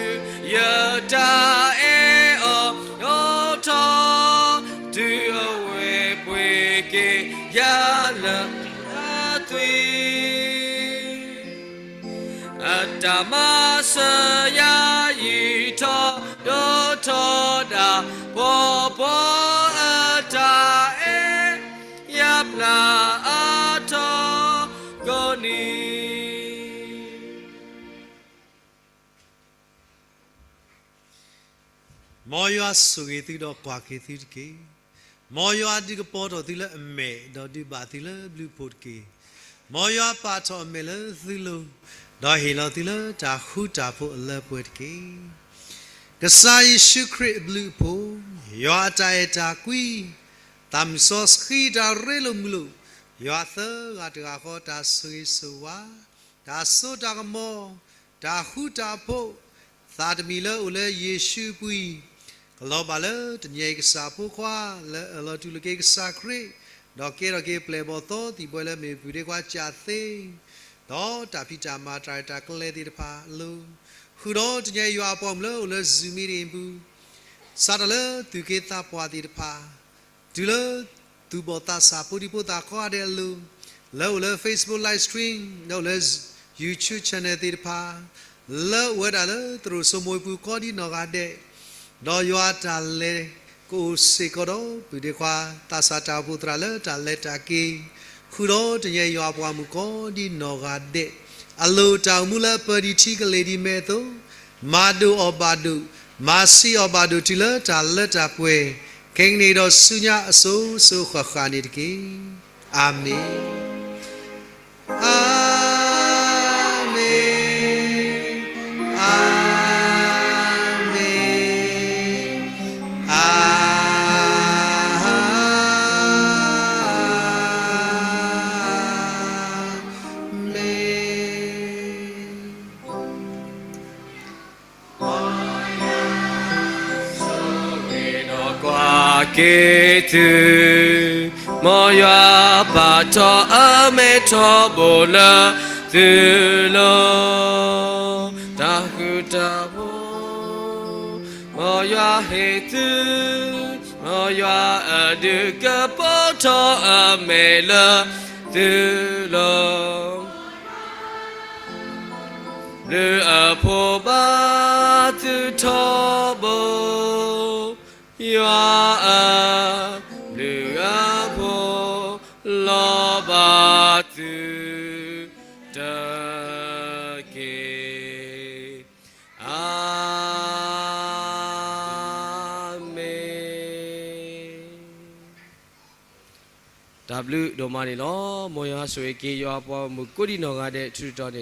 ဘျုး ယတၢ်အဲၣ်အီၤအိၣ်ထီၣ်, တုၤအဝဲပှ့ၤက့ၤယၤလၢအသွံၣ် အတၢ်မၤစၢၤယၤ ယံာ်ထီၣ်ဒီးထီဒါ, ပှီၤပှီၤအတၢ်အဲၣ် ယါဘျါအါထီၣ်ကိးနံၤ မ်ယွၤဆိၣ်ဂ့ၤသုဒီးကွၢ်က့ၤသုတက့ၢ်. မ်ယွၤဒုးကပီၤထီၣ်သုလၢအမဲာ် ဒီးဒုးဘၣ်သုလၢဘျုးဖှိၣ်တက့ၢ်. မ်ယွၤပာ်ထီၣ်အမဲာ်လၢသုလိၤ, ဒီးဟ့ၣ်လီၤသုလၢတၢ်ဃူတၢ်ဖိးအလၢပှဲၤတက့ၢ်. ကစၢ်ယ့ၣ်ၡူးခရံာ်အဘျုးအဖှိၣ်, ယွၤအတၢ်အဲၣ်တၢ်ကွံ, သးမုၢ်စီဆှံတၢ်ရ့လိာ်မုာ်လိာ်, ယွၤသၢဂၤတဂၤဃီတၢ်ဆိၣ်ဂ့ၤဆိၣ်ဝါ, တၢ်စိတၢ်ကမီၤ, တၢ်ဃူတၢ်ဖိး, သးတမံၤလၢအိၣ်လၢယ့ၣ်ၡူးအပူၤအံၤ, ကလီၤဘၣ်လၢတနံၤအံၤကစၢ်ဖိခွါ လၢအလီၤတူၢ်လိာ်က့ၤကစၢ်ခရံာ်, ဒီးကဲထီၣ်က့ၤပျဲၢ်ဘီၣ်သီသံၣ်ဘှဲလၢမ့ၢ်ပုၢ်ဒ့ခွါကၢ်သ့, ဒီးတၢ်ဖံးတၢ်မၤတၢ်ရဲၣ်တၢ်ကျဲၤသ့ၣ်တဖၣ်အလိၤ, ဃုာ်ဒီးတနံၤအံၤယွၤအပှၤမုၣ်လၢအိၣ်လၢ Zoom meeting အပူၤ စးထီၣ်လၢသူၣ်က့သးပှၢ်သ့ၣ်တဖၣ်, တုၤလၢသူၣ်ဘီၣ်သးစၢ်ဖိဒံဖိသၣ်ခွါဒဲးအလိၤ, လၢအိၣ်လၢ Facebook live stream လၢအိၣ်လၢ YouTube channel သ့ၣ်တဖၣ်, လၢအိၣ်ဝဲဒၣ်လၢသရိာ်စိမိၤအပူၤကိးဒံနီၢ်ဂၤဒဲး, ဒီးယွၤအတၢ်လဲၤကအိၣ်စ့ၢ်ကီးဒီးပုၢ်ဒ့ခွါ သးစၢ်တၢ်အိၣ်ဖှိၣ်သရၣ်လၢတၢ်လဲၤတၢ်က့ၤ, ဃုာ်ဒီးတနံၤအံၤယွၤအပှၤမုၣ်ကိးဒံနီၢ်ဂၤဒဲး, အလိၤတၢ်အိၣ်မူလၢပၢၤဒံးထံကလ့ၤဒံးမဲအသိး, မၤဒိၣ်အီၣ်ဘၣ်ဒိၣ်, မၤဆံးအီၣ်ဘၣ်ဒိၣ်တုၤလၢတၢ်လၢတၢ်ပှဲၤ, ခဲကနံၣ်ဒီးဆူညါအစိၤစိၤဃၣ်ဃၣ်န့ၣ်တက့ၢ်. အၤမ့ၣ်. အၤမ့ၣ်, အၤမ့ၣ်, အၤမ့ၣ်. က့ၤသု, မ်ယွၤပာ်ထီၣ်အမဲထီဘိလၢသုလိၤ, တၢ်ဃူတၢ်ဖိး, မ်ယွၤဟ့ၣ်သု, မ်ယွၤအဒုးကပီၤထီၣ်အမဲလၢသုလိၤ, ဘျုးအဖှိၣ်ဘၣ်သုထီဘိ, ယွၤဧၢ, ဘျုးအဖှိၣ်လီၤဘၣ်သုတက့ၢ်. အၤမ့ၣ်. တၢ်ဘျုးဒိၣ်မးန့ၣ်လီၤ. မ်ယွၤဆိၣ်ဂ့ၤက့ၤယွၤအပှၤဂီၢ်မုၢ်ကိးဒံနီၢ်ဂၤဒဲး ထူးထူးတီၤတီၤ